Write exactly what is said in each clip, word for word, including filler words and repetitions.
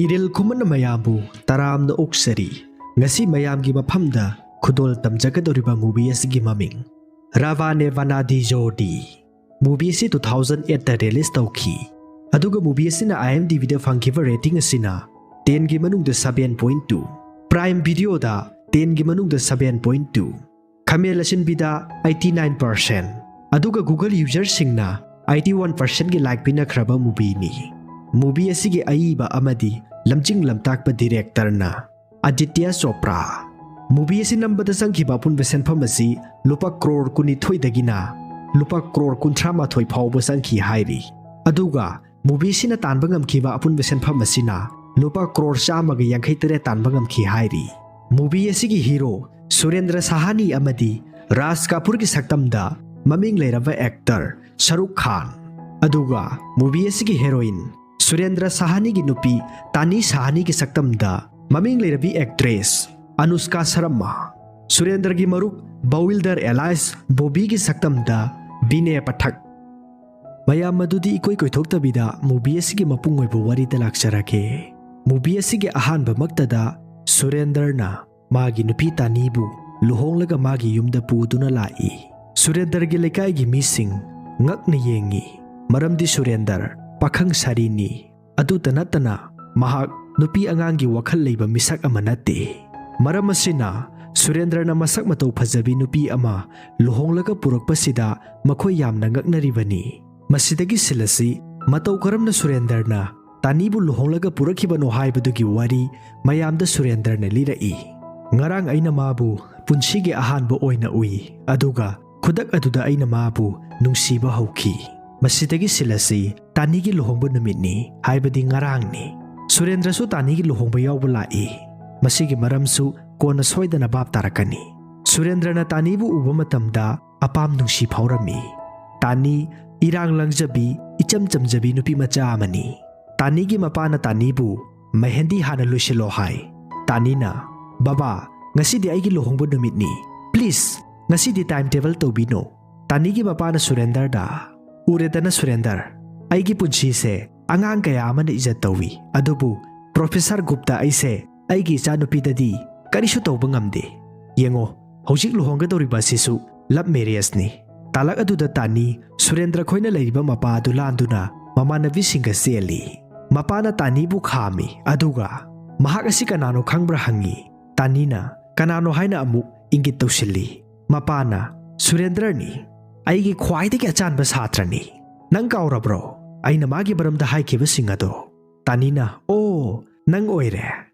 ꯏꯔꯤꯜ ꯈꯨꯃꯟ ꯃꯌꯥꯝꯕꯨ ꯇꯔꯥꯝꯅ ꯑꯣꯛꯆꯔꯤ꯫ ꯉꯁꯤ ꯃꯌꯥꯝꯒꯤ ꯃꯐꯝꯗ ꯈꯨꯗꯣꯜ ꯇꯝꯖꯒꯗꯧꯔꯤꯕ movie ꯑꯁꯤꯒꯤ ꯃꯃꯤꯡ ꯔꯥꯚꯥꯅꯦ ꯚꯅꯥꯗꯤ ꯖꯣꯗꯤ꯫ Movie ꯑꯁꯤ two thousand eight ꯇ release ꯇꯧꯈꯤ꯫ ꯑꯗꯨꯒ movie ꯑꯁꯤꯅ IMDb ꯗ ꯐꯪꯈꯤꯕ rating ꯑꯁꯤꯅ ten ꯒꯤ ꯃꯅꯨꯡꯗ seven point two, Prime Video ꯗ ten ꯒꯤ ꯃꯅꯨꯡꯗ seven point two, ꯈꯃꯦꯜ ꯑꯁꯤꯟꯕꯤꯗ eighty nine percent, ꯑꯗꯨꯒ Google user ꯁꯤꯡꯅ eighty one percent ꯒꯤ like ꯄꯤꯅꯈ꯭ꯔꯕ movie ꯅꯤ꯫ Movie ꯑꯁꯤꯒꯤ ꯑꯏꯕ ꯑꯃꯗꯤ ꯂꯝꯖꯤꯡ ꯂꯝꯇꯥꯛꯄ director ꯅ ꯑꯗꯤꯇ꯭ꯌ ꯆꯣꯄ꯭ꯔꯥ꯫ Movie ꯑꯁꯤ ꯅꯝꯕꯗ ꯆꯪꯈꯤꯕ ꯑꯄꯨꯟꯕ ꯁꯦꯟꯐꯝ ꯑꯁꯤ ꯂꯨꯄꯥ ꯀ꯭ꯔꯣꯔ ꯀꯨꯟꯅꯤꯊꯣꯏꯗꯒꯤꯅ ꯂꯨꯄꯥ ꯀ꯭ꯔꯣꯔ ꯀꯨꯟꯊ꯭ꯔꯥ ꯃꯥꯊꯣꯏ ꯐꯥꯎꯕ ꯆꯪꯈꯤ ꯍꯥꯏꯔꯤ꯫ ꯑꯗꯨꯒ movie ꯑꯁꯤꯅ ꯇꯥꯟꯕ ꯉꯝꯈꯤꯕ ꯑꯄꯨꯟꯕ ꯁꯦꯟꯐꯝ ꯑꯁꯤꯅ ꯂꯨꯄꯥ ꯀ꯭ꯔꯣꯔ ꯆꯥꯝꯃꯒ ꯌꯥꯡꯈꯩ ꯇꯔꯦꯠ ꯇꯥꯟꯕ ꯉꯝꯈꯤ ꯍꯥꯏꯔꯤ꯫ Movie ꯑꯁꯤꯒꯤ hero ꯁꯨꯔꯦꯟꯗ꯭ꯔ ꯁꯍꯥꯅꯤ ꯑꯃꯗꯤ ꯔꯥꯖ ꯀꯥꯄꯨꯔꯒꯤ ꯁꯛꯇꯝꯗ ꯃꯃꯤꯡ ꯂꯩꯔꯕ actor ꯁꯔꯨꯈ ꯈꯥꯟ, ꯑꯗꯨꯒ movie ꯑꯁꯤꯒꯤ heroine ꯁꯨꯔꯦꯟꯗ꯭ꯔ ꯁꯍꯥꯅꯤꯒꯤ ꯅꯨꯄꯤ ꯇꯥꯅꯤ ꯁꯍꯥꯅꯤꯒꯤ ꯁꯛꯇꯝꯗ ꯃꯃꯤꯡ ꯂꯩꯔꯕꯤ actress ꯑꯅꯨꯁꯀꯥ ꯁꯔꯃ, ꯁꯨꯔꯦꯟꯗ꯭ꯔꯒꯤ ꯃꯔꯨꯞ ꯕꯋꯤꯜꯗꯔ alias ꯕꯣꯕꯤꯒꯤ ꯁꯛꯇꯝꯗ ꯕꯤꯅꯦ ꯄꯊꯛ꯫ ꯃꯌꯥꯝ ꯑꯗꯨꯗꯤ ꯏꯀꯣꯏ ꯀꯣꯏꯊꯣꯛꯇꯕꯤꯗ movie ꯑꯁꯤꯒꯤ ꯃꯄꯨꯡ ꯑꯣꯏꯕ ꯋꯥꯔꯤꯗ ꯂꯥꯛꯆꯔꯒꯦ꯫ Movie ꯑꯁꯤꯒꯤ ꯑꯍꯥꯟꯕꯃꯛꯇꯗ ꯁꯨꯔꯦꯟꯗ꯭ꯔꯅ ꯃꯥꯒꯤ ꯅꯨꯄꯤ ꯇꯥꯅꯤꯕꯨ ꯂꯨꯍꯣꯡꯂꯒ ꯃꯥꯒꯤ ꯌꯨꯝꯗ ꯄꯨꯗꯨꯅ ꯂꯥꯛꯏ꯫ ꯁꯨꯔꯦꯟꯗ꯭ꯔꯒꯤ ꯂꯩꯀꯥꯏꯒꯤ ꯃꯤꯁꯤꯡ ꯉꯛꯅ ꯌꯦꯡꯉꯤ, ꯃꯔꯝꯗꯤ ꯁꯨꯔꯦꯟꯗ꯭ꯔ ꯄꯥꯈꯪ ꯁꯥꯔꯤꯅꯤ꯫ ꯑꯗꯨꯇ ꯅꯠꯇꯅ ꯃꯍꯥꯛ ꯅꯨꯄꯤ ꯑꯉꯥꯡꯒꯤ ꯋꯥꯈꯜ ꯂꯩꯕ ꯃꯤꯁꯛ ꯑꯃ ꯅꯠꯇꯦ꯫ ꯃꯔꯝ ꯑꯁꯤꯅ ꯁꯨꯔꯦꯟꯗ꯭ꯔꯅ ꯃꯁꯛ ꯃꯇꯧ ꯐꯖꯕꯤ ꯅꯨꯄꯤ ꯑꯃ ꯂꯨꯍꯣꯡꯂꯒ ꯄꯨꯔꯛꯄꯁꯤꯗ ꯃꯈꯣꯏ ꯌꯥꯝꯅ ꯉꯛꯅꯔꯤꯕꯅꯤ꯫ ꯃꯁꯤꯗꯒꯤ scene ꯑꯁꯤ ꯃꯇꯧ ꯀꯔꯝꯅ ꯁꯨꯔꯦꯟꯗ꯭ꯔꯅ ꯇꯥꯅꯤꯕꯨ ꯂꯨꯍꯣꯡꯂꯒ ꯄꯨꯔꯛꯈꯤꯕꯅꯣ ꯍꯥꯏꯕꯗꯨꯒꯤ ꯋꯥꯔꯤ ꯃꯌꯥꯝꯗ ꯁꯨꯔꯦꯟꯗ꯭ꯔꯅ ꯂꯤꯔꯛꯏ꯫ ꯉꯔꯥꯡ ꯑꯩꯅ ꯃꯥꯕꯨ ꯄꯨꯟꯁꯤꯒꯤ ꯑꯍꯥꯟꯕ ꯑꯣꯏꯅ ꯎꯏ, ꯑꯗꯨꯒ ꯈꯨꯗꯛ ꯑꯗꯨꯗ ꯑꯩꯅ ꯃꯥꯕꯨ ꯅꯨꯡꯁꯤꯕ ꯍꯧꯈꯤ꯫ ꯃꯁꯤꯗꯒꯤ scene ꯑꯁꯤ ꯇꯥꯅꯤꯒꯤ ꯂꯨꯍꯣꯡꯕ ꯅꯨꯃꯤꯠꯅꯤ, ꯍꯥꯏꯕꯗꯤ ꯉꯔꯥꯡꯅꯤ꯫ ꯁꯨꯔꯦꯟꯗ꯭ꯔꯁꯨ ꯇꯥꯅꯤꯒꯤ ꯂꯨꯍꯣꯡꯕ ꯌꯥꯎꯕ ꯂꯥꯛꯏ꯫ ꯃꯁꯤꯒꯤ ꯃꯔꯝꯁꯨ ꯀꯣꯟꯅ ꯁꯣꯏꯗꯅ ꯚꯥꯞ ꯇꯥꯔꯛꯀꯅꯤ꯫ ꯁꯨꯔꯦꯟꯗ꯭ꯔꯅ ꯇꯥꯅꯤꯕꯨ ꯎꯕ ꯃꯇꯝꯗ ꯑꯄꯥꯝ ꯅꯨꯡꯁꯤ ꯐꯥꯎꯔꯝꯃꯤ꯫ ꯇꯥꯅꯤ ꯏꯔꯥꯡ ꯂꯪꯖꯕꯤ, ꯏꯆꯝ ꯆꯝꯖꯕꯤ ꯅꯨꯄꯤ ꯃꯆꯥ ꯑꯃꯅꯤ꯫ ꯇꯥꯅꯤꯒꯤ ꯃꯄꯥꯅ ꯇꯥꯅꯤꯕꯨ "ꯃꯦꯍꯦꯟꯗꯤ ꯍꯥꯟꯅ ꯂꯣꯏꯁꯤꯜꯂꯣ" ꯍꯥꯏ꯫ ꯇꯥꯅꯤꯅ, "ꯕꯕꯥ, ꯉꯁꯤꯗꯤ ꯑꯩꯒꯤ ꯂꯨꯍꯣꯡꯕ ꯅꯨꯃꯤꯠꯅꯤ, please, ꯉꯁꯤꯗꯤ time table ꯇꯧꯕꯤꯅꯣ"꯫ ꯇꯥꯅꯤꯒꯤ ꯃꯄꯥꯅ ꯁꯨꯔꯦꯟꯗ꯭ꯔꯗ, "ꯎꯔꯦꯗꯅ ꯁꯨꯔꯦꯟꯗ꯭ꯔ, ꯑꯩꯒꯤ ꯄꯨꯟꯁꯤꯁꯦ ꯑꯉꯥꯡ ꯀꯌꯥ ꯑꯃꯅ ꯏꯖꯠ ꯇꯧꯏ, ꯑꯗꯨꯕꯨ "ꯄ꯭ꯔꯣꯐꯦꯁꯔ ꯒꯨꯞꯇ, ꯑꯩꯁꯦ ꯑꯩꯒꯤ ꯏꯆꯥꯅꯨꯄꯤꯗꯗꯤ ꯀꯔꯤꯁꯨ ꯇꯧꯕ ꯉꯝꯗꯦ꯫ ꯌꯦꯡꯉꯣ, ꯍꯧꯖꯤꯛ ꯂꯨꯍꯣꯡꯒꯗꯧꯔꯤꯕ ꯑꯁꯤꯁꯨ ꯂꯚ ꯃꯦꯔꯤꯌꯦꯖꯅꯤ"꯫ ꯇꯥꯂꯛ ꯑꯗꯨꯗ ꯇꯥꯅꯤ ꯁꯨꯔꯦꯟꯗ꯭ꯔ ꯈꯣꯏꯅ ꯂꯩꯔꯤꯕ ꯃꯄꯥ ꯑꯗꯨ ꯂꯥꯟꯗꯨꯅ ꯃꯃꯥꯟꯅꯕꯤꯁꯤꯡꯒ ꯆꯦꯜꯂꯤ꯫ ꯃꯄꯥꯅ ꯇꯥꯅꯤꯕꯨ ꯈꯥꯝꯃꯤ, ꯑꯗꯨꯒ "ꯃꯍꯥꯛ ꯑꯁꯤ ꯀꯅꯥꯅꯣ ꯈꯪꯕ꯭ꯔꯥ?" ꯍꯪꯉꯤ꯫ ꯇꯥꯅꯤꯅ "ꯀꯅꯥꯅꯣ?" ꯍꯥꯏꯅ ꯑꯃꯨꯛ ꯏꯪꯒꯤꯠ ꯇꯧꯁꯤꯜꯂꯤ꯫ ꯃꯄꯥꯅ "ꯁꯨꯔꯦꯟꯗ꯭ꯔꯅꯤ, ꯑꯩꯒꯤ ꯈ꯭ꯋꯥꯏꯗꯒꯤ ꯑꯆꯥꯟꯕ ꯁꯥꯇ꯭ꯔꯅꯤ꯫ ꯅꯪ ꯀꯥꯎꯔꯕ꯭ꯔꯣ ꯑꯩꯅ ꯃꯥꯒꯤ ꯃꯔꯝꯗ ꯍꯥꯏꯈꯤꯕꯁꯤꯡ ꯑꯗꯣ?" ꯇꯥꯅꯤꯅ "ꯑꯣ, ꯅꯪ ꯑꯣꯏꯔꯦ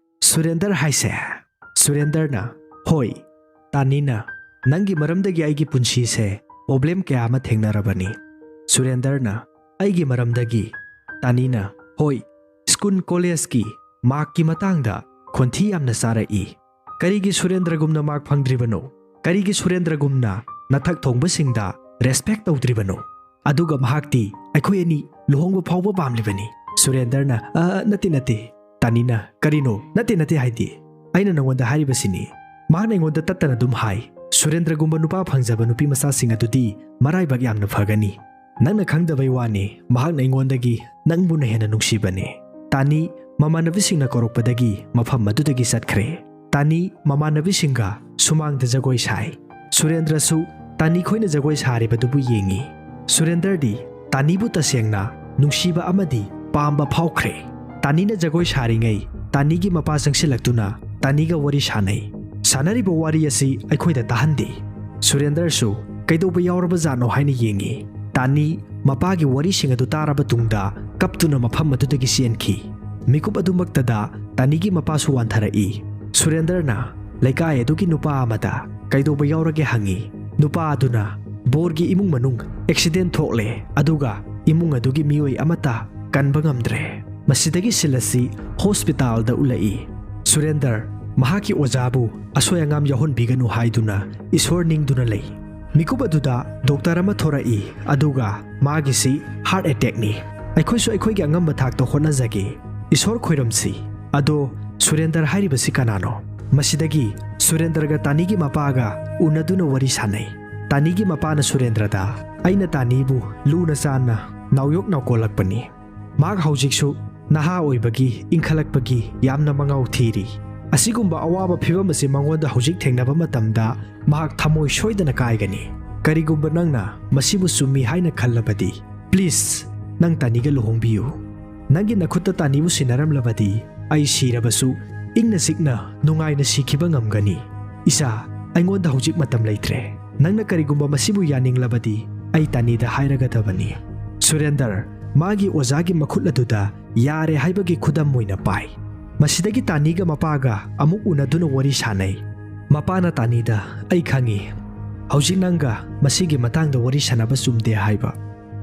ꯁꯨꯔꯦꯟꯗ꯭ꯔ ꯍꯥꯏꯁꯦ?" ꯁꯨꯔꯦꯟꯗ꯭ꯔꯅ "ꯍꯣꯏ"꯫ ꯇꯥꯅꯤꯅ "ꯅꯪꯒꯤ ꯃꯔꯝꯗꯒꯤ ꯑꯩꯒꯤ ꯄꯨꯟꯁꯤꯁꯦ ꯄ꯭ꯔꯣꯕ꯭ꯂꯦꯝ ꯀꯌꯥ ꯑꯃ ꯊꯦꯡꯅꯔꯕꯅꯤ"꯫ ꯁꯨꯔꯦꯟꯗ꯭ꯔꯅ "ꯑꯩꯒꯤ ꯃꯔꯝꯗꯒꯤ?" ꯇꯥꯅꯤꯅ "ꯍꯣꯏ, ꯁ꯭ꯀꯨꯜ ꯀꯣꯂꯦꯖꯀꯤ ꯃꯥꯔꯛꯀꯤ ꯃꯇꯥꯡꯗ ꯈꯣꯟꯊꯤ ꯌꯥꯝꯅ ꯆꯥꯔꯛꯏ꯫ ꯀꯔꯤꯒꯤ ꯁꯨꯔꯦꯟꯗ꯭ꯔꯒꯨꯝꯅ ꯃꯥꯔꯛ ꯐꯪꯗ꯭ꯔꯤꯕꯅꯣ? ꯀꯔꯤꯒꯤ ꯁꯨꯔꯦꯟꯗ꯭ꯔꯒꯨꯝꯅ ꯅꯊꯛ ꯊꯣꯡꯕꯁꯤꯡꯗ ꯔꯦꯁꯄꯦꯛ ꯇꯧꯗ꯭ꯔꯤꯕꯅꯣ? ꯑꯗꯨꯒ ꯃꯍꯥꯛꯇꯤ ꯑꯩꯈꯣꯏ ꯑꯅꯤ ꯂꯨꯍꯣꯡꯕ ꯐꯥꯎꯕ ꯄꯥꯝꯂꯤꯕꯅꯤ"꯫ ꯁꯨꯔꯦꯟꯗ꯭ꯔꯅ "ꯑ, ꯅꯠꯇꯦ, ꯅꯠꯇꯦ"꯫ ꯇꯥꯅꯤꯅ "ꯀꯔꯤꯅꯣ ꯅꯠꯇꯦ, ꯅꯠꯇꯦ ꯍꯥꯏꯗꯤ? ꯑꯩꯅ ꯅꯉꯣꯟꯗ ꯍꯥꯏꯔꯤꯕꯁꯤꯅꯤ꯫ ꯃꯍꯥꯛꯅ ꯑꯩꯉꯣꯟꯗ ꯇꯠꯇꯅ ꯑꯗꯨꯝ ꯍꯥꯏ, ꯁꯨꯔꯦꯟꯗ꯭ꯔꯒꯨꯝꯕ ꯅꯨꯄꯥ ꯐꯪꯖꯕ ꯅꯨꯄꯤ ꯃꯆꯥꯁꯤꯡ ꯑꯗꯨꯗꯤ ꯃꯔꯥꯏꯕꯛ ꯌꯥꯝꯅ ꯐꯒꯅꯤ꯫ ꯅꯪꯅ ꯈꯪꯗꯕꯩ ꯋꯥꯅꯤ, ꯃꯍꯥꯛꯅ ꯑꯩꯉꯣꯟꯗꯒꯤ ꯅꯪꯕꯨꯅ ꯍꯦꯟꯅ ꯅꯨꯡꯁꯤꯕꯅꯤ"꯫ ꯇꯥꯅꯤ ꯃꯃꯥꯟꯅꯕꯤꯁꯤꯡꯅ ꯀꯧꯔꯛꯄꯗꯒꯤ ꯃꯐꯝ ꯑꯗꯨꯗꯒꯤ ꯆꯠꯈ꯭ꯔꯦ꯫ ꯇꯥꯅꯤ ꯃꯃꯥꯟꯅꯕꯤꯁꯤꯡꯒ ꯁꯨꯃꯥꯡꯗ ꯖꯒꯣꯏ ꯁꯥꯏ꯫ ꯁꯨꯔꯦꯟꯗ꯭ꯔꯁꯨ ꯇꯥꯅꯤ ꯈꯣꯏꯅ ꯖꯒꯣꯏ ꯁꯥꯔꯤꯕꯗꯨꯕꯨ ꯌꯦꯡꯉꯤ꯫ ꯁꯨꯔꯦꯟꯗ꯭ꯔꯗꯤ ꯇꯥꯅꯤꯕꯨ ꯇꯁꯦꯡꯅ ꯅꯨꯡꯁꯤꯕ ꯑꯃꯗꯤ ꯄꯥꯝꯕ ꯐꯥꯎꯈ꯭ꯔꯦ꯫ ꯇꯥꯅꯤꯅ ꯖꯒꯣꯏ ꯁꯥꯔꯤꯉꯩ ꯇꯥꯅꯤꯒꯤ ꯃꯄꯥ ꯆꯪꯁꯤꯜꯂꯛꯇꯨꯅ ꯇꯥꯅꯤꯒ ꯋꯥꯔꯤ ꯁꯥꯟꯅꯩ꯫ ꯁꯥꯟꯅꯔꯤꯕ ꯋꯥꯔꯤ ꯑꯁꯤ ꯑꯩꯈꯣꯏꯗ ꯇꯥꯍꯟꯗꯦ꯫ ꯁꯨꯔꯦꯟꯗ꯭ꯔꯁꯨ ꯀꯩꯗꯧꯕ ꯌꯥꯎꯔꯕ ꯖꯥꯠꯅꯣ ꯍꯥꯏꯅ ꯌꯦꯡꯉꯤ꯫ ꯇꯥꯅꯤ ꯃꯄꯥꯒꯤ ꯋꯥꯔꯤꯁꯤꯡ ꯑꯗꯨ ꯇꯥꯔꯕ ꯇꯨꯡꯗ ꯀꯞꯇꯨꯅ ꯃꯐꯝ ꯑꯗꯨꯗꯒꯤ ꯆꯦꯟꯈꯤ꯫ ꯃꯤꯀꯨꯞ ꯑꯗꯨꯃꯛꯇꯗ ꯇꯥꯅꯤꯒꯤ ꯃꯄꯥꯁꯨ ꯋꯥꯟꯊꯔꯛꯏ꯫ ꯁꯨꯔꯦꯟꯗ꯭ꯔꯅ ꯂꯩꯀꯥꯏ ꯑꯗꯨꯒꯤ ꯅꯨꯄꯥ ꯑꯃꯗ ꯀꯩꯗꯧꯕ ꯌꯥꯎꯔꯒꯦ ꯍꯪꯉꯤ꯫ ꯅꯨꯄꯥ ꯑꯗꯨꯅ ꯕꯣꯔꯒꯤ ꯏꯃꯨꯡ ꯃꯅꯨꯡ ꯑꯦꯛꯁꯤꯗꯦꯟ ꯊꯣꯛꯂꯦ, ꯑꯗꯨꯒ ꯏꯃꯨꯡ ꯑꯗꯨꯒꯤ ꯃꯤꯑꯣꯏ ꯑꯃꯠꯇ ꯀꯟꯕ ꯉꯝꯗ꯭ꯔꯦ꯫ ꯃꯁꯤꯗꯒꯤ ꯁꯤꯜ ꯑꯁꯤ ꯍꯣꯁꯄꯤꯇꯥꯜꯗ ꯎꯠꯂꯛꯏ꯫ ꯁꯨꯔꯦꯟꯗ꯭ꯔ ꯃꯍꯥꯛꯀꯤ ꯑꯣꯖꯥꯕꯨ ꯑꯁꯣꯏ ꯑꯉꯥꯝ ꯌꯥꯎꯍꯟꯕꯤꯒꯅꯨ ꯍꯥꯏꯗꯨꯅ ꯏꯁꯣꯔ ꯅꯤꯡꯗꯨꯅ ꯂꯩ꯫ ꯃꯤꯀꯨꯞ ꯑꯗꯨꯗ ꯗꯣꯛꯇꯔ ꯑꯃ ꯊꯣꯔꯛꯏ, ꯑꯗꯨꯒ ꯃꯥꯒꯤꯁꯤ ꯍꯥꯔꯠ ꯑꯦꯇꯦꯛꯅꯤ꯫ ꯑꯩꯈꯣꯏꯁꯨ ꯑꯩꯈꯣꯏꯒꯤ ꯑꯉꯝꯕ ꯊꯥꯛꯇ ꯍꯣꯠꯅꯖꯒꯦ꯫ ꯏꯁꯣꯔ ꯈꯣꯏꯔꯝꯁꯤ꯫ ꯑꯗꯣ ꯁꯨꯔꯦꯟꯗ꯭ꯔ ꯍꯥꯏꯔꯤꯕꯁꯤ ꯀꯅꯥꯅꯣ? ꯃꯁꯤꯗꯒꯤ ꯁꯨꯔꯦꯟꯗ꯭ꯔꯒ ꯇꯥꯅꯤꯒꯤ ꯃꯄꯥꯒ ꯎꯅꯗꯨꯅ ꯋꯥꯔꯤ ꯁꯥꯟꯅꯩ꯫ ꯇꯥꯅꯤꯒꯤ ꯃꯄꯥꯅ ꯁꯨꯔꯦꯟꯗ꯭ꯔꯗ, "ꯑꯩꯅ ꯇꯥꯅꯤꯕꯨ ꯂꯨꯅ ꯆꯥꯟꯅ ꯅꯥꯎꯌꯣꯛ ꯅꯥꯎꯀꯣꯜꯂꯛꯄꯅꯤ꯫ ꯃꯍꯥꯛ ꯍꯧꯖꯤꯛꯁꯨ ꯅꯍꯥ ꯑꯣꯏꯕꯒꯤ, ꯏꯟꯈꯠꯂꯛꯄꯒꯤ ꯌꯥꯝꯅ ꯃꯉꯥꯎ ꯊꯤꯔꯤ꯫ ꯑꯁꯤꯒꯨꯝꯕ ꯑꯋꯥꯕ ꯐꯤꯚꯝ ꯑꯁꯤ ꯃꯉꯣꯟꯗ ꯍꯧꯖꯤꯛ ꯊꯦꯡꯅꯕ ꯃꯇꯝꯗ ꯃꯍꯥꯛ ꯊꯃꯣꯏ ꯁꯣꯏꯗꯅ ꯀꯥꯏꯒꯅꯤ꯫ ꯀꯔꯤꯒꯨꯝꯕ ꯅꯪꯅ ꯃꯁꯤꯕꯨ ꯆꯨꯝꯃꯤ ꯍꯥꯏꯅ ꯈꯜꯂꯕꯗꯤ, please, ꯅꯪ ꯇꯥꯅꯤꯒ ꯂꯨꯍꯣꯡꯕꯤꯌꯨ꯫ ꯅꯪꯒꯤ ꯅꯈꯨꯠꯇ ꯇꯥꯅꯤꯕꯨ ꯁꯤꯟꯅꯔꯝꯂꯕꯗꯤ, ꯑꯩ ꯁꯤꯔꯕꯁꯨ ꯏꯪꯅ ꯆꯤꯛꯅ ꯅꯨꯡꯉꯥꯏꯅ ꯁꯤꯈꯤꯕ ꯉꯝꯒꯅꯤ꯫ ꯏꯆꯥ, ꯑꯩꯉꯣꯟꯗ ꯍꯧꯖꯤꯛ ꯃꯇꯝ ꯂꯩꯇ꯭ꯔꯦ꯫ ꯅꯪꯅ ꯀꯔꯤꯒꯨꯝꯕ ꯃꯁꯤꯕꯨ ꯌꯥꯅꯤꯡꯂꯕꯗꯤ, ꯑꯩ ꯇꯥꯅꯤꯗ ꯍꯥꯏꯔꯒꯗꯕꯅꯤ꯫ ꯁꯨꯔꯦꯟꯗꯔ ꯃꯥꯒꯤ ꯑꯣꯖꯥꯒꯤ ꯃꯈꯨꯠ ꯑꯗꯨꯗ ꯌꯥꯔꯦ ꯍꯥꯏꯕꯒꯤ ꯈꯨꯗꯝ ꯑꯣꯏꯅ ꯄꯥꯏ꯫ ꯃꯁꯤꯗꯒꯤ ꯇꯥꯅꯤꯒ ꯃꯄꯥꯒ ꯑꯃꯨꯛ ꯎꯅꯗꯨꯅ ꯋꯥꯔꯤ ꯁꯥꯅꯩ꯫ ꯃꯄꯥꯅ ꯇꯥꯅꯤꯗ, "ꯑꯩ ꯈꯪꯏ, ꯍꯧꯖꯤꯛ ꯅꯪꯒ ꯃꯁꯤꯒꯤ ꯃꯇꯥꯡꯗ ꯋꯥꯔꯤ ꯁꯥꯅꯕ ꯆꯨꯝꯗꯦ ꯍꯥꯏꯕ꯫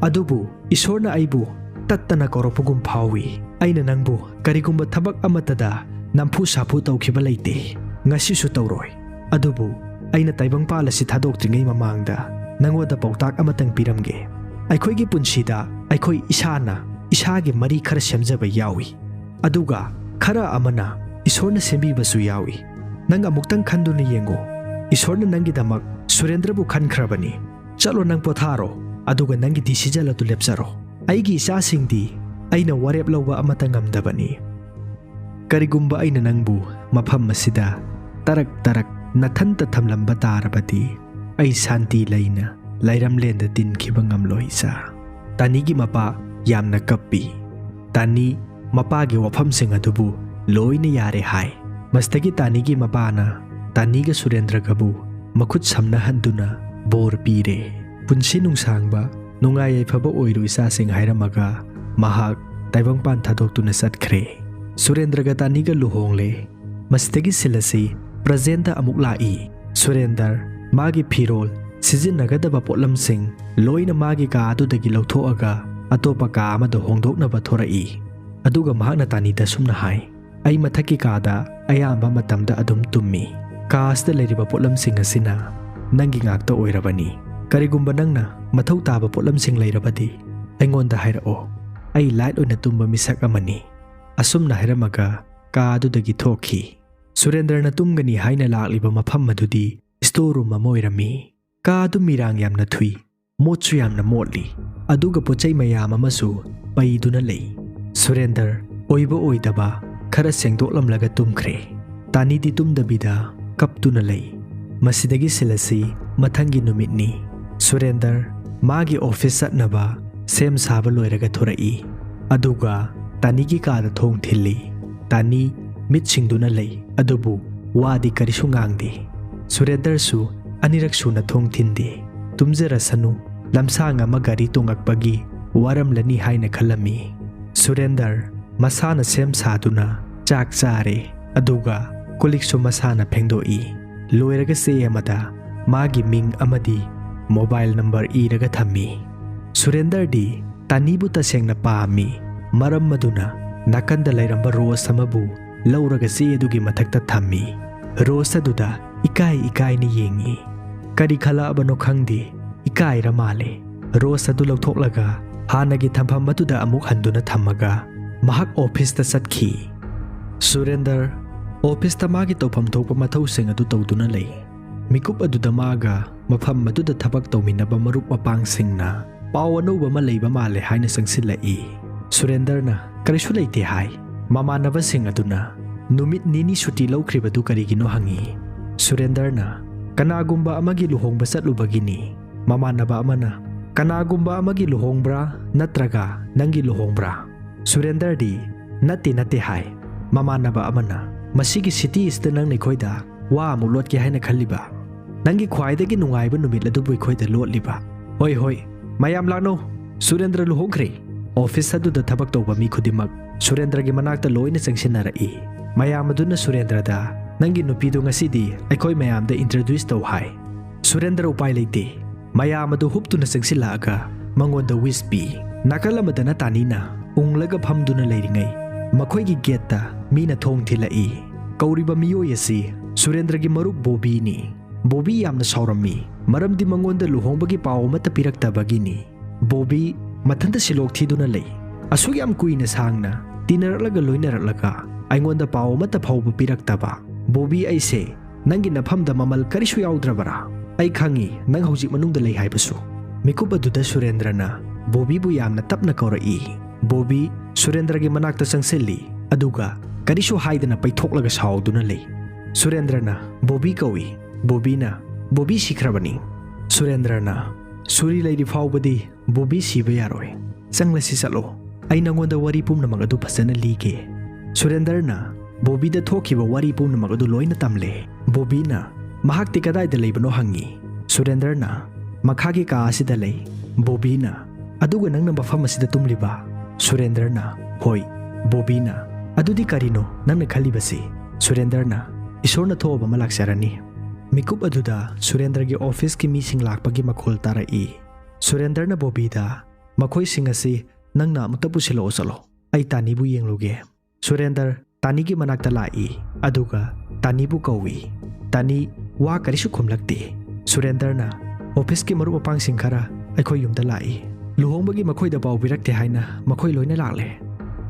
ꯑꯗꯨꯕꯨ ꯏꯁꯣꯔꯅ ꯑꯩꯕꯨ ꯇꯠꯇꯅ ꯀꯧꯔꯛꯄꯒꯨꯝ ꯐꯥꯎꯏ꯫ ꯑꯩꯅ ꯅꯪꯕꯨ ꯀꯔꯤꯒꯨꯝꯕ ꯊꯕꯛ ꯑꯃꯠꯇꯗ ꯅꯝꯐꯨ ꯁꯥꯐꯨ ꯇꯧꯈꯤꯕ ꯂꯩꯇꯦ꯫ ꯉꯁꯤꯁꯨ ꯇꯧꯔꯣꯏ꯫ ꯑꯗꯨꯕꯨ ꯑꯩꯅ ꯇꯥꯏꯕꯪꯄꯥꯜ ꯑꯁꯤ ꯊꯥꯗꯣꯛꯇ꯭ꯔꯤꯉꯩ ꯃꯃꯥꯡꯗ ꯅꯪꯉꯣꯟꯗ ꯄꯥꯎꯇꯥꯛ ꯑꯃꯇꯪ ꯄꯤꯔꯝꯒꯦ꯫ ꯑꯩꯈꯣꯏꯒꯤ ꯄꯨꯟꯁꯤꯗ ꯑꯩꯈꯣꯏ ꯏꯁꯥꯅ ꯏꯁꯥꯒꯤ ꯃꯔꯤ ꯈꯔ ꯁꯦꯝꯖꯕ ꯌꯥꯎꯏ꯫ ꯑꯗꯨꯒ ꯈꯔ ꯑꯃꯅ ꯏꯁꯣꯔꯅ ꯁꯦꯝꯕꯤꯕꯁꯨ ꯌꯥꯎꯏ꯫ ꯅꯪ ꯑꯃꯨꯛꯇꯪ ꯈꯟꯗꯨꯅ ꯌꯦꯡꯉꯨ꯫ ꯏꯁꯣꯔꯅ ꯅꯪꯒꯤꯗꯃꯛ ꯁꯨꯔꯦꯟꯗ꯭ꯔꯕꯨ ꯈꯟꯈ꯭ꯔꯕꯅꯤ꯫ ꯆꯠꯂꯣ, ꯅꯪ ꯄꯣꯊꯥꯔꯣ, ꯑꯗꯨꯒ ꯅꯪꯒꯤ decision ꯑꯗꯨ ꯂꯦꯞꯆꯔꯣ꯫ ꯑꯩꯒꯤ ꯏꯆꯥꯁꯤꯡꯗꯤ ꯑꯩꯅ ꯋꯥꯔꯦꯞ ꯂꯧꯕ ꯑꯃꯠꯇ ꯉꯝꯗꯕꯅꯤ꯫ ꯀꯔꯤꯒꯨꯝꯕ ꯑꯩꯅ ꯅꯪꯕꯨ ꯃꯐꯝ ꯑꯁꯤꯗ ꯇꯔꯛ ꯇꯔꯛ ꯅꯊꯟꯇ ꯊꯝꯂꯝꯕ ꯇꯥꯔꯕꯗꯤ, ꯑꯩ ꯁꯥꯟꯇꯤ ꯂꯩꯅ ꯂꯩꯔꯝꯂꯦꯟꯗ ꯇꯤꯟꯈꯤꯕ ꯉꯝꯂꯣꯏ, ꯏꯆꯥ꯫" ꯇꯥꯅꯤꯒꯤ ꯃꯄꯥ ꯌꯥꯝꯅ ꯀꯞꯄꯤ꯫ ꯇꯥꯅꯤ ꯃꯄꯥꯒꯤ ꯋꯥꯐꯝꯁꯤꯡ ꯑꯗꯨꯕꯨ ꯂꯣꯏꯅ ꯌꯥꯔꯦ ꯍꯥꯏ꯫ ꯃꯁꯤꯗꯒꯤ ꯇꯥꯅꯤꯒꯤ ꯃꯄꯥꯅ ꯇꯥꯅꯤꯒ ꯁꯨꯔꯦꯟꯗ꯭ꯔꯒꯕꯨ ꯃꯈꯨꯠ ꯁꯝꯅꯍꯟꯗꯨꯅ ꯕꯣꯔ ꯄꯤꯔꯦ꯫ "ꯄꯨꯟꯁꯤ ꯅꯨꯡꯁꯥꯡꯕ, ꯅꯨꯡꯉꯥꯏ ꯌꯥꯏꯐꯕ ꯑꯣꯏꯔꯨ ꯏꯆꯥꯁꯤꯡ" ꯍꯥꯏꯔꯝꯃꯒ ꯃꯍꯥꯛ ꯇꯥꯏꯕꯪꯄꯥꯟ ꯊꯥꯗꯣꯛꯇꯨꯅ ꯆꯠꯈ꯭ꯔꯦ꯫ ꯁꯨꯔꯦꯟꯗ꯭ꯔꯒ ꯇꯥꯅꯤꯒ ꯂꯨꯍꯣꯡꯂꯦ꯫ ꯃꯁꯤꯗꯒꯤ ꯁꯤꯜ ꯑꯁꯤ presentꯗ ꯑꯃꯨꯛ ꯂꯥꯛꯏ꯫ ꯁꯨꯔꯦꯟꯗꯔ ꯃꯥꯒꯤ ꯐꯤꯔꯣꯜ, ꯁꯤꯖꯤꯟꯅꯒꯗꯕ ꯄꯣꯠꯂꯝꯁꯤꯡ ꯂꯣꯏꯅ ꯃꯥꯒꯤ ꯀꯥ ꯑꯗꯨꯗꯒꯤ ꯂꯧꯊꯣꯛꯑꯒ ꯑꯇꯣꯞꯄ ꯀꯥ ꯑꯃꯗ ꯍꯣꯡꯗꯣꯛꯅꯕ ꯊꯣꯔꯛꯏ꯫ ꯑꯗꯨꯒ ꯃꯍꯥꯛꯅ ꯇꯥꯅꯤꯗ ꯁꯨꯝꯅ ꯍꯥꯏ, "ꯑꯩ ꯃꯊꯛꯀꯤ ꯀꯥꯗ ꯑꯌꯥꯝꯕ ꯃꯇꯝꯗ ꯑꯗꯨꯝ ꯇꯨꯝꯃꯤ꯫ ꯀꯥ ꯑꯁꯤꯗ ꯂꯩꯔꯤꯕ ꯄꯣꯠꯂꯝꯁꯤꯡ ꯑꯁꯤꯅ ꯅꯪꯒꯤ ꯉꯥꯛꯇ ꯑꯣꯏꯔꯕꯅꯤ꯫ ꯀꯔꯤꯒꯨꯝꯕ ꯅꯪꯅ ꯃꯊꯧ ꯇꯥꯕ ꯄꯣꯠꯂꯝꯁꯤꯡ ꯂꯩꯔꯕꯗꯤ ꯑꯩꯉꯣꯟꯗ ꯍꯥꯏꯔꯛꯑꯣ꯫ ꯑꯩ light ꯑꯣꯏꯅ ꯇꯨꯝꯕ ꯃꯤꯁꯛ ꯑꯃꯅꯤ꯫" ꯑꯁꯨꯝꯅ ꯍꯥꯏꯔꯝꯃꯒ ꯀꯥ ꯑꯗꯨꯗꯒꯤ ꯊꯣꯛꯈꯤ꯫ ꯁꯨꯔꯦꯟꯗ꯭ꯔꯅ ꯇꯨꯝꯒꯅꯤ ꯍꯥꯏꯅ ꯂꯥꯛꯂꯤꯕ ꯃꯐꯝ ꯑꯗꯨꯗꯤ store room ꯑꯃ ꯑꯣꯏꯔꯝꯃꯤ꯫ ꯀꯥ ꯑꯗꯨ ꯃꯤꯔꯥꯡ ꯌꯥꯝꯅ ꯊꯨꯏ, ꯃꯣꯠꯁꯨ ꯌꯥꯝꯅ ꯃꯣꯠꯂꯤ, ꯑꯗꯨꯒ ꯄꯣꯠꯆꯩ ꯃꯌꯥꯝ ꯑꯃꯁꯨ ꯄꯩꯗꯨꯅ ꯂꯩ꯫ ꯁꯨꯔꯦꯟꯗꯔ ꯑꯣꯏꯕ ꯑꯣꯏꯗꯕ ꯈꯔ ꯁꯦꯡꯗꯣꯛꯂꯝꯂꯒ ꯇꯨꯝꯈ꯭ꯔꯦ꯫ ꯇꯥꯅꯤꯗꯤ ꯇꯨꯝꯗꯕꯤꯗ ꯀꯞꯇꯨꯅ ꯂꯩ꯫ ꯃꯁꯤꯗꯒꯤ ꯁꯤꯜ ꯑꯁꯤ ꯃꯊꯪꯒꯤ ꯅꯨꯃꯤꯠꯅꯤ꯫ ꯁꯨꯔꯦꯟꯗꯔ ꯃꯥꯒꯤ ꯑꯣꯐꯤꯁ ꯆꯠꯅꯕ ꯁꯦꯝ ꯁꯥꯕ ꯂꯣꯏꯔꯒ ꯊꯣꯔꯛꯏ꯫ ꯑꯗꯨꯒ ꯇꯥꯅꯤꯒꯤ ꯀꯥꯗ ꯊꯣꯡ ꯊꯤꯜꯂꯤ꯫ ꯇꯥꯅꯤ ꯃꯤꯠ ꯁꯤꯡꯗꯨꯅ ꯂꯩ, ꯑꯗꯨꯕꯨ ꯋꯥꯗꯤ ꯀꯔꯤꯁꯨ ꯉꯥꯡꯗꯦ꯫ ꯁꯨꯔꯦꯟꯗꯔꯁꯨ ꯑꯅꯤꯔꯛ ꯁꯨꯅ ꯊꯣꯡ ꯊꯤꯟꯗꯦ꯫ ꯇꯨꯝꯖꯔꯁꯅꯨ, ꯂꯝꯁꯥꯡ ꯑꯃ ꯒꯥꯔꯤ ꯇꯣꯡꯉꯛꯄꯒꯤ ꯋꯥꯔꯝꯂꯅꯤ ꯍꯥꯏꯅ ꯈꯜꯂꯝꯃꯤ꯫ ꯁꯨꯔꯦꯟꯗꯔ ꯃꯁꯥꯅ ꯁꯦꯝ ꯁꯥꯗꯨꯅ ꯆꯥꯛ ꯆꯥꯔꯦ, ꯑꯗꯨꯒ ꯀꯣꯜꯂꯤꯛꯁꯨ ꯃꯁꯥꯅ ꯐꯦꯡꯗꯣꯛꯏ꯫ ꯂꯣꯏꯔꯒ ꯆꯦ ꯑꯃꯗ ꯃꯥꯒꯤ ꯃꯤꯡ ꯑꯃꯗꯤ ꯃꯣꯕꯥꯏꯜ ꯅꯝꯕꯔ ꯏꯔꯒ ꯊꯝꯃꯤ꯫ ꯁꯨꯔꯦꯟꯗꯔꯗꯤ ꯇꯥꯅꯤꯕꯨ ꯇꯁꯦꯡꯅ ꯄꯥꯝꯃꯤ꯫ ꯃꯔꯝ ꯑꯗꯨꯅ ꯅꯥꯀꯟꯗ ꯂꯩꯔꯝꯕ ꯔꯣꯁ ꯑꯃꯕꯨ ꯂꯧꯔꯒ ꯆꯦ ꯑꯗꯨꯒꯤ ꯃꯊꯛꯇ ꯊꯝꯃꯤ꯫ ꯔꯣꯁ ꯑꯗꯨꯗ ꯏꯀꯥꯏ ꯏꯀꯥꯏꯅ ꯌꯦꯡꯉꯤ꯫ ꯀꯔꯤ ꯈꯜꯂꯛꯑꯕꯅꯣ ꯈꯪꯗꯦ, ꯏꯀꯥꯏꯔ ꯃꯥꯜꯂꯦ꯫ ꯔꯣꯁ ꯑꯗꯨ ꯂꯧꯊꯣꯛꯂꯒ ꯍꯥꯟꯅꯒꯤ ꯊꯝꯐꯝ ꯑꯗꯨꯗ ꯑꯃꯨꯛ ꯍꯟꯗꯨꯅ ꯊꯝꯃꯒ ꯃꯍꯥꯛ ꯑꯣꯐꯤꯁꯇ ꯆꯠꯈꯤ꯫ ꯁꯨꯔꯦꯟꯗꯔ ꯑꯣꯐꯤꯁꯇ ꯃꯥꯒꯤ ꯇꯧꯐꯝ ꯊꯣꯛꯄ ꯃꯊꯧꯁꯤꯡ ꯑꯗꯨ ꯇꯧꯗꯨꯅ ꯂꯩ꯫ ꯃꯤꯀꯨꯞ ꯑꯗꯨꯗ ꯃꯥꯒ ꯃꯐꯝ ꯑꯗꯨꯗ ꯊꯕꯛ ꯇꯧꯃꯤꯟꯅꯕ ꯃꯔꯨꯞ ꯃꯄꯥꯡꯁꯤꯡꯅ ꯄꯥꯎ ꯑꯅꯧꯕ ꯑꯃ ꯂꯩꯕ ꯃꯥꯜꯂꯦ ꯍꯥꯏꯅ ꯆꯪꯁꯤꯜꯂꯛꯏ꯫ ꯁꯨꯔꯦꯟꯗꯔꯅ "ꯀꯔꯤꯁꯨ ꯂꯩꯇꯦ" ꯍꯥꯏ꯫ ꯃꯃꯥꯟꯅꯕꯁꯤꯡ ꯑꯗꯨꯅ ꯅꯨꯃꯤꯠ ꯅꯤꯅꯤ ꯁꯨꯇꯤ ꯂꯧꯈ꯭ꯔꯤꯕꯗꯨ ꯀꯔꯤꯒꯤꯅꯣ ꯍꯪꯉꯤ꯫ ꯁꯨꯔꯦꯟꯗꯔꯅ "ꯀꯅꯥꯒꯨꯝꯕ ꯑꯃꯒꯤ ꯂꯨꯍꯣꯡꯕ ꯆꯠꯂꯨꯕꯒꯤꯅꯤ"꯫ ꯃꯃꯥꯟꯅꯕ ꯑꯃꯅ "ꯀꯅꯥꯒꯨꯝꯕ ꯑꯃꯒꯤ ꯂꯨꯍꯣꯡꯕ꯭ꯔꯥ ꯅꯠꯇ꯭ꯔꯒ ꯅꯪꯒꯤ ꯂꯨꯍꯣꯡꯕ꯭ꯔꯥ?" ꯁꯨꯔꯦꯟꯗꯔꯗꯤ "ꯅꯠꯇꯦ, ꯅꯠꯇꯦ" ꯍꯥꯏ꯫ ꯃꯃꯥꯟꯅꯕ ꯑꯃꯅ "ꯃꯁꯤꯒꯤ ꯁꯤꯇꯤ ꯑꯁꯤꯗ ꯅꯪꯅ ꯑꯩꯈꯣꯏꯗ ꯋꯥ ꯑꯃꯨꯛ ꯂꯣꯠꯀꯦ ꯍꯥꯏꯅ ꯈꯜꯂꯤꯕ? ꯅꯪꯒꯤ ꯈ꯭ꯋꯥꯏꯗꯒꯤ ꯅꯨꯡꯉꯥꯏꯕ ꯅꯨꯃꯤꯠ ꯑꯗꯨꯕꯨ ꯑꯩꯈꯣꯏꯗ ꯂꯣꯠꯂꯤꯕ? ꯍꯣꯏ, ꯍꯣꯏ, ꯃꯌꯥꯝ ꯂꯥꯛꯅꯧ, ꯁꯨꯔꯦꯟꯗ꯭ꯔ ꯂꯨꯍꯣꯡꯈ꯭ꯔꯦ!" ꯑꯣꯐꯤꯁ ꯑꯗꯨꯗ ꯊꯕꯛ ꯇꯧꯕ ꯃꯤ ꯈꯨꯗꯤꯡꯃꯛ ꯁꯨꯔꯦꯟꯗ꯭ꯔꯒꯤ ꯃꯅꯥꯛꯇ ꯂꯣꯏꯅ ꯆꯪꯁꯤꯟꯅꯔꯛꯏ꯫ ꯃꯌꯥꯝ ꯑꯗꯨꯅ ꯁꯨꯔꯦꯟꯗ꯭ꯔꯗ "ꯅꯪꯒꯤ ꯅꯨꯄꯤꯗꯨ ꯉꯁꯤꯗꯤ ꯑꯩꯈꯣꯏ ꯃꯌꯥꯝꯗ ꯏꯟꯇ꯭ꯔꯣꯗ꯭ꯌꯨꯁ ꯇꯧ" ꯍꯥꯏ꯫ ꯁꯨꯔꯦꯟꯗ꯭ꯔ ꯎꯄꯥꯏ ꯂꯩꯇꯦ꯫ ꯃꯌꯥꯝ ꯑꯗꯨ ꯍꯨꯞꯇꯨꯅ ꯆꯪꯁꯤꯜꯂꯛꯑꯒ ꯃꯉꯣꯟꯗ ꯋꯤꯁ ꯄꯤ꯫ ꯅꯥꯀꯜ ꯑꯃꯗꯅ ꯇꯥꯅꯤꯅ ꯎꯪꯂꯒ ꯐꯝꯗꯨꯅ ꯂꯩꯔꯤꯉꯩ, ꯃꯈꯣꯏꯒꯤ ꯒꯦꯠꯇ ꯃꯤꯅ ꯊꯣꯡ ꯊꯤꯜꯂꯛꯏ꯫ ꯀꯧꯔꯤꯕ ꯃꯤꯑꯣꯏ ꯑꯁꯤ ꯁꯨꯔꯦꯟꯗ꯭ꯔꯒꯤ ꯃꯔꯨꯞ ꯕꯣꯕꯤꯅꯤ꯫ ꯕꯣꯕꯤ ꯌꯥꯝꯅ ꯁꯥꯎꯔꯝꯃꯤ, ꯃꯔꯝꯗꯤ ꯃꯉꯣꯟꯗ ꯂꯨꯍꯣꯡꯕꯒꯤ ꯄꯥꯎ ꯑꯃꯠꯇ ꯄꯤꯔꯛꯇꯕꯒꯤꯅꯤ꯫ ꯕꯣꯕꯤ ꯃꯊꯟꯇ ꯁꯤꯂꯣꯛ ꯊꯤꯗꯨꯅ ꯂꯩ꯫ "ꯑꯁꯨꯛ ꯌꯥꯝ ꯀꯨꯏꯅ ꯁꯥꯡꯅ ꯇꯤꯟꯅꯔꯛꯂꯒ ꯂꯣꯏꯅꯔꯛꯂꯒ ꯑꯩꯉꯣꯟꯗ ꯄꯥꯎ ꯑꯃꯠꯇ ꯐꯥꯎꯕ ꯄꯤꯔꯛꯇꯕ ꯕꯣꯕꯤ ꯑꯩꯁꯦ ꯅꯪꯒꯤ ꯅꯐꯝꯗ ꯃꯃꯜ ꯀꯔꯤꯁꯨ ꯌꯥꯎꯗ꯭ꯔꯕꯔꯥ? ꯑꯩ ꯈꯪꯏ ꯅꯪ ꯍꯧꯖꯤꯛ ꯃꯅꯨꯡꯗ ꯂꯩ ꯍꯥꯏꯕꯁꯨ꯫" ꯃꯤꯀꯨꯞ ꯑꯗꯨꯗ ꯁꯨꯔꯦꯟꯗ꯭ꯔꯅ ꯕꯣꯕꯤꯕꯨ ꯌꯥꯝꯅ ꯇꯞꯅ ꯀꯧꯔꯛꯏ꯫ ꯕꯣꯕꯤ ꯁꯨꯔꯦꯟꯗ꯭ꯔꯒꯤ ꯃꯅꯥꯛꯇ ꯆꯪꯁꯤꯜꯂꯤ, ꯑꯗꯨꯒ ꯀꯔꯤꯁꯨ ꯍꯥꯏꯗꯅ ꯄꯩꯊꯣꯛꯂꯒ ꯁꯥꯎꯗꯨꯅ ꯂꯩ꯫ ꯁꯨꯔꯦꯟꯗ꯭ꯔꯅ ꯕꯣꯕꯤ ꯀꯧꯏ꯫ ꯕꯣꯕꯤꯅ, "ꯕꯣꯕꯤ ꯁꯤꯈ꯭ꯔꯕꯅꯤ꯫" ꯁꯨꯔꯦꯟꯗ꯭ꯔꯅ, "ꯁꯨꯔꯤ ꯂꯩꯔꯤ ꯐꯥꯎꯕꯗꯤ ꯕꯣꯕꯤ ꯁꯤꯕ ꯌꯥꯔꯣꯏ꯫ ꯆꯪꯂꯁꯤ, ꯆꯠꯂꯣ꯫ ꯑꯩ ꯅꯉꯣꯟꯗ ꯋꯥꯔꯤ ꯄꯨꯝꯅꯃꯛ ꯑꯗꯨ ꯐꯖꯅ ꯂꯤꯒꯦ꯫" ꯁꯨꯔꯦꯟꯗ꯭ꯔꯅ ꯕꯣꯕꯤꯗ ꯊꯣꯛꯈꯤꯕ ꯋꯥꯔꯤ ꯄꯨꯝꯅꯃꯛ ꯑꯗꯨ ꯂꯣꯏꯅ ꯇꯝꯂꯦ꯫ ꯕꯣꯕꯤꯅ, "ꯃꯍꯥꯛꯇꯤ ꯀꯗꯥꯏꯗ ꯂꯩꯕꯅꯣ?" ꯍꯪꯉꯤ꯫ ꯁꯨꯔꯦꯟꯗ꯭ꯔꯅ, "ꯃꯈꯥꯒꯤ ꯀꯥ ꯑꯁꯤꯗ ꯂꯩ꯫" ꯕꯣꯕꯤꯅ, "ꯑꯗꯨꯒ ꯅꯪꯅ ꯃꯐꯝ ꯑꯁꯤꯗ ꯇꯨꯝꯂꯤꯕ?" ꯁꯨꯔꯦꯟꯗ꯭ꯔꯅ, "ꯍꯣꯏ꯫" ꯕꯣꯕꯤꯅ, "ꯑꯗꯨꯗꯤ ꯀꯔꯤꯅꯣ ꯅꯪꯅ ꯈꯜꯂꯤꯕꯁꯤ?" ꯁꯨꯔꯦꯟꯗ꯭ꯔꯅ, "ꯏꯁꯣꯔꯅ ꯊꯣꯛꯑꯕ ꯑꯃ ꯂꯥꯛꯆꯔꯅꯤ꯫" ꯃꯤꯀꯨꯞ ꯑꯗꯨꯗ ꯁꯨꯔꯦꯟꯗ꯭ꯔꯒꯤ ꯑꯣꯐꯤꯁꯀꯤ ꯃꯤꯁꯤꯡ ꯂꯥꯛꯄꯒꯤ ꯃꯈꯣꯜ ꯇꯥꯔꯛꯏ꯫ ꯁꯨꯔꯦꯟꯗ꯭ꯔꯅ ꯕꯣꯕꯤꯗ, "ꯃꯈꯣꯏꯁꯤꯡ ꯑꯁꯤ ꯅꯪꯅ ꯑꯃꯨꯛꯇ ꯄꯨꯁꯤꯜꯂꯛꯑꯣ, ꯆꯠꯂꯣ꯫ ꯑꯩ ꯇꯥꯅꯤꯕꯨ ꯌꯦꯡꯂꯨꯒꯦ꯫" ꯁꯨꯔꯦꯟꯗ꯭ꯔ ꯇꯥꯅꯤꯒꯤ ꯃꯅꯥꯛꯇ ꯂꯥꯛꯏ, ꯑꯗꯨꯒ ꯇꯥꯅꯤꯕꯨ ꯀꯧꯏ꯫ ꯇꯥꯅꯤ ꯋꯥ ꯀꯔꯤꯁꯨ ꯈꯨꯝꯂꯛꯇꯦ꯫ ꯁꯨꯔꯦꯟꯗ꯭ꯔꯅ, "ꯑꯣꯐꯤꯁꯀꯤ ꯃꯔꯨꯞ ꯃꯄꯥꯡꯁꯤꯡ ꯈꯔ ꯑꯩꯈꯣꯏ ꯌꯨꯝꯗ ꯂꯥꯛꯏ꯫ ꯂꯨꯍꯣꯡꯕꯒꯤ ꯃꯈꯣꯏꯗ ꯄꯥꯎ ꯄꯤꯔꯛꯇꯦ ꯍꯥꯏꯅ ꯃꯈꯣꯏ ꯂꯣꯏꯅ ꯂꯥꯛꯂꯦ꯫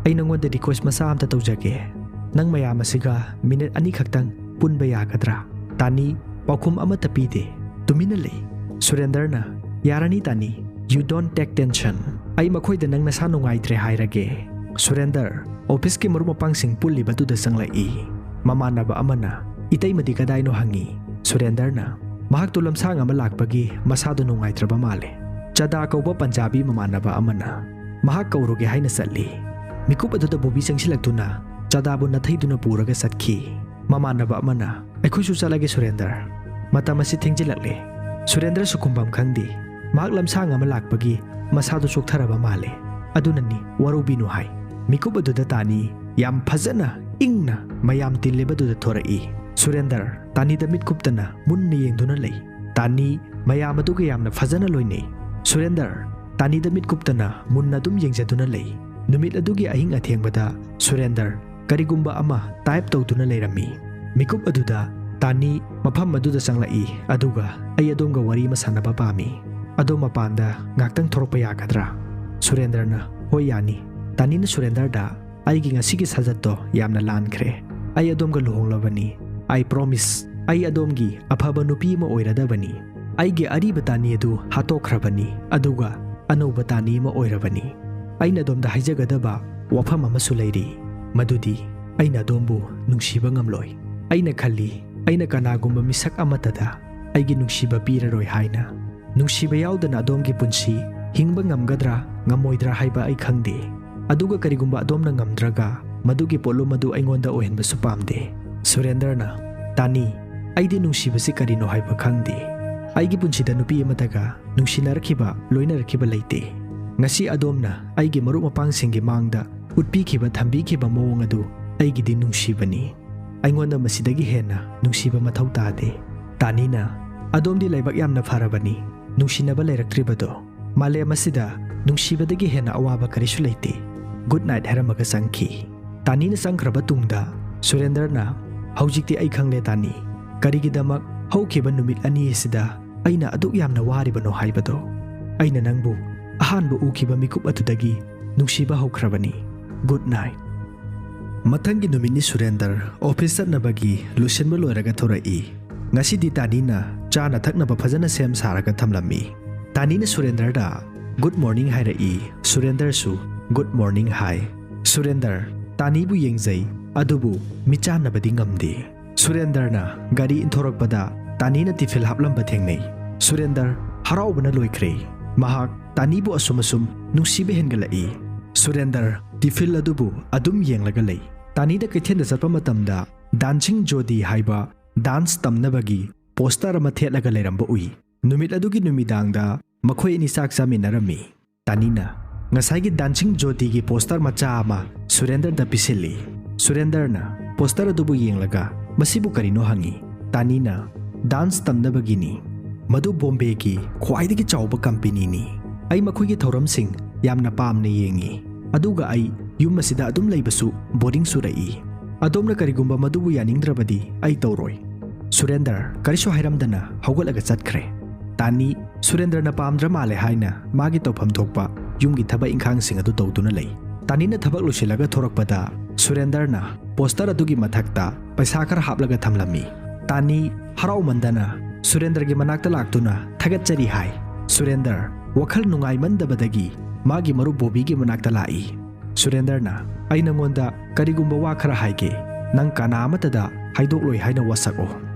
ꯑꯩ ꯅꯉꯣꯟꯗ ꯔꯤꯀ꯭ꯋꯦꯁ ꯃꯆꯥ ꯑꯝꯇ ꯇꯧꯖꯒꯦ꯫ ꯅꯪ ꯃꯌꯥꯝ ꯑꯁꯤꯒ ꯃꯤꯅꯤꯠ ꯑꯅꯤꯈꯛꯇꯪ ꯄꯨꯟꯕ ꯌꯥꯒꯗ꯭ꯔꯥ?" ꯇꯥꯅꯤ ꯄꯥꯎꯈꯨꯝ ꯑꯃꯠꯇ ꯄꯤꯗꯦ꯫ ꯇꯨꯃꯤꯟꯅ ꯂꯩ꯫ ꯁꯨꯔꯦꯟꯗ꯭ꯔꯅ, "ꯌꯥꯔꯅꯤ ꯇꯥꯅꯤ, you don't take tension꯫ ꯑꯩ ꯃꯈꯣꯏꯗ ꯅꯪ ꯅꯁꯥ ꯅꯨꯡꯉꯥꯏꯇ꯭ꯔꯦ ꯍꯥꯏꯔꯒꯦ꯫" ꯁꯨꯔꯦꯟꯗ꯭ꯔ ꯑꯣꯐꯤꯁꯀꯤ ꯃꯔꯨꯞ ꯃꯄꯥꯡꯁꯤꯡ ꯄꯨꯜꯂꯤꯕꯗꯨꯗ ꯆꯪꯂꯛꯏ꯫ ꯃꯃꯥꯟꯅꯕ ꯑꯃꯅ, "ꯏꯇꯩꯃꯗꯤ ꯀꯗꯥꯏꯅꯣ?" ꯍꯪꯉꯤ꯫ ꯁꯨꯔꯦꯟꯗ꯭ꯔꯅ, "ꯃꯍꯥꯛꯇꯣ ꯂꯝꯁꯥꯡ ꯑꯃ ꯂꯥꯛꯄꯒꯤ ꯃꯁꯥꯗꯣ ꯅꯨꯡꯉꯥꯏꯇ꯭ꯔꯕ ꯃꯥꯜꯂꯦ꯫" ꯆꯥꯗꯥ ꯀꯧꯕ ꯄꯟꯖꯥꯕꯤ ꯃꯃꯥꯟꯅꯕ ꯑꯃꯅ, "ꯃꯍꯥꯛ ꯀꯧꯔꯨꯒꯦ ꯍꯥꯏꯅ ꯆꯠꯂꯤ꯫" ꯃꯤꯀꯨꯞ ꯑꯗꯨꯗ ꯕꯣꯕꯤ ꯆꯪꯁꯤꯜꯂꯛꯇꯨꯅ ꯆꯥꯗꯥꯕꯨ ꯅꯥꯊꯩꯗꯨꯅ ꯄꯨꯔꯒ ꯆꯠꯈꯤ꯫ ꯃꯃꯥꯟꯅꯕ ꯑꯃꯅ, "ꯑꯩꯈꯣꯏꯁꯨ ꯆꯠꯂꯒꯦ ꯁꯨꯔꯦꯟꯗ꯭ꯔ꯫ ꯃꯇꯝ ꯑꯁꯤ ꯊꯦꯡꯖꯤꯜꯂꯛꯂꯦ꯫" ꯁꯨꯔꯦꯟꯗ꯭ꯔꯁꯨ ꯈꯨꯝꯐꯝ ꯈꯪꯗꯦ꯫ ꯃꯍꯥꯛ ꯂꯝꯁꯥꯡ ꯑꯃ ꯂꯥꯛꯄꯒꯤ ꯃꯁꯥꯗꯨ ꯆꯣꯛꯊꯔꯕ ꯃꯥꯜꯂꯦ꯫ ꯑꯗꯨꯅꯅꯤ, ꯋꯥꯔꯧꯕꯤꯅꯨ ꯍꯥꯏ꯫ ꯃꯤꯀꯨꯞ ꯑꯗꯨꯗ ꯇꯥꯅꯤ ꯌꯥꯝ ꯐꯖꯅ ꯏꯪꯅ ꯃꯌꯥꯝ ꯇꯤꯜꯂꯤꯕꯗꯨꯗ ꯊꯣꯔꯛꯏ꯫ ꯁꯨꯔꯦꯟꯗ꯭ꯔ ꯇꯥꯅꯤꯗ ꯃꯤꯠ ꯀꯨꯞꯇꯅ ꯃꯨꯟꯅ ꯌꯦꯡꯗꯨꯅ ꯂꯩ꯫ ꯇꯥꯅꯤ ꯃꯌꯥꯝ ꯑꯗꯨꯒ ꯌꯥꯝꯅ ꯐꯖꯅ ꯂꯣꯏꯅꯩ꯫ ꯁꯨꯔꯦꯟꯗ꯭ꯔ ꯇꯥꯅꯤꯗ ꯃꯤꯠ ꯀꯨꯞꯇꯅ ꯃꯨꯟꯅ ꯑꯗꯨꯝ ꯌꯦꯡꯖꯗꯨꯅ ꯂꯩ꯫ ꯅꯨꯃꯤꯠ ꯑꯗꯨꯒꯤ ꯑꯍꯤꯡ ꯑꯊꯦꯡꯕꯗ ꯁꯨꯔꯦꯟꯗ꯭ꯔ ꯀꯔꯤꯒꯨꯝꯕ ꯑꯃ ꯇꯥꯏꯞ ꯇꯧꯗꯨꯅ ꯂꯩꯔꯝꯃꯤ꯫ ꯃꯤꯀꯨꯞ ꯑꯗꯨꯗ ꯇꯥꯅꯤ ꯃꯐꯝ ꯑꯗꯨꯗ ꯆꯪꯂꯛꯏ, ꯑꯗꯨꯒ, "ꯑꯩ ꯑꯗꯣꯝꯒ ꯋꯥꯔꯤ ꯑꯃ ꯁꯥꯟꯅꯕ ꯄꯥꯝꯃꯤ꯫ ꯑꯗꯣꯝ ꯃꯄꯥꯟꯗ ꯉꯥꯛꯇꯪ ꯊꯣꯔꯛꯄ ꯌꯥꯒꯗ꯭ꯔꯥ?" ꯁꯨꯔꯦꯟꯗ꯭ꯔꯅ, "ꯍꯣꯏ, ꯌꯥꯅꯤ꯫" ꯇꯥꯅꯤꯅ ꯁꯨꯔꯦꯟꯗ꯭ꯔꯗ, "ꯑꯩꯒꯤ ꯉꯁꯤꯒꯤ ꯁꯥꯖꯠꯇꯣ ꯌꯥꯝꯅ ꯂꯥꯟꯈ꯭ꯔꯦ꯫ ꯑꯩ ꯑꯗꯣꯝꯒ ꯂꯨꯍꯣꯡꯂꯕꯅꯤ꯫ I promise꯫ ꯑꯩ ꯑꯗꯣꯝꯒꯤ ꯑꯐꯕ ꯅꯨꯄꯤ ꯑꯃ ꯑꯣꯏꯔꯗꯕꯅꯤ꯫ ꯑꯩꯒꯤ ꯑꯔꯤꯕ ꯇꯥꯅꯤ ꯑꯗꯨ ꯍꯥꯠꯇꯣꯛꯈ꯭ꯔꯕꯅꯤ, ꯑꯗꯨꯒ ꯑꯅꯧꯕ ꯇꯥꯅꯤ ꯑꯃ ꯑꯣꯏꯔꯕꯅꯤ꯫ ꯑꯩꯅ ꯑꯗꯣꯝꯗ ꯍꯥꯏꯖꯒꯗꯕ ꯋꯥꯐꯝ ꯑꯃꯁꯨ ꯂꯩꯔꯤ, ꯃꯗꯨꯗꯤ ꯑꯩꯅ ꯑꯗꯣꯝꯕꯨ ꯅꯨꯡꯁꯤꯕ ꯉꯝꯂꯣꯏ꯫ ꯑꯩꯅ ꯈꯜꯂꯤ, ꯑꯩꯅ ꯀꯅꯥꯒꯨꯝꯕ ꯃꯤꯁꯛ ꯑꯃꯠꯇꯗ ꯑꯩꯒꯤ ꯅꯨꯡꯁꯤꯕ ꯄꯤꯔꯔꯣꯏ ꯍꯥꯏꯅ꯫ ꯅꯨꯡꯁꯤꯕ ꯌꯥꯎꯗꯅ ꯑꯗꯣꯝꯒꯤ ꯄꯨꯟꯁꯤ ꯍꯤꯡꯕ ꯉꯝꯒꯗ꯭ꯔꯥ ꯉꯝꯃꯣꯏꯗ꯭ꯔꯥ ꯍꯥꯏꯕ ꯑꯩ ꯈꯪꯗꯦ꯫ ꯑꯗꯨꯒ ꯀꯔꯤꯒꯨꯝꯕ ꯑꯗꯣꯝꯅ ꯉꯝꯗ꯭ꯔꯒ, ꯃꯗꯨꯒꯤ ꯄꯣꯠꯂꯨꯝ ꯑꯗꯨ ꯑꯩꯉꯣꯟꯗ ꯑꯣꯏꯍꯟꯕꯁꯨ ꯄꯥꯝꯗꯦ꯫ ꯁꯨꯔꯦꯟꯗꯔꯅ, ꯇꯥꯅꯤ, ꯑꯩꯗꯤ ꯅꯨꯡꯁꯤꯕꯁꯤ ꯀꯔꯤꯅꯣ ꯍꯥꯏꯕ ꯈꯪꯗꯦ꯫ ꯑꯩꯒꯤ ꯄꯨꯟꯁꯤꯗ ꯅꯨꯄꯤ ꯑꯃꯠꯇꯒ ꯅꯨꯡꯁꯤꯅꯔꯛꯈꯤꯕ, ꯂꯣꯏꯅꯔꯛꯈꯤꯕ ꯂꯩꯇꯦ꯫ ꯉꯁꯤ ꯑꯗꯣꯝꯅ ꯑꯩꯒꯤ ꯃꯔꯨꯞ ꯃꯄꯥꯡꯁꯤꯡꯒꯤ ꯃꯥꯡꯗ ꯎꯠꯄꯤꯈꯤꯕ, ꯊꯝꯕꯤꯈꯤꯕ ꯃꯑꯣꯡ ꯑꯗꯨ ꯑꯩꯒꯤꯗꯤ ꯅꯨꯡꯁꯤꯕꯅꯤ꯫ ꯑꯩꯉꯣꯟꯗ ꯃꯁꯤꯗꯒꯤ ꯍꯦꯟꯅ ꯅꯨꯡꯁꯤꯕ ꯃꯊꯧ ꯇꯥꯗꯦ꯫ ꯇꯥꯅꯤꯅ, ꯑꯗꯣꯝꯗꯤ ꯂꯥꯏꯕꯛ ꯌꯥꯝꯅ ꯐꯔꯕꯅꯤ, ꯅꯨꯡꯁꯤꯅꯕ ꯂꯩꯔꯛꯇ꯭ꯔꯤꯕꯗꯣ꯫ ꯃꯥꯂꯦꯝ ꯑꯁꯤꯗ ꯅꯨꯡꯁꯤꯕꯗꯒꯤ ꯍꯦꯟꯅ ꯑꯋꯥꯕ ꯀꯔꯤꯁꯨ ꯂꯩꯇꯦ꯫ ꯒꯨꯗ ꯅꯥꯏꯠ ꯍꯥꯏꯔꯝꯃꯒ ꯆꯪꯈꯤ꯫ ꯇꯥꯅꯤꯅ ꯆꯪꯈ꯭ꯔꯕ ꯇꯨꯡꯗ ꯁꯨꯔꯦꯟꯗꯔꯅ, ꯍꯧꯖꯤꯛꯇꯤ ꯑꯩ ꯈꯪꯂꯦ ꯇꯥꯅꯤ, ꯀꯔꯤꯒꯤꯗꯃꯛ ꯍꯧꯈꯤꯕ ꯅꯨꯃꯤꯠ ꯑꯅꯤ ꯑꯁꯤꯗ ꯑꯩꯅ ꯑꯗꯨꯛ ꯌꯥꯝꯅ ꯋꯥꯔꯤꯕꯅꯣ ꯍꯥꯏꯕꯗꯣ꯫ ꯑꯩꯅ ꯅꯪꯕꯨ ꯑꯍꯥꯟꯕ ꯎꯈꯤꯕ ꯃꯤꯀꯨꯞ ꯑꯗꯨꯗꯒꯤ ꯅꯨꯡꯁꯤꯕ ꯍꯧꯈ꯭ꯔꯕꯅꯤ꯫ Good night. ꯃꯊꯪꯒꯤ ꯅꯨꯃꯤꯠꯅꯤ ꯁꯨꯔꯦꯟꯗꯔ ꯑꯣꯐꯤꯁ ꯆꯠꯅꯕꯒꯤ ꯂꯣꯏꯁꯤꯟꯕ ꯂꯣꯏꯔꯒ ꯊꯣꯔꯛꯏ꯫ ꯉꯁꯤꯗꯤ ꯇꯥꯅꯤꯅ ꯆꯥꯅ ꯊꯛꯅꯕ ꯐꯖꯅ ꯁꯦꯝ ꯁꯥꯔꯒ ꯊꯝꯂꯝꯃꯤ꯫ ꯇꯥꯅꯤꯅ ꯁꯨꯔꯦꯟꯗꯔꯗ ꯒꯨꯗ ꯃꯣꯔꯅꯤꯡ ꯍꯥꯏꯔꯛꯏ꯫ ꯁꯨꯔꯦꯟꯗꯔꯁꯨ ꯒꯨꯗ ꯃꯣꯔꯅꯤꯡ ꯍꯥꯏ꯫ ꯁꯨꯔꯦꯟꯗꯔ ꯇꯥꯅꯤꯕꯨ ꯌꯦꯡꯖꯩ, ꯑꯗꯨꯕꯨ ꯃꯤꯆꯥꯟꯅꯕꯗꯤ ꯉꯝꯗꯦ꯫ ꯁꯨꯔꯦꯟꯗꯔꯅ ꯒꯥꯔꯤ ꯏꯟꯊꯣꯔꯛꯄꯗ ꯇꯥꯅꯤꯅ ꯇꯤꯐꯤꯜ ꯍꯥꯞꯂꯝꯕ ꯊꯦꯡꯅꯩ꯫ ꯁꯨꯔꯦꯟꯗꯔ ꯍꯔꯥꯎꯕꯅ ꯂꯣꯏꯈ꯭ꯔꯦ꯫ ꯃꯍꯥꯛ ꯇꯥꯅꯤꯕꯨ ꯑꯁꯨꯝ ꯑꯁꯨꯝ ꯅꯨꯡꯁꯤꯕ ꯍꯦꯟꯒꯠꯂꯛꯏ꯫ ꯁꯨꯔꯦꯟꯗꯔ ꯇꯤꯐꯤꯜ ꯑꯗꯨꯕꯨ ꯑꯗꯨꯝ ꯌꯦꯡꯂꯒ ꯂꯩ꯫ ꯇꯥꯅꯤꯗ ꯀꯩꯊꯦꯜꯗ ꯆꯠꯄ ꯃꯇꯝꯗ ꯗꯥꯟꯁꯤꯡ ꯖꯣꯗꯤ ꯍꯥꯏꯕ ꯗꯥꯟꯁ ꯇꯝꯅꯕꯒꯤ ꯄꯣꯁꯇꯔ ꯑꯃ ꯊꯦꯠꯂꯒ ꯂꯩꯔꯝꯕ ꯎꯏ꯫ ꯅꯨꯃꯤꯠ ꯑꯗꯨꯒꯤ ꯅꯨꯃꯤꯗꯥꯡꯗ ꯃꯈꯣꯏ ꯑꯅꯤ ꯆꯥꯛ ꯆꯥꯃꯤꯟꯅꯔꯝꯃꯤ꯫ ꯇꯥꯅꯤꯅ ꯉꯁꯥꯏꯒꯤ ꯗꯥꯟꯁꯤꯡ ꯖꯣꯗꯤꯒꯤ ꯄꯣꯁꯇꯔ ꯃꯆꯥ ꯑꯃ ꯁꯨꯔꯦꯟꯗꯔꯗ ꯄꯤꯁꯤꯜꯂꯤ꯫ ꯁꯨꯔꯦꯟꯗꯔꯅ ꯄꯣꯁꯇꯔ ꯑꯗꯨꯕꯨ ꯌꯦꯡꯂꯒ, "ꯃꯁꯤꯕꯨ ꯀꯔꯤꯅꯣ?" ꯍꯪꯉꯤ꯫ ꯇꯥꯅꯤꯅ, "ꯗꯥꯟꯁ ꯇꯝꯅꯕꯒꯤꯅꯤ꯫ ꯃꯗꯨ ꯕꯣꯝꯕꯦꯒꯤ ꯈ꯭ꯋꯥꯏꯗꯒꯤ ꯆꯥꯎꯕ ꯀꯝꯄꯦꯅꯤꯅꯤ꯫ ꯑꯩ ꯃꯈꯣꯏꯒꯤ ꯊꯧꯔꯝꯁꯤꯡ ꯌꯥꯝꯅ ꯄꯥꯝꯅ ꯌꯦꯡꯉꯤ꯫ ꯑꯗꯨꯒ ꯑꯩ ꯌꯨꯝ ꯑꯁꯤꯗ ꯑꯗꯨꯝ ꯂꯩꯕꯁꯨ ꯕꯣꯔꯤꯡ ꯆꯨꯔꯛꯏ꯫ ꯑꯗꯣꯝꯅ ꯀꯔꯤꯒꯨꯝꯕ ꯃꯗꯨꯕꯨ ꯌꯥꯅꯤꯡꯗ꯭ꯔꯕꯗꯤ ꯑꯩ ꯇꯧꯔꯣꯏ꯫" ꯁꯨꯔꯦꯟꯗꯔ ꯀꯔꯤꯁꯨ ꯍꯥꯏꯔꯝꯗꯅ ꯍꯧꯒꯠꯂꯒ ꯆꯠꯈ꯭ꯔꯦ꯫ ꯇꯥꯅꯤ ꯁꯨꯔꯦꯟꯗ꯭ꯔꯅ ꯄꯥꯝꯗ꯭ꯔ ꯃꯥꯜꯂꯦ ꯍꯥꯏꯅ ꯃꯥꯒꯤ ꯇꯧꯐꯝ ꯊꯣꯛꯄ ꯌꯨꯝꯒꯤ ꯊꯕꯛ ꯏꯪꯈꯥꯡꯁꯤꯡ ꯑꯗꯨ ꯇꯧꯗꯨꯅ ꯂꯩ꯫ ꯇꯥꯅꯤꯅ ꯊꯕꯛ ꯂꯣꯏꯁꯤꯜꯂꯒ ꯊꯣꯔꯛꯄꯗ ꯁꯨꯔꯦꯟꯗ꯭ꯔꯅ ꯄꯣꯁꯇꯔ ꯑꯗꯨꯒꯤ ꯃꯊꯛꯇ ꯄꯩꯁꯥ ꯈꯔ ꯍꯥꯞꯂꯒ ꯊꯝꯂꯝꯃꯤ꯫ ꯇꯥꯅꯤ ꯍꯔꯥꯎꯃꯟꯗꯅ ꯁꯨꯔꯦꯟꯗ꯭ꯔꯒꯤ ꯃꯅꯥꯛꯇ ꯂꯥꯛꯇꯨꯅ ꯊꯥꯒꯠꯆꯔꯤ ꯍꯥꯏ꯫ ꯁꯨꯔꯦꯟꯗ꯭ꯔ ꯋꯥꯈꯜ ꯅꯨꯡꯉꯥꯏꯃꯟꯗꯕꯗꯒꯤ ꯃꯥꯒꯤ ꯃꯔꯨꯞ ꯕꯣꯕꯤꯒꯤ ꯃꯅꯥꯛꯇ ꯂꯥꯛꯏ꯫ ꯁꯨꯔꯦꯟꯗꯔꯅ, "ꯑꯩ ꯅꯪꯉꯣꯟꯗ ꯀꯔꯤꯒꯨꯝꯕ ꯋꯥ ꯈꯔ ꯍꯥꯏꯒꯦ, ꯅꯪ ꯀꯅꯥ ꯑꯃꯠꯇꯗ ꯍꯥꯏꯗꯣꯛꯂꯣꯏ ꯍꯥꯏꯅ ꯋꯥꯁꯛꯑꯣ꯫"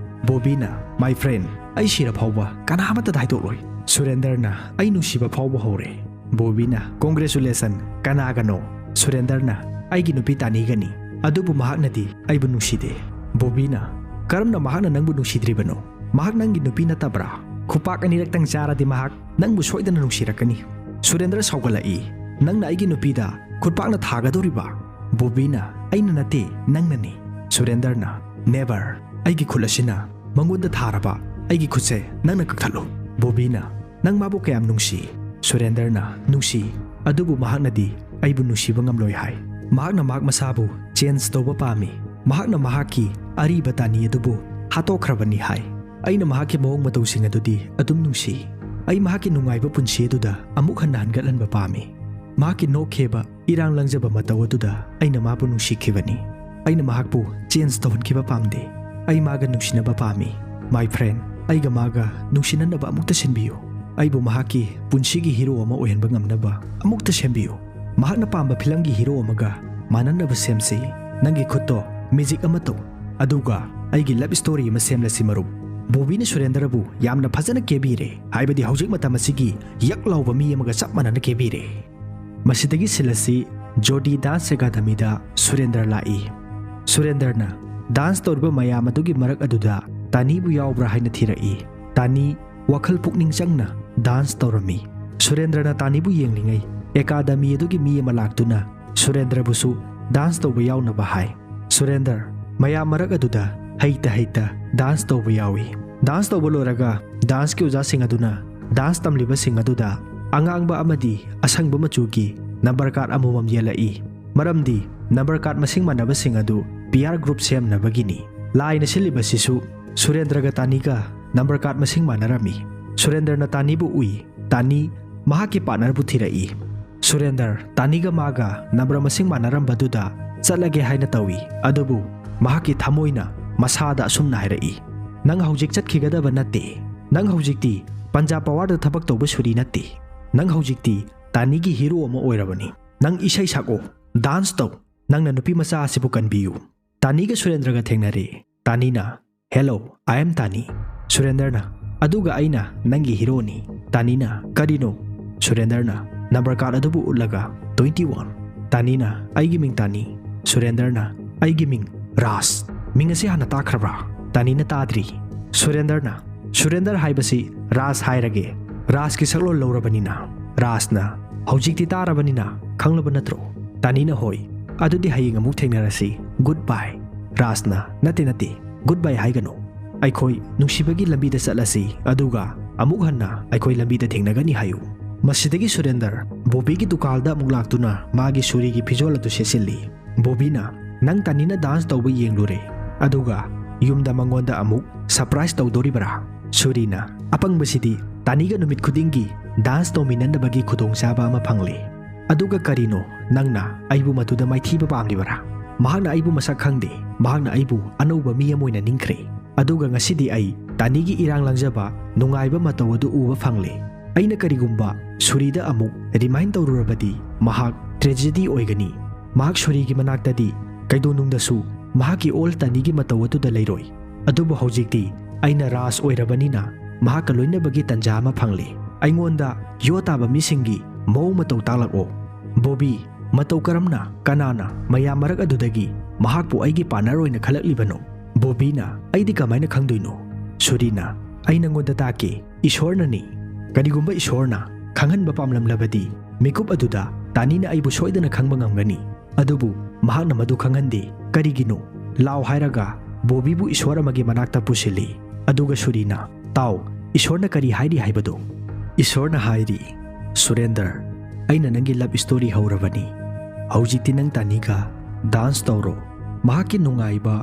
ꯕꯣꯕꯤꯅ, "My friend, ꯑꯩ ꯁꯤꯔ ꯐꯥꯎꯕ ꯀꯅꯥ ꯑꯃꯠꯇꯗ ꯍꯥꯏꯗꯣꯛꯂꯣꯏ꯫" ꯁꯨꯔꯦꯟꯗꯔꯅ, "ꯑꯩ ꯅꯨꯡꯁꯤꯕ ꯐꯥꯎꯕ ꯍꯧꯔꯦ꯫" ꯕꯣꯕꯤꯅ, "Congratulation, ꯀꯅꯥꯒꯅꯣ?" ꯁꯨꯔꯦꯟꯗꯔꯅ, "ꯑꯩꯒꯤ ꯅꯨꯄꯤ ꯇꯥꯅꯤꯒꯅꯤ, ꯑꯗꯨꯕꯨ ꯃꯍꯥꯛꯅꯗꯤ ꯑꯩꯕꯨ ꯅꯨꯡꯁꯤꯗꯦ꯫" ꯕꯣꯕꯤꯅ, "ꯀꯔꯝꯅ ꯃꯍꯥꯛꯅ ꯅꯪꯕꯨ ꯅꯨꯡꯁꯤꯗ꯭ꯔꯤꯕꯅꯣ? ꯃꯍꯥꯛ ꯅꯪꯒꯤ ꯅꯨꯄꯤ ꯅꯠꯇꯕ꯭ꯔꯥ? ꯈꯨꯄꯥꯛ ꯑꯅꯤꯔꯛꯇꯪ ꯆꯥꯔꯗꯤ ꯃꯍꯥꯛ ꯅꯪꯕꯨ ꯁꯣꯏꯗꯅ ꯅꯨꯡꯁꯤꯔꯛꯀꯅꯤ꯫" ꯁꯨꯔꯦꯟꯗ꯭ꯔ ꯁꯥꯎꯒꯠꯂꯛꯏ, "ꯅꯪꯅ ꯑꯩꯒꯤ ꯅꯨꯄꯤꯗ ꯈꯨꯠꯄꯥꯛꯅ ꯊꯥꯒꯗꯧꯔꯤꯕ?" ꯕꯣꯕꯤꯅ, "ꯑꯩꯅ ꯅꯠꯇꯦ, ꯅꯪꯅꯅꯤ꯫" ꯁꯨꯔꯦꯟꯗ꯭ꯔꯅ, "Never, ꯑꯩꯒꯤ ꯈꯨꯠ ꯑꯁꯤꯅ ꯃꯉꯣꯟꯗ ꯊꯥꯔꯕ ꯑꯩꯒꯤ ꯈꯨꯠꯁꯦ ꯅꯪꯅ ꯀꯛꯊꯠꯂꯨ꯫" ꯕꯣꯕꯤꯅ, "ꯅꯪ ꯃꯥꯕꯨ ꯀꯌꯥꯝ ꯅꯨꯡꯁꯤ?" ꯁꯨꯔꯦꯟꯗ꯭ꯔꯅ, "ꯅꯨꯡꯁꯤ, ꯑꯗꯨꯕꯨ ꯃꯍꯥꯛꯅꯗꯤ ꯑꯩꯕꯨ ꯅꯨꯡꯁꯤꯕ ꯉꯝꯂꯣꯏ ꯍꯥꯏ꯫ ꯃꯍꯥꯛꯅ ꯃꯍꯥꯛ ꯃꯁꯥꯕꯨ change ꯇꯧꯕ ꯄꯥꯝꯃꯤ꯫ ꯃꯍꯥꯛꯅ ꯃꯍꯥꯛꯀꯤ ꯑꯔꯤꯕ ꯇꯥꯅꯤ ꯑꯗꯨꯕꯨ ꯍꯥꯠꯇꯣꯛꯈ꯭ꯔꯕꯅꯤ ꯍꯥꯏ꯫ ꯑꯩꯅ ꯃꯍꯥꯛꯀꯤ ꯃꯑꯣꯡ ꯃꯇꯧꯁꯤꯡ ꯑꯗꯨꯗꯤ ꯑꯗꯨꯝ ꯅꯨꯡꯁꯤ꯫ ꯑꯩ ꯃꯍꯥꯛꯀꯤ ꯅꯨꯡꯉꯥꯏꯕ ꯄꯨꯟꯁꯤ ꯑꯗꯨꯗ ꯑꯃꯨꯛ ꯍꯟꯅ ꯍꯟꯒꯠꯍꯟꯕ ꯄꯥꯝꯃꯤ꯫ ꯃꯍꯥꯛꯀꯤ ꯅꯣꯛꯈꯦꯕ, ꯏꯔꯥꯡ ꯂꯪꯖꯕ ꯃꯇꯧ ꯑꯗꯨꯗ ꯑꯩꯅ ꯃꯥꯕꯨ ꯅꯨꯡꯁꯤꯈꯤꯕꯅꯤ꯫ ꯑꯩꯅ ꯃꯍꯥꯛꯄꯨ change ꯇꯧꯍꯟꯈꯤꯕ ꯄꯥꯝꯗꯦ꯫ ꯑꯩ ꯃꯥꯒ ꯅꯨꯡꯁꯤꯅꯕ ꯄꯥꯝꯃꯤ꯫ My friend, ꯑꯩꯒ ꯃꯥꯒ ꯅꯨꯡꯁꯤꯅꯅꯕ ꯑꯃꯨꯛꯇ ꯁꯤꯟꯕꯤꯌꯨ꯫ ꯑꯩꯕꯨ ꯃꯍꯥꯛꯀꯤ ꯄꯨꯟꯁꯤꯒꯤ hero ꯑꯃ ꯑꯣꯏꯍꯟꯕ ꯉꯝꯅꯕ ꯑꯃꯨꯛꯇ ꯁꯦꯝꯕꯤꯌꯨ꯫ ꯃꯍꯥꯛꯅ ꯄꯥꯝꯕ ꯐꯤꯂꯝꯒꯤ hero ꯑꯃꯒ ꯃꯥꯟꯅꯅꯕ ꯁꯦꯝꯁꯤ꯫ ꯅꯪꯒꯤ ꯈꯨꯠꯇꯣ magic ꯑꯃ ꯇꯧ, ꯑꯗꯨꯒ ꯑꯩꯒꯤ love story ꯑꯃ ꯁꯦꯝꯂꯁꯤ, ꯃꯔꯨꯞ꯫" ꯕꯣꯕꯤꯅ ꯁꯨꯔꯦꯟꯗ꯭ꯔꯕꯨ ꯌꯥꯝꯅ ꯐꯖꯅ ꯀꯦꯕꯤꯔꯦ, ꯍꯥꯏꯕꯗꯤ ꯍꯧꯖꯤꯛ ꯃꯇꯝ ꯑꯁꯤꯒꯤ ꯌꯛ ꯂꯥꯎꯕ ꯃꯤ ꯑꯃꯒ ꯆꯞ ꯃꯥꯟꯅꯅ ꯀꯦꯕꯤꯔꯦ꯫ ꯃꯁꯤꯗꯒꯤ ꯁꯤꯜ ꯑꯁꯤ ꯖꯣꯗꯤ Dance Academyꯗ ꯁꯨꯔꯦꯟꯗ꯭ꯔ ꯂꯥꯛꯏ꯫ ꯁꯨꯔꯦꯟꯗ꯭ꯔꯅ dance ꯇꯧꯔꯤꯕ ꯃꯌꯥꯝ ꯑꯗꯨꯒꯤ ꯃꯔꯛ ꯑꯗꯨꯗ ꯇꯥꯅꯤꯕꯨ ꯌꯥꯎꯕ꯭ꯔꯥ ꯍꯥꯏꯅ ꯊꯤꯔꯛꯏ꯫ ꯇꯥꯅꯤ ꯋꯥꯈꯜ ꯄꯨꯛꯅꯤꯡ ꯆꯪꯅ dance ꯇꯧꯔꯝꯃꯤ꯫ ꯁꯨꯔꯦꯟꯗ꯭ꯔꯅ ꯇꯥꯅꯤꯕꯨ ꯌꯦꯡꯂꯤꯉꯩ academy ꯑꯗꯨꯒꯤ ꯃꯤ ꯑꯃ ꯂꯥꯛꯇꯨꯅ ꯁꯨꯔꯦꯟꯗ꯭ꯔꯕꯨꯁꯨ dance ꯇꯧꯕ ꯌꯥꯎꯅꯕ ꯍꯥꯏ꯫ ꯁꯨꯔꯦꯟꯗ꯭ꯔ ꯃꯌꯥꯝ ꯃꯔꯛ ꯑꯗꯨꯗ ꯍꯩꯇ ꯍꯩꯇ dance ꯇꯧꯕ ꯌꯥꯎꯏ꯫ Dance ꯇꯧꯕ ꯂꯣꯏꯔꯒ danceꯀꯤ ꯑꯣꯖꯥꯁꯤꯡ ꯑꯗꯨꯅ dance ꯇꯝꯂꯤꯕꯁꯤꯡ ꯑꯗꯨꯗ ꯑꯉꯥꯡꯕ ꯑꯃꯗꯤ ꯑꯁꯪꯕ ꯃꯆꯨꯒꯤ number card ꯑꯃꯃꯝ ꯌꯦꯜꯂꯛꯏ꯫ ꯃꯔꯝꯗꯤ number card ꯃꯁꯤꯡ ꯃꯥꯟꯅꯕꯁꯤꯡ ꯑꯗꯨ peer group ꯁꯦꯝꯅꯕꯒꯤꯅꯤ꯫ ꯂꯥꯏꯅ ꯁꯤꯜꯂꯤꯕꯁꯤꯁꯨ ꯁꯨꯔꯦꯟꯗ꯭ꯔꯒ ꯇꯥꯅꯤꯒ number card ꯃꯁꯤꯡ ꯃꯥꯟꯅꯔꯝꯃꯤ꯫ ꯁꯨꯔꯦꯟꯗ꯭ꯔꯅ ꯇꯥꯅꯤꯕꯨ ꯎꯏ꯫ ꯇꯥꯅꯤ ꯃꯍꯥꯛꯀꯤ partnerꯕꯨ ꯊꯤꯔꯛꯏ꯫ ꯁꯨꯔꯦꯟꯗ꯭ꯔ ꯇꯥꯅꯤꯒ ꯃꯥꯒ number ꯃꯁꯤꯡ ꯃꯥꯟꯅꯔꯝꯕꯗꯨꯗ ꯆꯠꯂꯒꯦ ꯍꯥꯏꯅ ꯇꯧꯏ, ꯑꯗꯨꯕꯨ ꯃꯍꯥꯛꯀꯤ ꯊꯃꯣꯏꯅ ꯃꯁꯥꯗ ꯑꯁꯨꯝꯅ ꯍꯥꯏꯔꯛꯏ, "ꯅꯪ ꯍꯧꯖꯤꯛ ꯆꯠꯈꯤꯒꯗꯕ ꯅꯠꯇꯦ꯫ ꯅꯪ ꯍꯧꯖꯤꯛꯇꯤ ꯄꯟꯖꯥꯕ powerꯗ ꯊꯕꯛ ꯇꯧꯕ ꯁꯨꯔꯤ ꯅꯠꯇꯦ꯫ ꯅꯪ ꯍꯧꯖꯤꯛꯇꯤ ꯇꯥꯅꯤꯒꯤ hero ꯑꯃ ꯑꯣꯏꯔꯕꯅꯤ꯫" "ꯅꯪ ꯏꯁꯩ ꯁꯛꯑꯣ, ꯗꯥꯟꯁ ꯇꯧ, ꯅꯪꯅ ꯅꯨꯄꯤ ꯃꯆꯥ ꯑꯁꯤꯕꯨ ꯀꯟꯕꯤꯌꯨ"꯫ ꯇꯥꯅꯤꯒ ꯁꯨꯔꯦꯟꯗ꯭ꯔꯒ ꯊꯦꯡꯅꯔꯦ꯫ ꯇꯥꯅꯤꯅ, "Hello, I am ꯇꯥꯅꯤ"꯫ ꯁꯨꯔꯦꯟꯗ꯭ꯔꯅ, "ꯑꯗꯨꯒ ꯑꯩꯅ ꯅꯪꯒꯤ ꯍꯤꯔꯣꯅꯤ"꯫ ꯇꯥꯅꯤꯅ, "ꯀꯔꯤꯅꯣ?" ꯁꯨꯔꯦꯟꯗ꯭ꯔꯅ ꯅꯝꯕꯔ ꯀꯥꯔꯗ ꯑꯗꯨꯕꯨ ꯎꯠꯂꯒ, "Twenty one"꯫ ꯇꯥꯅꯤꯅ, "ꯑꯩꯒꯤ ꯃꯤꯡ ꯇꯥꯅꯤ"꯫ ꯁꯨꯔꯦꯟꯗ꯭ꯔꯅ, "ꯑꯩꯒꯤ ꯃꯤꯡ ꯔꯥꯖ"꯫ "ꯃꯤꯡ ꯑꯁꯤ ꯍꯥꯟꯅ ꯇꯥꯈ꯭ꯔꯕ꯭ꯔꯥ?" ꯇꯥꯅꯤꯅ, "ꯇꯥꯗ꯭ꯔꯤ"꯫ ꯁꯨꯔꯦꯟꯗ꯭ꯔꯅ, "ꯁꯨꯔꯦꯟꯗ꯭ꯔ ꯍꯥꯏꯕꯁꯤ ꯔꯥꯖ ꯍꯥꯏꯔꯒꯦ꯫ ꯔꯥꯖꯀꯤ ꯁꯛꯂꯣꯟ ꯂꯧꯔꯕꯅꯤꯅ"꯫ ꯔꯥꯖꯅ, "ꯍꯧꯖꯤꯛꯇꯤ ꯇꯥꯔꯕꯅꯤꯅ ꯈꯪꯂꯕ ꯅꯠꯇ꯭ꯔꯣ?" ꯇꯥꯅꯤꯅ, "ꯍꯣꯏ, ꯑꯗꯨꯗꯤ ꯍꯌꯦꯡ ꯑꯃꯨꯛ ꯊꯦꯡꯅꯔꯁꯤ꯫ Good bye"꯫ ꯔꯥꯖꯅ, "ꯅꯠꯇꯦ, ꯅꯠꯇꯦ, good bye ꯍꯥꯏꯒꯅꯨ꯫ ꯑꯩꯈꯣꯏ ꯅꯨꯡꯁꯤꯕꯒꯤ ꯂꯝꯕꯤꯗ ꯆꯠꯂꯁꯤ, ꯑꯗꯨꯒ ꯑꯃꯨꯛ ꯍꯟꯅ ꯑꯩꯈꯣꯏ ꯂꯝꯕꯤꯗ ꯊꯦꯡꯅꯒꯅꯤ ꯍꯥꯏꯌꯨ"꯫ ꯃꯁꯤꯗꯒꯤ ꯁꯨꯔꯦꯟꯗ꯭ꯔ ꯕꯣꯕꯤꯒꯤ ꯗꯨꯀꯥꯟꯗ ꯑꯃꯨꯛ ꯂꯥꯛꯇꯨꯅ ꯃꯥꯒꯤ ꯁꯨꯔꯤꯒꯤ ꯐꯤꯖꯣꯜ ꯑꯗꯨ ꯁꯦꯠꯆꯤꯜꯂꯤ꯫ ꯕꯣꯕꯤꯅ, "ꯅꯪ ꯇꯥꯅꯤꯅ ꯗꯥꯟꯁ ꯇꯧꯕ ꯌꯦꯡꯂꯨꯔꯦ, ꯑꯗꯨꯒ ꯌꯨꯝꯗ ꯃꯉꯣꯟꯗ ꯑꯃꯨꯛ ꯁꯔꯄ꯭ꯔꯥꯏꯖ ꯇꯧꯗꯣꯔꯤꯕꯔꯥ?" ꯁꯨꯔꯤꯅ, "ꯑꯄꯪꯕꯁꯤꯗꯤ ꯇꯥꯅꯤꯒ ꯅꯨꯃꯤꯠ ꯈꯨꯗꯤꯡꯒꯤ ꯗꯥꯟꯁ ꯇꯧꯃꯤꯟꯅꯅꯕꯒꯤ ꯈꯨꯗꯣꯡꯆꯥꯕ ꯑꯃ ꯐꯪꯂꯦ꯫ ꯑꯗꯨꯒ ꯀꯔꯤꯅꯣ, ꯅꯪꯅ ꯑꯩꯕꯨ ꯃꯗꯨꯗ ꯃꯥꯏꯊꯤꯕ ꯄꯥꯝꯂꯤꯕꯔꯥ? ꯃꯍꯥꯛꯅ ꯑꯩꯕꯨ ꯃꯁꯛ ꯈꯪꯗꯦ꯫ ꯃꯍꯥꯛꯅ ꯑꯩꯕꯨ ꯑꯅꯧꯕ ꯃꯤ ꯑꯃ ꯑꯣꯏꯅ ꯅꯤꯡꯈ꯭ꯔꯦ꯫ ꯑꯗꯨꯒ ꯉꯁꯤꯗꯤ ꯑꯩ ꯇꯥꯅꯤꯒꯤ ꯏꯔꯥꯡ ꯂꯥꯡꯖꯕ ꯅꯨꯡꯉꯥꯏꯕ ꯃꯇꯧ ꯑꯗꯨ ꯎꯕ ꯐꯪꯂꯦ꯫ ꯑꯩꯅ ꯀꯔꯤꯒꯨꯝꯕ ꯁꯨꯔꯤꯗ ꯑꯃꯨꯛ ꯔꯤꯃꯥꯏꯟ ꯇꯧꯔꯨꯔꯕꯗꯤ ꯃꯍꯥꯛ ꯇ꯭ꯔꯦꯖꯦꯗꯤ ꯑꯣꯏꯒꯅꯤ꯫ ꯃꯍꯥꯛ ꯁꯨꯔꯤꯒꯤ ꯃꯅꯥꯛꯇꯗꯤ ꯀꯩꯗꯧꯅꯨꯡꯗꯁꯨ ꯃꯍꯥꯛꯀꯤ ꯑꯣꯜ ꯇꯥꯅꯤꯒꯤ ꯃꯇꯧ ꯑꯗꯨꯗ ꯂꯩꯔꯣꯏ꯫ ꯑꯗꯨꯕꯨ ꯍꯧꯖꯤꯛꯇꯤ ꯑꯩꯅ ꯔꯥꯖ ꯑꯣꯏꯔꯕꯅꯤꯅ ꯃꯍꯥꯛꯀ ꯂꯣꯏꯅꯕꯒꯤ ꯇꯟꯖꯥ ꯑꯃ ꯐꯪꯂꯦ꯫ ꯑꯩꯉꯣꯟꯗ ꯌꯣ ꯇꯥꯕ ꯃꯤꯁꯤꯡꯒꯤ ꯃꯑꯣꯡ ꯃꯇꯧ ꯇꯥꯛꯂꯛꯑꯣ꯫ ꯕꯣꯕꯤ, ꯃꯇꯧ ꯀꯔꯝꯅ, ꯀꯅꯥꯅ ꯃꯌꯥꯝ ꯃꯔꯛ ꯑꯗꯨꯗꯒꯤ ꯃꯍꯥꯛꯄꯨ ꯑꯩꯒꯤ ꯄꯥꯔꯠꯅꯔ ꯑꯣꯏꯅ ꯈꯜꯂꯛꯂꯤꯕꯅꯣ?" ꯕꯣꯕꯤꯅ, "ꯑꯩꯗꯤ ꯀꯃꯥꯏꯅ ꯈꯪꯗꯣꯏꯅꯣ?" ꯁꯨꯔꯤꯅ, "ꯑꯩ ꯅꯪꯉꯣꯟꯗ ꯇꯥꯛꯀꯦ꯫ ꯏꯁꯣꯔꯅꯅꯤ꯫ ꯀꯔꯤꯒꯨꯝꯕ ꯏꯁꯣꯔꯅ ꯈꯪꯍꯟꯕ ꯄꯥꯝꯂꯝꯂꯕꯗꯤ, ꯃꯤꯀꯨꯞ ꯑꯗꯨꯗ ꯇꯥꯅꯤꯅ ꯑꯩꯕꯨ ꯁꯣꯏꯗꯅ ꯈꯪꯕ ꯉꯝꯒꯅꯤ꯫ ꯑꯗꯨꯕꯨ ꯃꯍꯥꯛꯅ ꯃꯗꯨ ꯈꯪꯍꯟꯗꯦ꯫ ꯀꯔꯤꯒꯤꯅꯣ? ꯂꯥꯎ ꯍꯥꯏꯔꯒ ꯕꯣꯕꯤꯕꯨ ꯏꯁꯣꯔ ꯑꯃꯒꯤ ꯃꯅꯥꯛꯇ ꯄꯨꯁꯤꯜꯂꯤ꯫ ꯑꯗꯨꯒ ꯁꯨꯔꯤꯅ, ꯇꯥꯎ, ꯏꯁꯣꯔꯅ ꯀꯔꯤ ꯍꯥꯏꯔꯤ ꯍꯥꯏꯕꯗꯨ꯫ ꯏꯁꯣꯔꯅ ꯍꯥꯏꯔꯤ, ꯁꯨꯔꯦꯟꯗ꯭ꯔ, ꯑꯩꯅ ꯅꯪꯒꯤ ꯂꯚ ꯏꯁꯇꯣꯔꯤ ꯍꯧꯔꯕꯅꯤ꯫ ꯍꯧꯖꯤꯛꯇꯤ ꯅꯪ ꯇꯥꯅꯤꯒ ꯗꯥꯟꯁ ꯇꯧꯔꯣ꯫ ꯃꯍꯥꯛꯀꯤ ꯅꯨꯡꯉꯥꯏꯕ,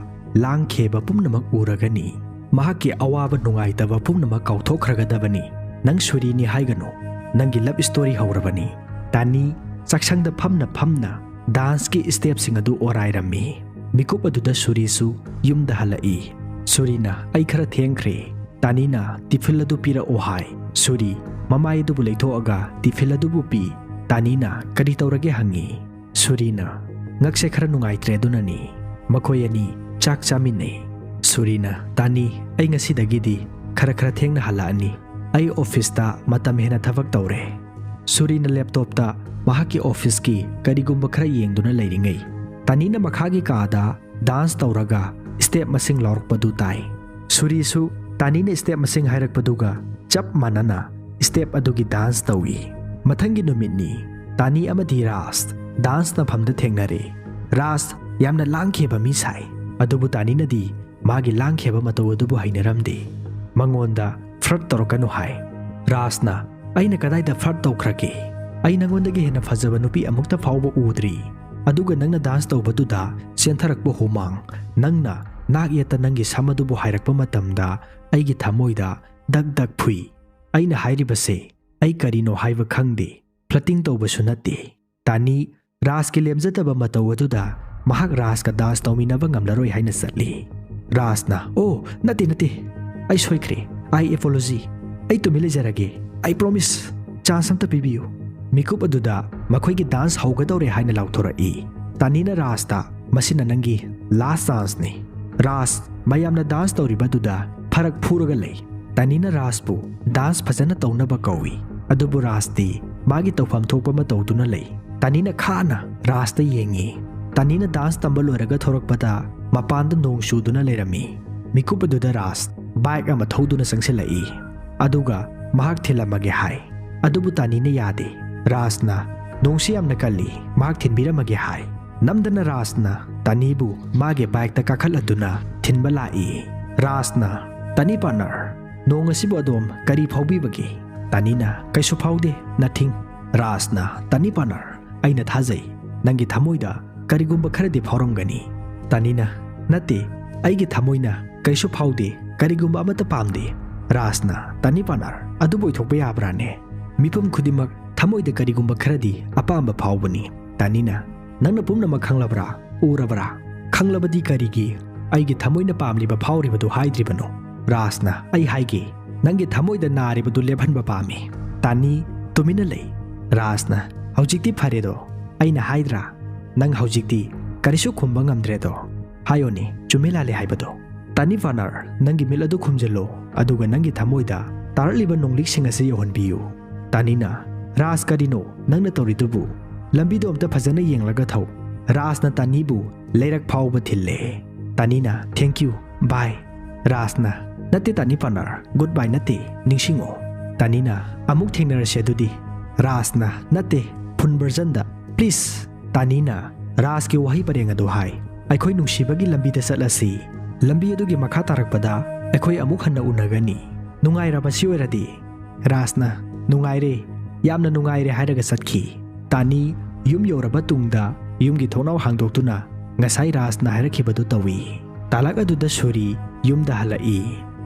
ꯂꯥꯡꯈꯦꯕ ꯄꯨꯝꯅꯃꯛ ꯎꯔꯒꯅꯤ꯫ ꯃꯍꯥꯛꯀꯤ ꯑꯋꯥꯕ ꯅꯨꯡꯉꯥꯏꯇꯕ ꯄꯨꯝꯅꯃꯛ ꯀꯥꯎꯊꯣꯛꯈ꯭ꯔꯒꯗꯕꯅꯤ꯫ ꯅꯪ ꯁꯨꯔꯤꯅꯤ ꯍꯥꯏꯒꯅꯨ꯫ ꯅꯪꯒꯤ ꯂꯚ ꯏꯁꯇꯣꯔꯤ ꯍꯧꯔꯕꯅꯤ"꯫ ꯇꯥꯅꯤ ꯆꯥꯛꯁꯪꯗ ꯐꯝꯅ ꯐꯝꯅ ꯗꯥꯟꯁꯀꯤ ꯁ꯭ꯇꯦꯞꯁꯤꯡ ꯑꯗꯨ ꯑꯣꯔꯥꯏꯔꯝꯃꯤ꯫ ꯃꯤꯀꯨꯞ ꯑꯗꯨꯗ ꯁꯨꯔꯤꯁꯨ ꯌꯨꯝꯗ ꯍꯜꯂꯛꯏ꯫ ꯁꯨꯔꯤꯅ, "ꯑꯩ ꯈꯔ ꯊꯦꯡꯈ꯭ꯔꯦ꯫ ꯇꯥꯅꯤꯅ ꯇꯤꯐꯤꯜ ꯑꯗꯨ ꯄꯤꯔꯛꯑꯣ" ꯍꯥꯏ꯫ ꯁꯨꯔꯤ ꯃꯃꯥꯏ ꯑꯗꯨꯕꯨ ꯂꯩꯊꯣꯛꯑꯒ ꯇꯤꯐꯤꯜ ꯑꯗꯨꯕꯨ ꯄꯤ꯫ ꯇꯥꯅꯤꯅ ꯀꯔꯤ ꯇꯧꯔꯒꯦ ꯍꯪꯉꯤ꯫ ꯁꯨꯔꯤꯅ, "ꯉꯛꯁꯦ ꯈꯔ ꯅꯨꯡꯉꯥꯏꯇ꯭ꯔꯦ, ꯑꯗꯨꯅꯅꯤ"꯫ ꯃꯈꯣꯏ ꯑꯅꯤ ꯆꯥꯛ ꯆꯥꯃꯤꯟꯅꯩ꯫ ꯁꯨꯔꯤꯅ, "ꯇꯥꯅꯤ, ꯑꯩ ꯉꯁꯤꯗꯒꯤꯗꯤ ꯈꯔ ꯈꯔ ꯊꯦꯡꯅ ꯍꯜꯂꯛꯑꯅꯤ꯫ ꯑꯩ ꯑꯣꯐꯤꯁꯇ ꯃꯇꯝ ꯍꯦꯟꯅ ꯊꯕꯛ ꯇꯧꯔꯦ"꯫ ꯁꯨꯔꯤꯅ ꯂꯦꯞꯇꯣꯞꯇ ꯃꯍꯥꯛꯀꯤ ꯑꯣꯐꯤꯁꯀꯤ ꯀꯔꯤꯒꯨꯝꯕ ꯈꯔ ꯌꯦꯡꯗꯨꯅ ꯂꯩꯔꯤꯉꯩ, ꯇꯥꯅꯤꯅ ꯃꯈꯥꯒꯤ ꯀꯥꯗ ꯗꯥꯟꯁ ꯇꯧꯔꯒ ꯁ꯭ꯇꯦꯞ ꯃꯁꯤꯡ ꯂꯥꯎꯔꯛꯄꯗꯨ ꯇꯥꯏ꯫ ꯁꯨꯔꯤꯁꯨ ꯇꯥꯅꯤꯅ ꯁ꯭ꯇꯦꯞ ꯃꯁꯤꯡ ꯍꯥꯏꯔꯛꯄꯗꯨꯒ ꯆꯞ ꯃꯥꯟꯅꯅ ꯁ꯭ꯇꯦꯞ ꯑꯗꯨꯒꯤ ꯗꯥꯟꯁ ꯇꯧꯏ꯫ ꯃꯊꯪꯒꯤ ꯅꯨꯃꯤꯠꯅꯤ꯫ ꯇꯥꯅꯤ ꯑꯃꯗꯤ ꯔꯥꯖ ꯗꯥꯟꯁ ꯇꯝꯐꯝꯗ ꯊꯦꯡꯅꯔꯦ꯫ ꯔꯥꯖ ꯌꯥꯝꯅ ꯂꯥꯡꯈꯤꯕ ꯃꯤ ꯁꯥꯏ, ꯑꯗꯨꯕꯨ ꯇꯥꯅꯤꯅꯗꯤ ꯃꯥꯒꯤ ꯂꯥꯡꯈꯤꯕ ꯃꯇꯧ ꯑꯗꯨꯕꯨ ꯍꯩꯅꯔꯝꯗꯦ꯫ ꯃꯉꯣꯟꯗ ꯐ꯭ꯂꯔꯠ ꯇꯧꯔꯛꯀꯅꯨ ꯍꯥꯏ꯫ ꯔꯥꯖꯅ, "ꯑꯩꯅ ꯀꯗꯥꯏꯗ ꯐ꯭ꯂꯔꯠ ꯇꯧꯈ꯭ꯔꯒꯦ? ꯑꯩ ꯅꯉꯣꯟꯗꯒꯤ ꯍꯦꯟꯅ ꯐꯖꯕ ꯅꯨꯄꯤ ꯑꯃꯨꯛꯇ ꯐꯥꯎꯕ ꯎꯗ꯭ꯔꯤ꯫ ꯑꯗꯨꯒ ꯅꯪꯅ ꯗꯥꯟꯁ ꯇꯧꯕꯗꯨꯗ ꯆꯦꯟꯊꯔꯛꯄ ꯍꯨꯃꯥꯡ, ꯅꯪꯅ ꯅꯥꯛ ꯌꯦꯠꯇ ꯅꯪꯒꯤ ꯁꯝ ꯑꯗꯨꯕꯨ ꯍꯥꯏꯔꯛꯄ ꯃꯇꯝꯗ ꯑꯩꯒꯤ ꯊꯃꯣꯏꯗ ꯗꯛ ꯗꯛ ꯐꯨꯏ꯫ ꯑꯩꯅ ꯍꯥꯏꯔꯤꯕꯁꯦ ꯑꯩ ꯀꯔꯤꯅꯣ ꯍꯥꯏꯕ ꯈꯪꯗꯦ꯫ ꯐ꯭ꯂꯔꯇꯤꯡ ꯇꯧꯕꯁꯨ ꯅꯠꯇꯦ"꯫ ꯇꯥꯅꯤ ꯔꯥꯖꯀꯤ ꯂꯦꯝꯖꯗꯕ ꯃꯇꯧ ꯑꯗꯨꯗ ꯃꯍꯥꯛ ꯔꯥꯖꯀ ꯗꯥꯟꯁ ꯇꯧꯃꯤꯟꯅꯕ ꯉꯝꯂꯔꯣꯏ ꯍꯥꯏꯅ ꯆꯠꯂꯤ꯫ ꯔꯥꯖꯅ, "ꯑꯣ, ꯅꯠꯇꯦ, ꯅꯠꯇꯦ, ꯑꯩ ꯁꯣꯏꯈ꯭ꯔꯦ꯫ ꯑꯥꯏ ꯑꯦꯄꯣꯂꯣꯖꯤ꯫ ꯑꯩ ꯇꯨꯃꯤꯟ ꯂꯩꯖꯔꯒꯦ꯫ ꯑꯥꯏ ꯄ꯭ꯔꯣꯃꯤꯁ꯫ ꯆꯥꯟꯁ ꯑꯝꯇ ꯄꯤꯕꯤꯌꯨ"꯫ ꯃꯤꯀꯨꯞ ꯑꯗꯨꯗ ꯃꯈꯣꯏꯒꯤ ꯗꯥꯟꯁ ꯍꯧꯒꯗꯧꯔꯦ ꯍꯥꯏꯅ ꯂꯥꯎꯊꯣꯔꯛꯏ꯫ ꯇꯥꯅꯤꯅ ꯔꯥꯖꯇ, "ꯃꯁꯤꯅ ꯅꯪꯒꯤ ꯂꯥꯁ ꯆꯥꯟꯁꯅꯤ"꯫ ꯔꯥꯖ ꯃꯌꯥꯝꯅ ꯗꯥꯟꯁ ꯇꯧꯔꯤꯕꯗꯨꯗ ꯐꯔꯛ ꯐꯨꯔꯒ ꯂꯩ꯫ ꯇꯥꯅꯤꯅ ꯔꯥꯖꯄꯨ ꯗꯥꯟꯁ ꯐꯖꯅ ꯇꯧꯅꯕ ꯀꯧꯏ, ꯑꯗꯨꯕꯨ ꯔꯥꯖꯇꯤ ꯃꯥꯒꯤ ꯇꯧꯐꯝ ꯊꯣꯛꯄ ꯑꯃ ꯇꯧꯗꯨꯅ ꯂꯩ꯫ ꯇꯥꯅꯤꯅ ꯈꯥꯅ ꯔꯥꯖꯇ ꯌꯦꯡꯉꯤ꯫ ꯇꯥꯅꯤꯅ ꯗꯥꯟꯁ ꯇꯝꯕ ꯂꯣꯏꯔꯒ ꯊꯣꯔꯛꯄꯗ ꯃꯄꯥꯟꯗ ꯅꯣꯡ ꯆꯨꯗꯨꯅ ꯂꯩꯔꯝꯃꯤ꯫ ꯃꯤꯀꯨꯞ ꯑꯗꯨꯗ ꯔꯥꯖ ꯕꯥꯏꯛ ꯑꯃ ꯊꯧꯗꯨꯅ ꯆꯪꯁꯤꯜꯂꯛꯏ, ꯑꯗꯨꯒ ꯃꯍꯥꯛ ꯊꯤꯜꯂꯝꯃꯒꯦ ꯍꯥꯏ꯫ ꯑꯗꯨꯕꯨ ꯇꯥꯅꯤꯅ ꯌꯥꯗꯦ꯫ ꯔꯥꯖꯅ, "ꯅꯣꯡꯁꯤ ꯌꯥꯝꯅ ꯀꯜꯂꯤ, ꯃꯍꯥꯛ ꯊꯤꯟꯕꯤꯔꯝꯃꯒꯦ" ꯍꯥꯏ꯫ ꯅꯝꯗꯅ ꯔꯥꯖꯅ ꯇꯥꯅꯤꯕꯨ ꯃꯥꯒꯤ ꯕꯥꯏꯛꯇ ꯀꯥꯈꯠꯍꯟꯗꯨꯅ ꯊꯤꯟꯕ ꯂꯥꯛꯏ꯫ ꯔꯥꯖꯅ, "ꯇꯥꯅꯤ ꯄꯥꯔꯠꯅꯔ, ꯅꯣꯡ ꯑꯁꯤꯕꯨ ꯑꯗꯣꯝ ꯀꯔꯤ ꯐꯥꯎꯕꯤꯕꯒꯦ?" ꯇꯥꯅꯤꯅ, "ꯀꯩꯁꯨ ꯐꯥꯎꯗꯦ, ꯅꯊꯤꯡ"꯫ ꯔꯥꯖꯅ, "ꯇꯥꯅꯤ ꯄꯥꯔꯠꯅꯔ, ꯑꯩꯅ ꯊꯥꯖꯩ ꯅꯪꯒꯤ ꯊꯃꯣꯏꯗ ꯀꯔꯤꯒꯨꯝꯕ ꯈꯔꯗꯤ ꯐꯥꯎꯔꯝꯒꯅꯤ"꯫ ꯇꯥꯅꯤꯅ, "ꯅꯠꯇꯦ, ꯑꯩꯒꯤ ꯊꯃꯣꯏꯅ ꯀꯩꯁꯨ ꯐꯥꯎꯗꯦ, ꯀꯔꯤꯒꯨꯝꯕ ꯑꯃꯠꯇ ꯄꯥꯝꯗꯦ"꯫ ꯔꯥꯖꯅ, "ꯇꯥꯅꯤ ꯄꯥꯔꯠꯅꯔ, ꯑꯗꯨꯕꯨ ꯑꯣꯏꯊꯣꯛꯄ ꯌꯥꯕ꯭ꯔꯥꯅꯦ? ꯃꯤꯄꯨꯝ ꯈꯨꯗꯤꯡꯃꯛ ꯊꯃꯣꯏꯗ ꯀꯔꯤꯒꯨꯝꯕ ꯈꯔꯗꯤ ꯑꯄꯥꯝꯕ ꯐꯥꯎꯕꯅꯤ"꯫ ꯇꯥꯅꯤꯅ, "ꯅꯪꯅ ꯄꯨꯝꯅꯃꯛ ꯈꯪꯂꯕ꯭ꯔꯥ? ꯎꯔꯕ꯭ꯔꯥ? ꯈꯪꯂꯕꯗꯤ ꯀꯔꯤꯒꯤ ꯑꯩꯒꯤ ꯊꯃꯣꯏꯅ ꯄꯥꯝꯂꯤꯕ ꯐꯥꯎꯔꯤꯕꯗꯨ ꯍꯥꯏꯗ꯭ꯔꯤꯕꯅꯣ?" ꯔꯥꯖꯅ, "ꯑꯩ ꯍꯥꯏꯒꯦ, ꯅꯪꯒꯤ ꯊꯃꯣꯏꯗ ꯅꯥꯔꯤꯕꯗꯨ ꯂꯦꯞꯍꯟꯕ ꯄꯥꯝꯃꯤ"꯫ ꯇꯥꯅꯤ ꯇꯨꯃꯤꯟꯅ ꯂꯩ꯫ ꯔꯥꯖꯅ, "ꯍꯧꯖꯤꯛꯇꯤ ꯐꯔꯦꯗꯣ, ꯑꯩꯅ ꯍꯥꯏꯗ꯭ꯔꯥ? ꯅꯪ ꯍꯧꯖꯤꯛꯇꯤ ꯀꯔꯤꯁꯨ ꯈꯨꯝꯕ ꯉꯝꯗ꯭ꯔꯦꯗꯣ꯫ ꯍꯥꯏꯌꯣꯅꯦ, ꯆꯨꯝꯃꯤ ꯂꯥꯜꯂꯤ ꯍꯥꯏꯕꯗꯣ?" "ꯇꯥꯅꯤ ꯄꯥꯔꯠꯅꯔ, ꯅꯪꯒꯤ ꯃꯤꯠ ꯑꯗꯨ ꯈꯨꯝꯖꯤꯜꯂꯣ, ꯑꯗꯨꯒ ꯅꯪꯒꯤ ꯊꯃꯣꯏꯗ ꯇꯥꯔꯛꯂꯤꯕ ꯅꯣꯡꯂꯤꯛꯁꯤꯡ ꯑꯁꯤ ꯌꯧꯍꯟꯕꯤꯌꯨ꯫" ꯇꯥꯅꯤꯅ, "ꯔꯥꯖ, ꯀꯔꯤꯅꯣ ꯅꯪꯅ ꯇꯧꯔꯤꯗꯨꯕꯨ? ꯂꯝꯕꯤꯗꯣ ꯑꯝꯇ ꯐꯖꯅ ꯌꯦꯡꯂꯒ ꯊꯧ꯫" ꯔꯥꯖꯅ ꯇꯥꯅꯤꯕꯨ ꯂꯩꯔꯛ ꯐꯥꯎꯕ ꯊꯤꯜꯂꯦ꯫ ꯇꯥꯅꯤꯅ, "Thank you, bye꯫" ꯔꯥꯖꯅ, "ꯅꯠꯇꯦ ꯇꯥꯅꯤ ꯄꯥꯔꯠꯅꯔ, ꯒꯨꯗ ꯕꯥꯏ ꯅꯠꯇꯦ, ꯅꯤꯡꯁꯤꯡꯉꯣ꯫" ꯇꯥꯅꯤꯅ, "ꯑꯃꯨꯛ ꯊꯦꯡꯅꯔꯁꯦ ꯑꯗꯨꯗꯤ꯫" ꯔꯥꯖꯅ, "ꯅꯠꯇꯦ, ꯐꯨꯜ ꯚꯔꯖꯟꯗ, ꯄ꯭ꯂꯤꯖ꯫" ꯇꯥꯅꯤꯅ ꯔꯥꯖꯀꯤ ꯋꯥꯍꯩ ꯄꯔꯦꯡ ꯑꯗꯨ ꯍꯥꯏ, "ꯑꯩꯈꯣꯏ ꯅꯨꯡꯁꯤꯕꯒꯤ ꯂꯝꯕꯤꯗ ꯆꯠꯂꯁꯤ꯫ ꯂꯝꯕꯤ ꯑꯗꯨꯒꯤ ꯃꯈꯥ ꯇꯥꯔꯛꯄꯗ ꯑꯩꯈꯣꯏ ꯑꯃꯨꯛ ꯍꯟꯅ ꯎꯅꯒꯅꯤ꯫ ꯅꯨꯡꯉꯥꯏꯔꯕ ꯁꯤ ꯑꯣꯏꯔꯗꯤ?" ꯔꯥꯖꯅ, "ꯅꯨꯡꯉꯥꯏꯔꯦ, ꯌꯥꯝꯅ ꯅꯨꯡꯉꯥꯏꯔꯦ" ꯍꯥꯏꯔꯒ ꯆꯠꯈꯤ꯫ ꯇꯥꯅꯤ ꯌꯨꯝ ꯌꯧꯔꯕ ꯇꯨꯡꯗ ꯌꯨꯝꯒꯤ ꯊꯣꯡꯅꯥꯎ ꯍꯥꯡꯗꯣꯛꯇꯨꯅ ꯉꯁꯥꯏ ꯔꯥꯖꯅ ꯍꯥꯏꯔꯛꯈꯤꯕꯗꯨ ꯇꯧꯏ꯫ ꯇꯥꯂꯛ ꯑꯗꯨꯗ ꯁꯨꯔꯤ ꯌꯨꯝꯗ ꯍꯜꯂꯛꯏ꯫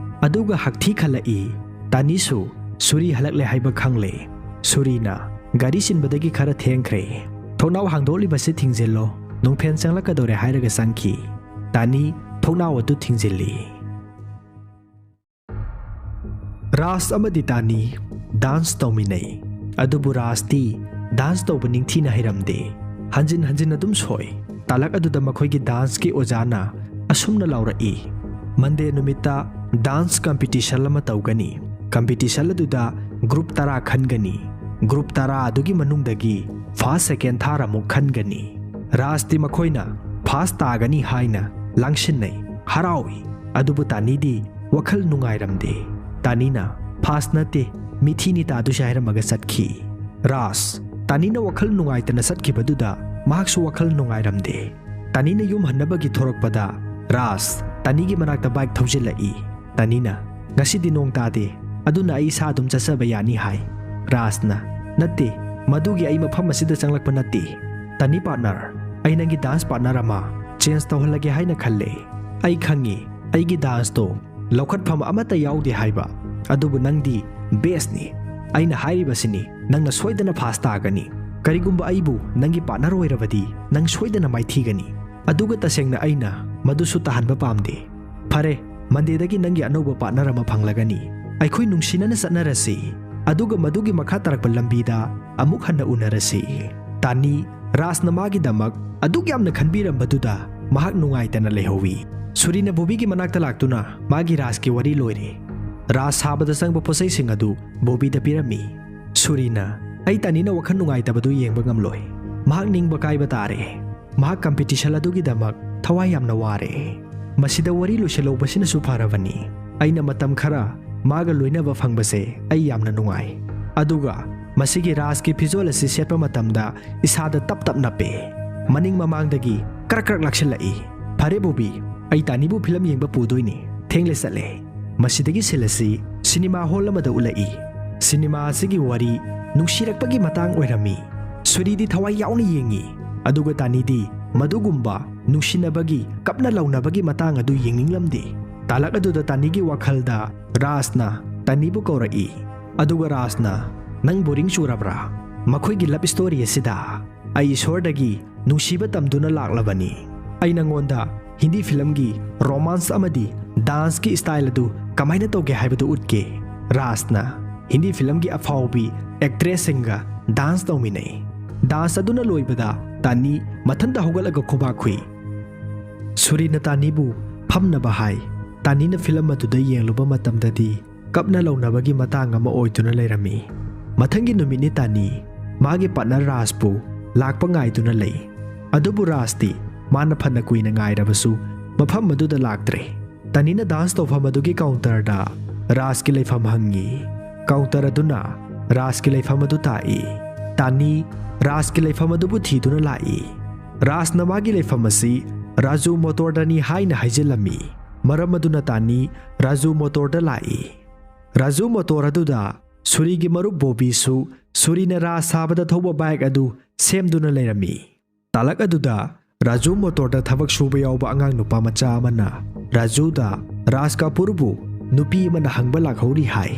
ꯑꯗꯨꯒ ꯍꯛꯊꯤ ꯈꯜꯂꯛꯏ꯫ ꯇꯥꯅꯤꯁꯨ ꯁꯨꯔꯤ ꯍꯜꯂꯛꯂꯦ ꯍꯥꯏꯕ ꯈꯪꯂꯦ꯫ ꯁꯨꯔꯤꯅ, "ꯒꯥꯔꯤ ꯆꯤꯟꯕꯗꯒꯤ ꯈꯔ ꯊꯦꯡꯈ꯭ꯔꯦ꯫ ꯊꯣꯡꯅꯥꯎ ꯍꯥꯡꯗꯣꯛꯂꯤꯕꯁꯤ ꯊꯤꯡꯖꯤꯜꯂꯣ, ꯅꯨꯡꯐꯦꯟ ꯆꯪꯂꯛꯀꯗꯧꯔꯦ" ꯍꯥꯏꯔꯒ ꯆꯪꯈꯤ꯫ ꯇꯥꯅꯤ ꯊꯣꯡꯅꯥꯎ ꯑꯗꯨ ꯊꯤꯡꯖꯤꯜꯂꯤ꯫ ꯔꯥꯖ ꯑꯃꯗꯤ ꯇꯥꯅꯤ ꯗꯥꯟꯁ ꯇꯧꯃꯤꯟꯅꯩ꯫ ꯑꯗꯨꯕꯨ ꯔꯥꯖꯇꯤ ꯗꯥꯟꯁ ꯇꯧꯕ ꯅꯤꯡꯊꯤꯅ ꯍꯩꯔꯝꯗꯦ꯫ ꯍꯟꯖꯤꯟ ꯍꯟꯖꯤꯟ ꯑꯗꯨꯝ ꯁꯣꯏ꯫ ꯇꯥꯂꯛ ꯑꯗꯨꯗ ꯃꯈꯣꯏꯒꯤ ꯗꯥꯟꯁꯀꯤ ꯑꯣꯖꯥꯅ ꯑꯁꯨꯝꯅ ꯂꯥꯎꯔꯛꯏ, "ꯃꯟꯗꯦ ꯅꯨꯃꯤꯠꯇ ꯗꯥꯟꯁ ꯀꯝꯄꯤꯇꯤꯁꯟ ꯑꯃ ꯇꯧꯒꯅꯤ꯫ ꯀꯝꯄꯤꯇꯤꯁꯟ ꯑꯗꯨꯗ ꯒ꯭ꯔꯨꯞ ꯇꯔꯥ ꯈꯟꯒꯅꯤ꯫ ꯒ꯭ꯔꯨꯞ ꯇꯔꯥ ꯑꯗꯨꯒꯤ ꯃꯅꯨꯡꯗꯒꯤ ꯐꯥꯔꯁ, ꯁꯦꯀꯦꯟ, ꯊꯥꯔ ꯑꯃꯨꯛ ꯈꯟꯒꯅꯤ꯫" ꯔꯥꯖꯇꯤ ꯃꯈꯣꯏꯅ ꯐꯥꯔꯁ ꯇꯥꯒꯅꯤ ꯍꯥꯏꯅ ꯂꯥꯡꯁꯤꯟꯅꯩ, ꯍꯔꯥꯎꯏ꯫ ꯑꯗꯨꯕꯨ ꯇꯥꯅꯤꯗꯤ ꯋꯥꯈꯜ ꯅꯨꯡꯉꯥꯏꯔꯝꯗꯦ꯫ ꯇꯥꯅꯤꯅ, "ꯐꯥꯔꯁ ꯅꯠꯇꯦ, ꯃꯤꯊꯤꯅꯤ ꯇꯥꯗꯣꯏꯁꯦ" ꯍꯥꯏꯔꯝꯃꯒ ꯆꯠꯈꯤ꯫ ꯔꯥꯖ, ꯇꯥꯅꯤꯅ ꯋꯥꯈꯜ ꯅꯨꯡꯉꯥꯏꯇꯅ ꯆꯠꯈꯤꯕꯗꯨꯗ ꯃꯍꯥꯛꯁꯨ ꯋꯥꯈꯜ ꯅꯨꯡꯉꯥꯏꯔꯝꯗꯦ꯫ ꯇꯥꯅꯤꯅ ꯌꯨꯝ ꯍꯟꯅꯕꯒꯤ ꯊꯣꯔꯛꯄꯗ ꯔꯥꯖ ꯇꯥꯅꯤꯒꯤ ꯃꯅꯥꯛꯇ ꯕꯥꯏꯛ ꯊꯧꯖꯤꯜꯂꯛꯏ꯫ ꯇꯥꯅꯤꯅ, "ꯉꯁꯤꯗꯤ ꯅꯣꯡ ꯇꯥꯗꯦ, ꯑꯗꯨꯅ ꯑꯩ ꯏꯁꯥ ꯑꯗꯨꯝ ꯆꯠꯆꯕ ꯌꯥꯅꯤ" ꯍꯥꯏ꯫ ꯔꯥꯖꯅ, "ꯅꯠꯇꯦ, ꯃꯗꯨꯒꯤ ꯑꯩ ꯃꯐꯝ ꯑꯁꯤꯗ ꯆꯪꯂꯛꯄ ꯅꯠꯇꯦ꯫ ꯇꯥꯅꯤ ꯄꯥꯔꯠꯅꯔ, ꯑꯩ ꯅꯪꯒꯤ ꯗꯥꯟꯁ ꯄꯥꯔꯠꯅꯔ ꯑꯃ ꯆꯦꯟꯖ ꯇꯧꯍꯜꯂꯒꯦ ꯍꯥꯏꯅ ꯈꯜꯂꯦ꯫ ꯑꯩ ꯈꯪꯉꯤ, ꯑꯩꯒꯤ ꯗꯥꯟꯁꯇꯣ ꯂꯧꯈꯠꯐꯝ ꯑꯃꯠꯇ ꯌꯥꯎꯗꯦ ꯍꯥꯏꯕ꯫ ꯑꯗꯨꯕꯨ ꯅꯪꯗꯤ ꯕꯦꯁꯅꯤ꯫ ꯑꯩꯅ ꯍꯥꯏꯔꯤꯕꯁꯤꯅꯤ, ꯅꯪꯅ ꯁꯣꯏꯗꯅ ꯐꯥꯔꯁ ꯇꯥꯒꯅꯤ꯫ ꯀꯔꯤꯒꯨꯝꯕ ꯑꯩꯕꯨ ꯅꯪꯒꯤ ꯄꯥꯔꯠꯅꯔ ꯑꯣꯏꯔꯕꯗꯤ ꯅꯪ ꯁꯣꯏꯗꯅ ꯃꯥꯏꯊꯤꯒꯅꯤ꯫ ꯑꯗꯨꯒ ꯇꯁꯦꯡꯅ ꯑꯩꯅ ꯃꯗꯨꯁꯨ ꯇꯥꯍꯟꯕ ꯄꯥꯝꯗꯦ꯫ ꯐꯔꯦ, ꯃꯟꯗꯦꯗꯒꯤ ꯅꯪꯒꯤ ꯑꯅꯧꯕ ꯄꯥꯔꯠꯅꯔ ꯑꯃ ꯐꯪꯂꯒꯅꯤ꯫ ꯑꯩꯈꯣꯏ ꯅꯨꯡꯁꯤꯅꯅ ꯆꯠꯅꯔꯁꯤ꯫ ꯑꯗꯨꯒ ꯃꯗꯨꯒꯤ ꯃꯈꯥ ꯇꯥꯔꯛꯄ ꯂꯝꯕꯤꯗ ꯑꯃꯨꯛ ꯍꯟꯅ ꯎꯅꯔꯁꯤ꯫ ꯇꯥꯅꯤ, ꯔꯥꯖꯅ ꯃꯥꯒꯤꯗꯃꯛ ꯑꯗꯨꯛ ꯌꯥꯝꯅ ꯈꯟꯕꯤꯔꯝꯕꯗꯨꯗ ꯃꯍꯥꯛ ꯅꯨꯡꯉꯥꯏꯇꯅ ꯂꯩꯍꯧꯋꯤ꯫ ꯁꯨꯔꯤꯅ ꯕꯣꯕꯤꯒꯤ ꯃꯅꯥꯛꯇ ꯂꯥꯛꯇꯨꯅ ꯃꯥꯒꯤ ꯔꯥꯖꯀꯤ ꯋꯥꯔꯤ ꯂꯣꯏꯔꯦ꯫ ꯔꯥꯖ ꯁꯥꯕꯗ ꯆꯪꯕ ꯄꯣꯠꯆꯩꯁꯤꯡ ꯑꯗꯨ ꯕꯣꯕꯤꯗ ꯄꯤꯔꯝꯃꯤ꯫ ꯁꯨꯔꯤꯅ, "ꯑꯩ ꯇꯥꯅꯤꯅ ꯋꯥꯈꯜ ꯅꯨꯡꯉꯥꯏꯇꯕꯗꯨ ꯌꯦꯡꯕ ꯉꯝꯂꯣꯏ꯫ ꯃꯍꯥꯛ ꯅꯤꯡꯕ ꯀꯥꯏꯕ ꯇꯥꯔꯦ꯫ ꯃꯍꯥꯛ ꯀꯝꯄꯤꯇꯤꯁꯟ ꯑꯗꯨꯒꯤꯗꯃꯛ ꯊꯋꯥꯏ ꯌꯥꯝꯅ ꯋꯥꯔꯦ꯫ ꯃꯁꯤꯗ ꯋꯥꯔꯤ ꯂꯣꯏꯁꯤꯜꯍꯧꯕꯁꯤꯅꯁꯨ ꯐꯔꯕꯅꯤ꯫ ꯑꯩꯅ ꯃꯇꯝ ꯈꯔ ꯃꯥꯒ ꯂꯣꯏꯅꯕ ꯐꯪꯕꯁꯦ ꯑꯩ ꯌꯥꯝꯅ ꯅꯨꯡꯉꯥꯏ꯫ ꯑꯗꯨꯒ ꯃꯁꯤꯒꯤ ꯔꯥꯖꯀꯤ ꯐꯤꯖꯣꯜ ꯑꯁꯤ ꯁꯦꯠꯄ ꯃꯇꯝꯗ ꯏꯁꯥꯗ ꯇꯞ ꯇꯞ ꯅꯞꯄꯦ꯫ ꯃꯅꯤꯡ ꯃꯃꯥꯡꯗꯒꯤ ꯀ꯭ꯔꯛ ꯀ꯭ꯔꯛ ꯂꯥꯛꯁꯤꯜꯂꯛꯏ꯫ ꯐꯔꯦ ꯕꯣꯕꯤ, ꯑꯩ ꯇꯥꯅꯤꯕꯨ ꯐꯤꯂꯝ ꯌꯦꯡꯕ ꯄꯨꯗꯣꯏꯅꯤ꯫ ꯊꯦꯡꯂꯦ ꯆꯠꯂꯦ꯫ ꯃꯁꯤꯗꯒꯤ ꯁꯤꯜ ꯑꯁꯤ ꯁꯤꯅꯦꯃꯥ ꯍꯣꯜ ꯑꯃꯗ ꯎꯠꯂꯛꯏ꯫ ꯁꯤꯅꯦꯃꯥ ꯑꯁꯤꯒꯤ ꯋꯥꯔꯤ ꯅꯨꯡꯁꯤꯔꯛꯄꯒꯤ ꯃꯇꯥꯡ ꯑꯣꯏꯔꯝꯃꯤ꯫ ꯁꯨꯔꯤꯗꯤ ꯊꯋꯥꯏ ꯌꯥꯎꯅ ꯌꯦꯡꯉꯤ, ꯑꯗꯨꯒ ꯇꯥꯅꯤꯗꯤ ꯃꯗꯨꯒꯨꯝꯕ ꯅꯨꯡꯁꯤꯅꯕꯒꯤ, ꯀꯞꯅ ꯂꯥꯎꯅꯕꯒꯤ ꯃꯇꯥꯡ ꯑꯗꯨ ꯌꯦꯡꯅꯤꯡꯂꯝꯗꯦ꯫ ꯇꯥꯂꯛ ꯑꯗꯨꯗ ꯇꯥꯅꯤꯒꯤ ꯋꯥꯈꯜꯗ ꯔꯥꯖꯅ ꯇꯥꯅꯤꯕꯨ ꯀꯧꯔꯛꯏ, ꯑꯗꯨꯒ ꯔꯥꯖꯅ, "ꯅꯪ ꯕꯣꯔꯤꯡ ꯆꯨꯔꯕ꯭ꯔꯥ ꯃꯈꯣꯏꯒꯤ ꯂꯞ ꯁ꯭ꯇꯣꯔꯤ ꯑꯁꯤꯗ? ꯑꯩ ꯏꯁꯣꯔꯗꯒꯤ ꯅꯨꯡꯁꯤꯕ ꯇꯝꯗꯨꯅ ꯂꯥꯛꯂꯕꯅꯤ꯫ ꯑꯩ ꯅꯪꯉꯣꯟꯗ ꯍꯤꯟꯗꯤ ꯐꯤꯂꯝꯒꯤ ꯔꯣꯃꯥꯟꯁ ꯑꯃꯗꯤ ꯗꯥꯟꯁꯀꯤ ꯁ꯭ꯇꯥꯏꯜ ꯑꯗꯨ ꯀꯃꯥꯏꯅ ꯇꯧꯒꯦ ꯍꯥꯏꯕꯗꯨ ꯎꯠꯀꯦ꯫" ꯔꯥꯖꯅ ꯍꯤꯟꯗꯤ ꯐꯤꯂꯝꯒꯤ ꯑꯐꯥꯎꯕꯤ ꯑꯦꯛꯇ꯭ꯔꯦꯁꯁꯤꯡꯒ ꯗꯥꯟꯁ ꯇꯧꯃꯤꯟꯅꯩ꯫ ꯗꯥꯟꯁ ꯑꯗꯨꯅ ꯂꯣꯏꯕꯗ ꯇꯥꯅꯤ ꯃꯊꯟꯇ ꯍꯧꯒꯠꯂꯒ ꯈꯨꯕꯥꯛ ꯈꯨꯏ꯫ ꯁꯨꯔꯤꯅ ꯇꯥꯅꯤꯕꯨ ꯐꯝꯅꯕ ꯍꯥꯏ꯫ ꯇꯥꯅꯤꯅ ꯐꯤꯂꯝ ꯑꯗꯨꯗ ꯌꯦꯡꯂꯨꯕ ꯃꯇꯝꯗꯗꯤ ꯀꯞꯅ ꯂꯧꯅꯕꯒꯤ ꯃꯇꯥꯡ ꯑꯃ ꯑꯣꯏꯗꯨꯅ ꯂꯩꯔꯝꯃꯤ꯫ ꯃꯊꯪꯒꯤ ꯅꯨꯃꯤꯠꯅꯤ ꯇꯥꯅꯤ ꯃꯥꯒꯤ ꯄꯥꯔꯠꯅꯔ ꯔꯥꯖꯄꯨ ꯂꯥꯛꯄ ꯉꯥꯏꯗꯨꯅ ꯂꯩ꯫ ꯑꯗꯨꯕꯨ ꯔꯥꯖꯇꯤ ꯃꯥꯅ ꯐꯅ ꯀꯨꯏꯅ ꯉꯥꯏꯔꯕꯁꯨ ꯃꯐꯝ ꯑꯗꯨꯗ ꯂꯥꯛꯇ꯭ꯔꯦ꯫ ꯇꯥꯅꯤꯅ ꯗꯥꯟꯁ ꯇꯧꯐꯝ ꯑꯗꯨꯒꯤ ꯀꯥꯎꯟꯇꯔꯗ ꯔꯥꯖꯀꯤ ꯂꯩꯐꯝ ꯍꯪꯉꯤ꯫ ꯀꯥꯎꯟꯇꯔ ꯑꯗꯨꯅ ꯔꯥꯖꯀꯤ ꯂꯩꯐꯝ ꯑꯗꯨ ꯇꯥꯛꯏ꯫ ꯇꯥꯅꯤ ꯔꯥꯖꯀꯤ ꯂꯩꯐꯝ ꯑꯗꯨꯕꯨ ꯊꯤꯗꯨꯅ ꯂꯥꯛꯏ꯫ ꯔꯥꯖꯅ ꯃꯥꯒꯤ ꯂꯩꯐꯝ ꯑꯁꯤ ꯔꯥꯖꯨ ꯃꯣꯇꯣꯔꯗꯅꯤ ꯍꯥꯏꯅ ꯍꯥꯏꯖꯤꯜꯂꯝꯃꯤ꯫ ꯃꯔꯝ ꯑꯗꯨꯅ ꯇꯥꯅꯤ ꯔꯥꯖꯨ ꯃꯣꯇꯣꯔꯗ ꯂꯥꯛꯏ꯫ ꯔꯥꯖꯨ ꯃꯣꯇꯣꯔ ꯑꯗꯨꯗ ꯁꯨꯔꯤꯒꯤ ꯃꯔꯨꯞ ꯕꯣꯕꯤꯁꯨ ꯁꯨꯔꯤꯅ ꯔꯥꯖ ꯁꯥꯕꯗ ꯊꯧꯕ ꯕꯥꯏꯛ ꯑꯗꯨ ꯁꯦꯝꯗꯨꯅ ꯂꯩꯔꯝꯃꯤ꯫ ꯇꯥꯂꯛ ꯑꯗꯨꯗ ꯔꯥꯖꯨ ꯃꯣꯇꯣꯔꯗ ꯊꯕꯛ ꯁꯨꯕ ꯌꯥꯎꯕ ꯑꯉꯥꯡ ꯅꯨꯄꯥ ꯃꯆꯥ ꯑꯃꯅ ꯔꯥꯖꯨꯗ ꯔꯥꯖ ꯀꯥꯄꯨꯔꯕꯨ ꯅꯨꯄꯤ ꯑꯃꯅ ꯍꯪꯕ ꯂꯥꯛꯍꯧꯔꯤ ꯍꯥꯏ꯫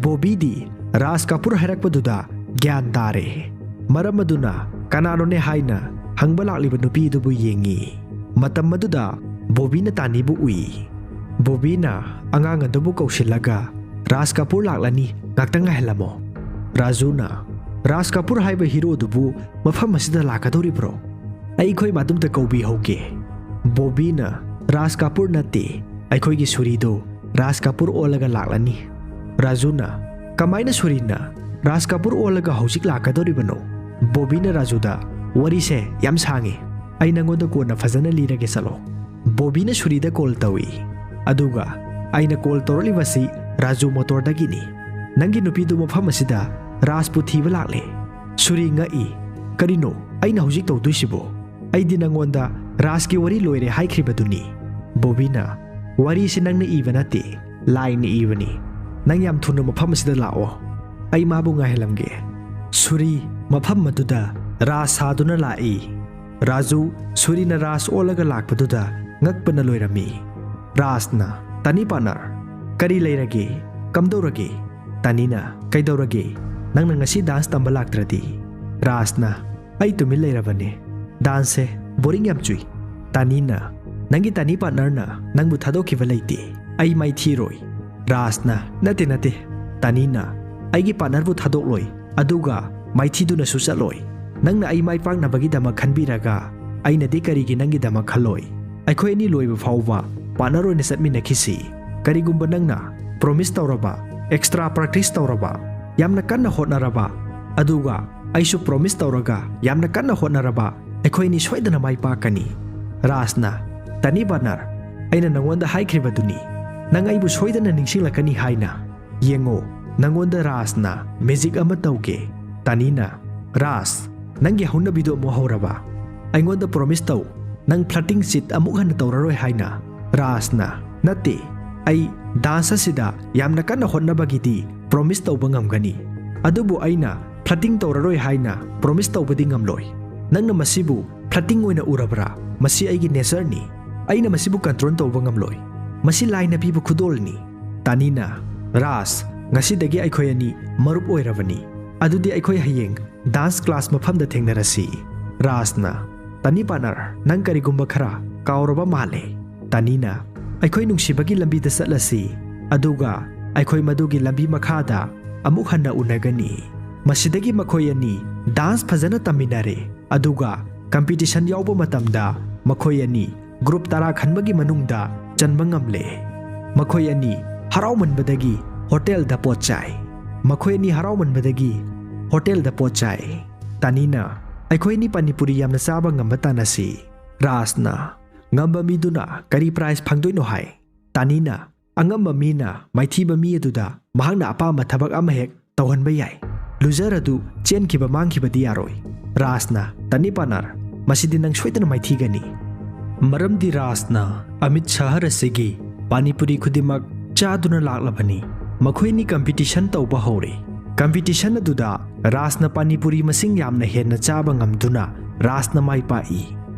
ꯕꯣꯕꯤꯗꯤ ꯔꯥꯖ ꯀꯥꯄꯨꯔ ꯍꯥꯏꯔꯛꯄꯗꯨꯗ ꯒ꯭ꯌꯥꯟ ꯇꯥꯔꯦ꯫ ꯃꯔꯝ ꯑꯗꯨꯅ ꯀꯅꯥꯅꯣꯅꯦ ꯍꯥꯏꯅ ꯍꯪꯕ ꯂꯥꯛꯂꯤꯕ ꯅꯨꯄꯤ ꯑꯗꯨꯕꯨ ꯌꯦꯡꯉꯤ꯫ ꯃꯇꯝ ꯑꯗꯨꯗ ꯕꯣꯕꯤꯅ ꯇꯥꯅꯤꯕꯨ ꯎꯏ꯫ ꯕꯣꯕꯤꯅ ꯑꯉꯥꯡ ꯑꯗꯨꯕꯨ ꯀꯧꯁꯤꯜꯂꯒ, "ꯔꯥꯖ ꯀꯥꯄꯨꯔ ꯂꯥꯛꯂꯅꯤ, ꯉꯥꯛꯇꯪ ꯉꯥꯏꯍꯜꯂꯝꯃꯣ꯫" ꯔꯥꯖꯨꯅ, ꯔꯥꯖ ꯀꯥꯄꯨꯔ ꯍꯥꯏꯕ ꯍꯤꯔꯣꯗꯨꯕꯨ ꯃꯐꯝ ꯑꯁꯤꯗ ꯂꯥꯛꯀꯗꯧꯔꯤꯕ꯭ꯔꯣ? ꯑꯩ ꯑꯩꯈꯣꯏ ꯃꯥꯗꯨꯝꯇ ꯀꯧꯕꯤꯍꯧꯒꯦ꯫ ꯕꯣꯕꯤꯅ, "ꯔꯥꯖ ꯀꯥꯄꯨꯔ ꯅꯠꯇꯦ, ꯑꯩꯈꯣꯏꯒꯤ ꯁꯨꯔꯤꯗꯣ ꯔꯥꯖ ꯀꯥꯄꯨꯔ ꯑꯣꯜꯂꯒ ꯂꯥꯛꯂꯅꯤ꯫" ꯔꯥꯖꯨꯅ, "ꯀꯃꯥꯏꯅ ꯁꯨꯔꯤꯅ ꯔꯥꯖ ꯀꯥꯄꯨꯔ ꯑꯣꯜꯂꯒ ꯍꯧꯖꯤꯛ ꯂꯥꯛꯀꯗꯧꯔꯤꯕꯅꯣ?" ꯕꯣꯕꯤꯅ ꯔꯥꯖꯨꯗ, "ꯋꯥꯔꯤꯁꯦ ꯌꯥꯝ ꯁꯥꯡꯉꯤ, ꯑꯩ ꯅꯪꯉꯣꯟꯗ ꯀꯣꯟꯅ ꯐꯖꯅ ꯂꯤꯔꯒꯦ, ꯆꯠꯂꯣ꯫" ꯕꯣꯕꯤꯅ ꯁꯨꯔꯤꯗ ꯀꯣꯜ ꯇꯧꯏ, ꯑꯗꯨꯒ, "ꯑꯩꯅ ꯀꯣꯜ ꯇꯧꯔꯛꯂꯤꯕꯁꯤ ꯔꯥꯖꯨ ꯃꯣꯇꯣꯔꯗꯒꯤꯅꯤ꯫ ꯅꯪꯒꯤ ꯅꯨꯄꯤꯗꯨ ꯃꯐꯝ ꯑꯁꯤꯗ ꯔꯥꯖꯄꯨ ꯊꯤꯕ ꯂꯥꯛꯂꯦ꯫" ꯁꯨꯔꯤ ꯉꯛꯏ, "ꯀꯔꯤꯅꯣ ꯑꯩꯅ ꯍꯧꯖꯤꯛ ꯇꯧꯗꯣꯏꯁꯤꯕꯣ? ꯑꯩꯗꯤ ꯅꯪꯉꯣꯟꯗ ꯔꯥꯖꯀꯤ ꯋꯥꯔꯤ ꯂꯣꯏꯔꯦ ꯍꯥꯏꯈ꯭ꯔꯤꯕꯗꯨꯅꯤ꯫" ꯕꯣꯕꯤꯅ, "ꯋꯥꯔꯤꯁꯤ ꯅꯪꯅ ꯏꯕ ꯅꯠꯇꯦ, ꯂꯥꯏꯅ ꯏꯕꯅꯤ꯫ ꯅꯪ ꯌꯥꯝ ꯊꯨꯅ ꯃꯐꯝ ꯑꯁꯤꯗ ꯂꯥꯛꯑꯣ, ꯑꯩ ꯃꯥꯕꯨ ꯉꯥꯏꯍꯜꯂꯝꯒꯦ꯫" ꯁꯨꯔꯤ ꯃꯐꯝ ꯑꯗꯨꯗ ꯔꯥꯖ ꯁꯥꯗꯨꯅ ꯂꯥꯛꯏ꯫ ꯔꯥꯖꯨ ꯁꯨꯔꯤꯅ ꯔꯥꯖ ꯑꯣꯜꯂꯒ ꯂꯥꯛꯄꯗꯨꯗ ꯉꯛꯄꯅ ꯂꯣꯏꯔꯝꯃꯤ꯫ ꯔꯥꯖꯅ, "ꯇꯅꯤ ꯄꯥꯔꯠꯅꯔ, ꯀꯔꯤ ꯂꯩꯔꯒꯦ? ꯀꯝꯗꯧꯔꯒꯦ?" ꯇꯅꯤꯅ, "ꯀꯩꯗꯧꯔꯒꯦ? ꯅꯪꯅ ꯉꯁꯤ ꯗꯥꯟꯁ ꯇꯝꯕ ꯂꯥꯛꯇ꯭ꯔꯗꯤ?" ꯔꯥꯖꯅ, "ꯑꯩ ꯇꯨꯃꯤꯟ ꯂꯩꯔꯕꯅꯦ, ꯗꯥꯟꯁꯁꯦ ꯕꯣꯔꯤꯡ ꯌꯥꯝ ꯆꯨꯏ꯫" ꯇꯅꯤꯅ, "ꯅꯪꯒꯤ ꯇꯅꯤ ꯄꯥꯔꯠꯅꯔꯅ ꯅꯪꯕꯨ ꯊꯥꯗꯣꯛꯈꯤꯕ ꯂꯩꯇꯦ, ꯑꯩ ꯃꯥꯏꯊꯤꯔꯣꯏ꯫" ꯔꯥꯖꯅ, "ꯅꯠꯇꯦ, ꯅꯠꯇꯦ, ꯇꯅꯤꯅ ꯑꯩꯒꯤ ꯄꯥꯔꯠꯅꯔꯕꯨ ꯊꯥꯗꯣꯛꯂꯣꯏ, ꯑꯗꯨꯒ ꯃꯥꯏꯊꯤꯗꯨꯅꯁꯨ ꯆꯠꯂꯣꯏ꯫ ꯅꯪꯅ ꯑꯩ ꯃꯥꯏ ꯄꯥꯛꯅꯕꯒꯤꯗꯃꯛ ꯈꯟꯕꯤꯔꯒ ꯑꯩꯅꯗꯤ ꯀꯔꯤꯒꯤ ꯅꯪꯒꯤꯗꯃꯛ ꯈꯜꯂꯣꯏ? ꯑꯩꯈꯣꯏ ꯑꯅꯤ ꯂꯣꯏꯕ ꯐꯥꯎꯕ ꯄꯥꯔꯠꯅꯔ ꯑꯣꯏꯅ ꯆꯠꯃꯤꯟꯅꯈꯤꯁꯤ꯫ ꯀꯔꯤꯒꯨꯝꯕ ꯅꯪꯅ ꯄ꯭ꯔꯣꯃꯤꯁ ꯇꯧꯔꯕ, ꯑꯦꯛꯁꯇ꯭ꯔꯥ ꯄ꯭ꯔꯦꯛꯇꯤꯁ ꯇꯧꯔꯕ, ꯌꯥꯝꯅ ꯀꯟꯅ ꯍꯣꯠꯅꯔꯕ, ꯑꯗꯨꯒ ꯑꯩꯁꯨ ꯄ꯭ꯔꯣꯃꯤꯁ ꯇꯧꯔꯒ ꯌꯥꯝꯅ ꯀꯟꯅ ꯍꯣꯠꯅꯔꯕ, ꯑꯩꯈꯣꯏ ꯑꯅꯤ ꯁꯣꯏꯗꯅ ꯃꯥꯏ ꯄꯥꯛꯀꯅꯤ꯫" ꯔꯥꯖꯅ, "ꯇꯅꯤ ꯄꯥꯔꯠꯅꯔ, ꯑꯩꯅ ꯅꯪꯉꯣꯟꯗ ꯍꯥꯏꯈ꯭ꯔꯤꯕꯗꯨꯅꯤ, ꯅꯪ ꯑꯩꯕꯨ ꯁꯣꯏꯗꯅ ꯅꯤꯡꯁꯤꯡꯂꯛꯀꯅꯤ ꯍꯥꯏꯅ꯫ ꯌꯦꯡꯉꯣ, ꯅꯪꯉꯣꯟꯗ ꯔꯥꯖꯅ ꯃꯦꯖꯤꯛ ꯑꯃ ꯇꯧꯒꯦ꯫" ꯇꯅꯤꯅ, "ꯔꯥꯖ, ꯅꯪꯒꯤ ꯍꯧꯅꯕꯤꯗꯨ ꯑꯃꯨꯛ ꯍꯧꯔꯕ? ꯑꯩꯉꯣꯟꯗ ꯄ꯭ꯔꯣꯃꯤꯁ ꯇꯧ, ꯅꯪ ꯐ꯭ꯂꯔꯇꯤꯡ ꯆꯤꯠ ꯑꯃꯨꯛ ꯍꯟꯅ ꯇꯧꯔꯔꯣꯏ ꯍꯥꯏꯅ꯫" ꯔꯥꯖꯅ, "ꯅꯠꯇꯦ, ꯑꯩ ꯗꯥꯟꯁ ꯑꯁꯤꯗ ꯌꯥꯝꯅ ꯀꯟꯅ ꯍꯣꯠꯅꯕꯒꯤꯗꯤ ꯄ꯭ꯔꯣꯃꯤꯁ ꯇꯧꯕ ꯉꯝꯒꯅꯤ, ꯑꯗꯨꯕꯨ ꯑꯩꯅ ꯐ꯭ꯂꯔꯇꯤꯡ ꯇꯧꯔꯔꯣꯏ ꯍꯥꯏꯅ ꯄ꯭ꯔꯣꯃꯤꯁ ꯇꯧꯕꯗꯤ ꯉꯝꯂꯣꯏ꯫ ꯅꯪꯅ ꯃꯁꯤꯕꯨ ꯐ꯭ꯂꯔꯇꯤꯡ ꯑꯣꯏꯅ ꯎꯔꯕ꯭ꯔꯥ? ꯃꯁꯤ ꯑꯩꯒꯤ ꯅꯦꯆꯔꯅꯤ, ꯑꯩꯅ ꯃꯁꯤꯕꯨ ꯀꯟꯇ꯭ꯔꯣꯜ ꯇꯧꯕ ꯉꯝꯂꯣꯏ꯫ ꯃꯁꯤ ꯂꯥꯏꯅ ꯄꯤꯕ ꯈꯨꯗꯣꯜꯅꯤ꯫" ꯇꯅꯤꯅ, "ꯔꯥꯖ, ꯉꯁꯤꯗꯒꯤ ꯑꯩꯈꯣꯏ ꯑꯅꯤ ꯃꯔꯨꯞ ꯑꯣꯏꯔꯕꯅꯤ, ꯑꯗꯨꯗꯤ ꯑꯩꯈꯣꯏ ꯍꯌꯦꯡ ꯗꯥꯟꯁ ꯀ꯭ꯂꯥꯁ ꯃꯐꯝꯗ ꯊꯦꯡꯅꯔꯁꯤ꯫" ꯔꯥꯖꯅ, "ꯇꯅꯤ ꯄꯥꯔꯠꯅꯔ, ꯅꯪ ꯀꯔꯤꯒꯨꯝꯕ ꯈꯔ ꯀꯥꯎꯔꯕ ꯃꯥꯜꯂꯦ꯫" ꯇꯅꯤꯅ, "ꯑꯩꯈꯣꯏ ꯅꯨꯡꯁꯤꯕꯒꯤ ꯂꯝꯕꯤꯗ ꯆꯠꯂꯁꯤ, ꯑꯗꯨꯒ ꯑꯩꯈꯣꯏ ꯃꯗꯨꯒꯤ ꯂꯝꯕꯤ ꯃꯈꯥꯗ ꯑꯃꯨꯛ ꯍꯟꯅ ꯎꯅꯒꯅꯤ꯫" ꯃꯁꯤꯗꯒꯤ ꯃꯈꯣꯏ ꯑꯅꯤ ꯗꯥꯟꯁ ꯐꯖꯅ ꯇꯝꯃꯤꯟꯅꯔꯦ, ꯑꯗꯨꯒ ꯀꯝꯄꯤꯇꯤꯁꯟ ꯌꯥꯎꯕ ꯃꯇꯝꯗ ꯃꯈꯣꯏ ꯑꯅꯤ ꯒ꯭ꯔꯨꯞ ꯇꯔꯥ ꯈꯟꯕꯒꯤ ꯃꯅꯨꯡꯗ ꯆꯟꯕ ꯉꯝꯂꯦ꯫ ꯃꯈꯣꯏ ꯑꯅꯤ ꯍꯔꯥꯎꯃꯟꯕꯗꯒꯤ ꯍꯣꯇꯦꯜꯗ ꯄꯣꯠ ꯆꯥꯏ꯫ ꯃꯈꯣꯏ ꯑꯅꯤ ꯍꯔꯥꯎꯃꯟꯕꯗꯒꯤ ꯍꯣꯇꯦꯜꯗ ꯄꯣꯠ ꯆꯥꯏ꯫ ꯇꯥꯅꯤꯅ, "ꯑꯩꯈꯣꯏ ꯑꯅꯤ ꯄꯥꯅꯤꯄꯨꯔꯤ ꯌꯥꯝꯅ ꯆꯥꯕ ꯉꯝꯕ ꯇꯥꯟꯅꯁꯤ꯫" ꯔꯥꯖꯅ, "ꯉꯝꯕ ꯃꯤꯗꯨꯅ ꯀꯔꯤ ꯄ꯭ꯔꯥꯏꯖ ꯐꯪꯗꯣꯏꯅꯣ?" ꯍꯥꯏ꯫ ꯇꯥꯅꯤꯅ, "ꯑꯉꯝꯕ ꯃꯤꯅ ꯃꯥꯏꯊꯤꯕ ꯃꯤ ꯑꯗꯨꯗ ꯃꯍꯥꯛꯅ ꯑꯄꯥꯝꯕ ꯊꯕꯛ ꯑꯃ ꯍꯦꯛ ꯇꯧꯍꯟꯕ ꯌꯥꯏ꯫ ꯂꯨꯖꯔꯗꯨ ꯆꯦꯟꯈꯤꯕ ꯃꯥꯡꯈꯤꯕꯗꯤ ꯌꯥꯔꯣꯏ꯫" ꯔꯥꯖꯅ, "ꯇꯥꯅꯤ ꯄꯥꯔꯠꯅꯔ, ꯃꯁꯤꯗꯤ ꯅꯪ ꯁꯣꯏꯗꯅ ꯃꯥꯏꯊꯤꯒꯅꯤ꯫ ꯃꯔꯝꯗꯤ ꯔꯥꯖꯅ ꯑꯃꯤꯠ ꯁꯍꯔ ꯑꯁꯤꯒꯤ ꯄꯥꯅꯤꯄꯨꯔꯤ ꯈꯨꯗꯤꯡꯃꯛ ꯆꯥꯗꯨꯅ ꯂꯥꯛꯂꯕꯅꯤ꯫" ꯃꯈꯣꯏꯅꯤ ꯀꯝꯄꯤꯇꯤꯁꯟ ꯇꯧꯕ ꯍꯧꯔꯦ꯫ ꯀꯝꯄꯤꯇꯤꯁꯟ ꯑꯗꯨꯗ ꯔꯥꯖꯅ ꯄꯥꯅꯤꯄꯨꯔꯤ ꯃꯁꯤꯡ ꯌꯥꯝꯅ ꯍꯦꯟꯅ ꯆꯥꯕ ꯉꯝꯗꯨꯅ ꯔꯥꯖꯅ ꯃꯥꯏ ꯄꯥꯛꯏ꯫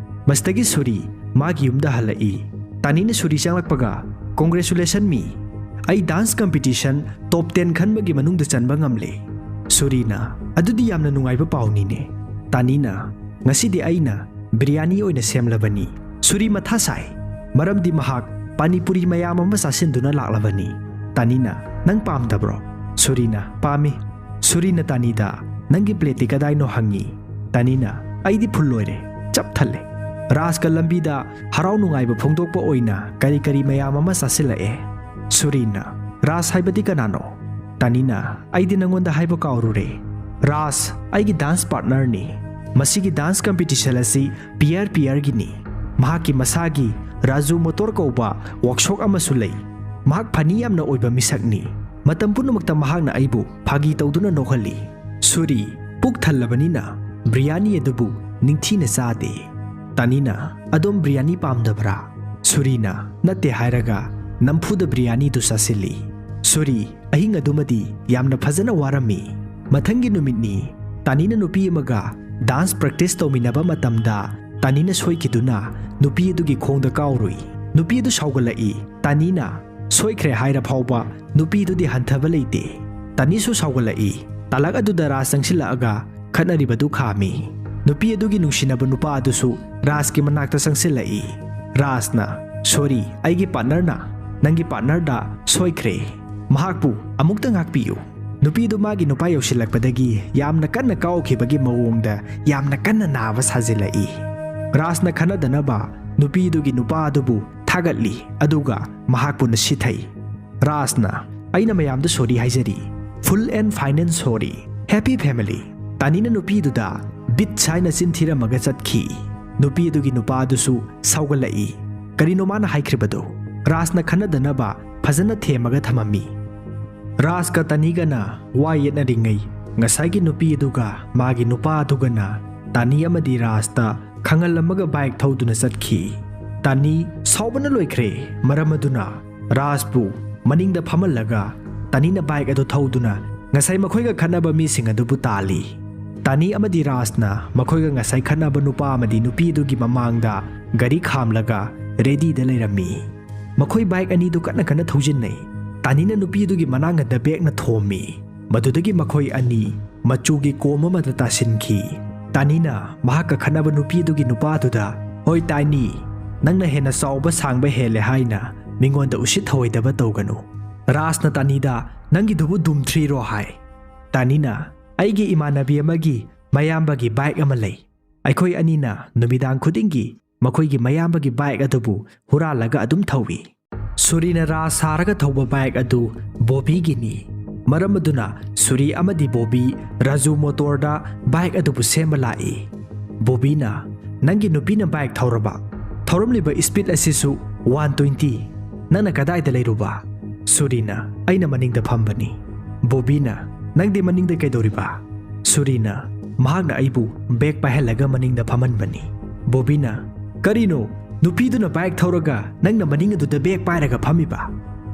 ꯃꯁꯤꯗꯒꯤ ꯁꯨꯔꯤ ꯃꯥꯒꯤ ꯌꯨꯝꯗ ꯍꯜꯂꯛꯏ꯫ ꯇꯥꯅꯤꯅ ꯁꯨꯔꯤ ꯆꯪꯂꯛꯄꯒ, "Congratulation ꯃꯤ, ꯑꯩ ꯗꯥꯟꯁ ꯀꯝꯄꯤꯇꯤꯁꯟ ꯇꯣꯞ ꯇꯦꯟ ꯈꯟꯕꯒꯤ ꯃꯅꯨꯡꯗ ꯆꯟꯕ ꯉꯝꯂꯦ꯫" ꯁꯨꯔꯤꯅ, "ꯑꯗꯨꯗꯤ ꯌꯥꯝꯅ ꯅꯨꯡꯉꯥꯏꯕ ꯄꯥꯎꯅꯤꯅꯦ꯫" ꯇꯥꯅꯤꯅ, "ꯉꯁꯤꯗꯤ ꯑꯩꯅ ꯕꯤꯔꯌꯥꯅꯤ ꯑꯣꯏꯅ ꯁꯦꯝꯂꯕꯅꯤ꯫" ꯁꯨꯔꯤ ꯃꯊꯥ ꯁꯥꯏ, ꯃꯔꯝꯗꯤ ꯃꯍꯥꯛ ꯄꯥꯅꯤꯄꯨꯔꯤ ꯃꯌꯥꯝ ꯑꯃ ꯆꯥꯁꯤꯟꯗꯨꯅ ꯂꯥꯛꯂꯕꯅꯤ꯫ ꯇꯥꯅꯤꯅ, "ꯅꯪ ꯄꯥꯝꯗꯕ꯭ꯔꯣ?" ꯁꯨꯔꯤꯅ, "ꯄꯥꯝꯃꯤ꯫" ꯁꯨꯔꯤꯅ ꯇꯥꯅꯤꯗ, "ꯅꯪꯒꯤ ꯄ꯭ꯂꯦꯠꯇꯤ ꯀꯗꯥꯏꯅꯣ?" ꯍꯪꯉꯤ꯫ ꯇꯥꯅꯤꯅ, "ꯑꯩꯗꯤ ꯐꯨꯜ ꯂꯣꯏꯔꯦ, ꯆꯞ ꯊꯜꯂꯦ꯫" ꯔꯥꯖꯀ ꯂꯝꯕꯤꯗ ꯍꯔꯥꯎ ꯅꯨꯡꯉꯥꯏꯕ ꯐꯣꯡꯗꯣꯛꯄ ꯑꯣꯏꯅ ꯀꯔꯤ ꯀꯔꯤ ꯃꯌꯥꯝ ꯑꯃ ꯆꯥꯁꯤꯜꯂꯛꯑꯦ꯫ ꯁꯨꯔꯤꯅ, "ꯔꯥꯖ ꯍꯥꯏꯕꯗꯤ ꯀꯅꯥꯅꯣ?" ꯇꯥꯅꯤꯅ, "ꯑꯩꯗꯤ ꯅꯪꯉꯣꯟꯗ ꯍꯥꯏꯕ ꯀꯥꯎꯔꯨꯔꯦ꯫ ꯔꯥꯖ ꯑꯩꯒꯤ ꯗꯥꯟꯁ ꯄꯥꯔꯠꯅꯔꯅꯤ꯫ ꯃꯁꯤꯒꯤ ꯗꯥꯟꯁ ꯀꯝꯄꯤꯇꯤꯁꯟ ꯑꯁꯤ ꯄꯤꯌꯔ ꯄꯤꯌꯔꯒꯤꯅꯤ꯫ ꯃꯍꯥꯛꯀꯤ ꯃꯁꯥꯒꯤ ꯔꯥꯖꯨ ꯃꯣꯇꯣꯔ ꯀꯧꯕ ꯋꯥꯛꯁꯣꯞ ꯑꯃꯁꯨ ꯂꯩ꯫ ꯃꯍꯥꯛ ꯐꯅꯤ ꯌꯥꯝꯅ ꯑꯣꯏꯕ ꯃꯤꯁꯛꯅꯤ꯫ ꯃꯇꯝ ꯄꯨꯝꯅꯃꯛꯇ ꯃꯍꯥꯛꯅ ꯑꯩꯕꯨ ꯐꯥꯒꯤ ꯇꯧꯗꯨꯅ ꯅꯣꯛꯍꯜꯂꯤ꯫" ꯁꯨꯔꯤ, ꯄꯨꯛ ꯊꯜꯂꯕꯅꯤꯅ ꯕꯤꯔꯌꯥꯅꯤ ꯑꯗꯨꯕꯨ ꯅꯤꯡꯊꯤꯅ ꯆꯥꯗꯦ꯫ ꯇꯥꯅꯤꯅ, "ꯑꯗꯣꯝ ꯕꯤꯔꯌꯥꯅꯤ ꯄꯥꯝꯗꯕ꯭ꯔꯥ?" ꯁꯨꯔꯤꯅ, "ꯅꯠꯇꯦ" ꯍꯥꯏꯔꯒ ꯅꯝꯐꯨꯗ ꯕꯤꯔꯌꯥꯅꯤꯗꯨ ꯆꯥꯁꯤꯜꯂꯤ꯫ ꯁꯨꯔꯤ ꯑꯍꯤꯡ ꯑꯗꯨꯃꯗꯤ ꯌꯥꯝꯅ ꯐꯖꯅ ꯋꯥꯔꯝꯃꯤ꯫ ꯃꯊꯪꯒꯤ ꯅꯨꯃꯤꯠꯅꯤ꯫ ꯇꯥꯅꯤꯅ ꯅꯨꯄꯤ ꯑꯃꯒ ꯗꯥꯟꯁ ꯄ꯭ꯔꯦꯛꯇꯤꯁ ꯇꯧꯃꯤꯟꯅꯕ ꯃꯇꯝꯗ ꯇꯥꯅꯤꯅ ꯁꯣꯏꯈꯤꯗꯨꯅ ꯅꯨꯄꯤ ꯑꯗꯨꯒꯤ ꯈꯣꯡꯗ ꯀꯥꯎꯔꯨꯏ꯫ ꯅꯨꯄꯤ ꯑꯗꯨ ꯁꯥꯎꯒꯠꯂꯛꯏ꯫ ꯇꯥꯅꯤꯅ, "ꯁꯣꯏꯈ꯭ꯔꯦ" ꯍꯥꯏꯔ ꯐꯥꯎꯕ ꯅꯨꯄꯤꯗꯨꯗꯤ ꯍꯟꯊꯕ ꯂꯩꯇꯦ꯫ ꯇꯥꯅꯤꯁꯨ ꯁꯥꯎꯒꯠꯂꯛꯏ꯫ ꯇꯥꯂꯛ ꯑꯗꯨꯗ ꯔꯥꯖ ꯆꯪꯁꯤꯜꯂꯛꯑꯒ ꯈꯠꯅꯔꯤꯕꯗꯨ ꯈꯥꯝꯃꯤ꯫ ꯅꯨꯄꯤ ꯑꯗꯨꯒꯤ ꯅꯨꯡꯁꯤꯅꯕ ꯅꯨꯄꯥ ꯑꯗꯨꯁꯨ ꯔꯥꯖꯀꯤ ꯃꯅꯥꯛꯇ ꯆꯪꯁꯤꯜꯂꯛꯏ꯫ ꯔꯥꯖꯅ, "ꯁꯣꯔꯤ, ꯑꯩꯒꯤ ꯄꯥꯔꯠꯅꯔꯅ ꯅꯪꯒꯤ ꯄꯥꯔꯠꯅꯔꯗ ꯁꯣꯏꯈ꯭ꯔꯦ꯫ ꯃꯍꯥꯛꯄꯨ ꯑꯃꯨꯛꯇ ꯉꯥꯛꯄꯤꯌꯨ꯫" ꯅꯨꯄꯤꯗꯨ ꯃꯥꯒꯤ ꯅꯨꯄꯥ ꯌꯧꯁꯤꯜꯂꯛꯄꯗꯒꯤ ꯌꯥꯝꯅ ꯀꯟꯅ ꯀꯥꯎꯈꯤꯕꯒꯤ ꯃꯑꯣꯡꯗ ꯌꯥꯝꯅ ꯀꯟꯅ ꯅꯥꯕ ꯁꯥꯖꯤꯜꯂꯛꯏ꯫ ꯔꯥꯖꯅ ꯈꯟꯅꯗꯅꯕ ꯅꯨꯄꯤꯗꯨꯒꯤ ꯅꯨꯄꯥ ꯑꯗꯨꯕꯨ ꯊꯥꯒꯠꯂꯤ, ꯑꯗꯨꯒ ꯃꯍꯥꯛꯄꯨ ꯅꯨꯡꯁꯤꯊꯩ꯫ ꯔꯥꯖꯅ, "ꯑꯩꯅ ꯃꯌꯥꯝꯗ sorry ꯍꯥꯏꯖꯔꯤ, full and final sorry, happy family." ꯇꯥꯅꯤꯅ ꯅꯨꯄꯤꯗꯨꯗ bitch ꯍꯥꯏꯅ ꯆꯤꯟ ꯊꯤꯔꯝꯃꯒ ꯆꯠꯈꯤ꯫ ꯅꯨꯄꯤ ꯑꯗꯨꯒꯤ ꯅꯨꯄꯥ ꯑꯗꯨꯁꯨ ꯁꯥꯎꯒꯠꯂꯛꯏ꯫ ꯀꯔꯤꯅꯣ ꯃꯥꯅ ꯍꯥꯏꯈ꯭ꯔꯤꯕꯗꯨ? ꯔꯥꯖꯅ ꯈꯟꯅꯗꯅꯕ ꯐꯖꯅ ꯊꯦꯝꯃꯒ ꯊꯝꯃꯝꯃꯤ꯫ ꯔꯥꯖꯀ ꯇꯥꯅꯤꯒꯅ ꯋꯥ ꯌꯦꯠꯅꯔꯤꯉꯩ, ꯉꯁꯥꯏꯒꯤ ꯅꯨꯄꯤ ꯑꯗꯨꯒ ꯃꯥꯒꯤ ꯅꯨꯄꯥ ꯑꯗꯨꯒꯅ ꯇꯥꯅꯤ ꯑꯃꯗꯤ ꯔꯥꯖꯇ ꯈꯪꯍꯜꯂꯝꯃꯒ bike ꯊꯧꯗꯨꯅ ꯆꯠꯈꯤ꯫ ꯇꯥꯅꯤ ꯁꯥꯎꯕꯅ ꯂꯣꯏꯈ꯭ꯔꯦ, ꯃꯔꯝ ꯑꯗꯨꯅ ꯔꯥꯖꯄꯨ ꯃꯅꯤꯡꯗ ꯐꯝꯍꯜꯂꯒ ꯇꯥꯅꯤꯅ bike ꯑꯗꯨ ꯊꯧꯗꯨꯅ ꯉꯁꯥꯏ ꯃꯈꯣꯏꯒ ꯈꯠꯅꯕ ꯃꯤꯁꯤꯡ ꯑꯗꯨꯕꯨ ꯇꯥꯜꯂꯤ꯫ ꯇꯥꯅꯤ ꯑꯃꯗꯤ ꯔꯥꯖꯅ ꯃꯈꯣꯏꯒ ꯉꯁꯥꯏ ꯈꯠꯅꯕ ꯅꯨꯄꯥ ꯑꯃꯗꯤ ꯅꯨꯄꯤ ꯑꯗꯨꯒꯤ ꯃꯃꯥꯡꯗ ꯒꯥꯔꯤ ꯈꯥꯝꯂꯒ readyꯗ ꯂꯩꯔꯝꯃꯤ꯫ ꯃꯈꯣꯏ bike ꯑꯅꯤꯗꯨ ꯀꯟꯅ ꯀꯟꯅ ꯊꯧꯖꯤꯟꯅꯩ꯫ ꯇꯥꯅꯤꯅ ꯅꯨꯄꯤ ꯑꯗꯨꯒꯤ ꯃꯅꯥꯛ ꯑꯗꯨꯗ ꯕꯦꯛꯅ ꯊꯣꯝꯃꯤ꯫ ꯃꯗꯨꯗꯒꯤ ꯃꯈꯣꯏ ꯑꯅꯤ ꯃꯆꯨꯒꯤ ꯀꯣꯝ ꯑꯃꯗ ꯇꯥꯁꯤꯟꯈꯤ꯫ ꯇꯥꯅꯤꯅ ꯃꯍꯥꯛꯀ ꯈꯠꯅꯕ ꯅꯨꯄꯤ ꯑꯗꯨꯒꯤ ꯅꯨꯄꯥꯗꯨꯗ, "ꯍꯣꯏ ꯇꯥꯅꯤ, ꯅꯪꯅ ꯍꯦꯟꯅ ꯆꯥꯎꯕ ꯁꯥꯡꯕ ꯍꯦꯜꯂꯦ ꯍꯥꯏꯅ ꯃꯤꯉꯣꯟꯗ ꯎꯁꯤꯠ ꯊꯑꯣꯏꯗꯕ ꯇꯧꯒꯅꯨ꯫ ꯔꯥꯖꯅ ꯇꯥꯅꯤꯗ, 'ꯅꯪꯒꯤꯗꯨꯕꯨ ꯗꯨꯝ ꯊ꯭ꯔꯤꯔꯣ?' ꯍꯥꯏ꯫ ꯇꯥꯅꯤꯅ, "ꯑꯩꯒꯤ ꯏꯃꯥꯟꯅꯕꯤ ꯑꯃꯒꯤ ꯃꯌꯥꯝꯕꯒꯤ bike ꯑꯃ ꯂꯩ꯫ ꯑꯩꯈꯣꯏ ꯑꯅꯤꯅ ꯅꯨꯃꯤꯗꯥꯡ ꯈꯨꯗꯤꯡꯒꯤ ꯃꯈꯣꯏꯒꯤ ꯃꯌꯥꯝꯕꯒꯤ bike ꯑꯗꯨꯕꯨ ꯍꯨꯔꯥꯜꯂꯒ ꯑꯗꯨꯝ ꯊꯧꯏ꯫ ꯁꯨꯔꯤꯅ ꯔꯥꯖ ꯁꯥꯔꯒ ꯊꯧꯕ bike ꯑꯗꯨ ꯕꯣꯕꯤꯒꯤꯅꯤ꯫ ꯃꯔꯝ ꯑꯗꯨꯅ ꯁꯨꯔꯤ ꯑꯃꯗꯤ ꯕꯣꯕꯤ ꯔꯥꯖꯨ ꯃꯣꯇꯣꯔꯗ bike ꯑꯗꯨꯕꯨ ꯁꯦꯝꯕ ꯂꯥꯛꯏ꯫ ꯕꯣꯕꯤꯅ, "ꯅꯪꯒꯤ ꯅꯨꯄꯤꯅ bike ꯊꯧꯔꯕ? ꯊꯧꯔꯝꯂꯤꯕ speed ꯑꯁꯤꯁꯨ one twenty꯫ ꯅꯪꯅ ꯀꯗꯥꯏꯗ ꯂꯩꯔꯨꯕ?" ꯁꯨꯔꯤꯅ, "ꯑꯩꯅ ꯃꯅꯤꯡꯗ ꯐꯝꯕꯅꯤ꯫" ꯕꯣꯕꯤꯅ, "ꯅꯪꯗꯤ ꯃꯅꯤꯡꯗ ꯀꯩꯗꯧꯔꯤꯕ?" ꯁꯨꯔꯤꯅ, "ꯃꯍꯥꯛꯅ ꯑꯩꯕꯨ bag ꯄꯥꯏꯍꯜꯂꯒ ꯃꯅꯤꯡꯗ ꯐꯝꯍꯟꯕꯅꯤ꯫" ꯕꯣꯕꯤꯅ, "ꯀꯔꯤꯅꯣ? ꯅꯨꯄꯤꯗꯨꯅ bike ꯊꯧꯔꯒ ꯅꯪꯅ ꯃꯅꯤꯡ ꯑꯗꯨꯗ bag ꯄꯥꯏꯔꯒ ꯐꯝꯃꯤꯕ?"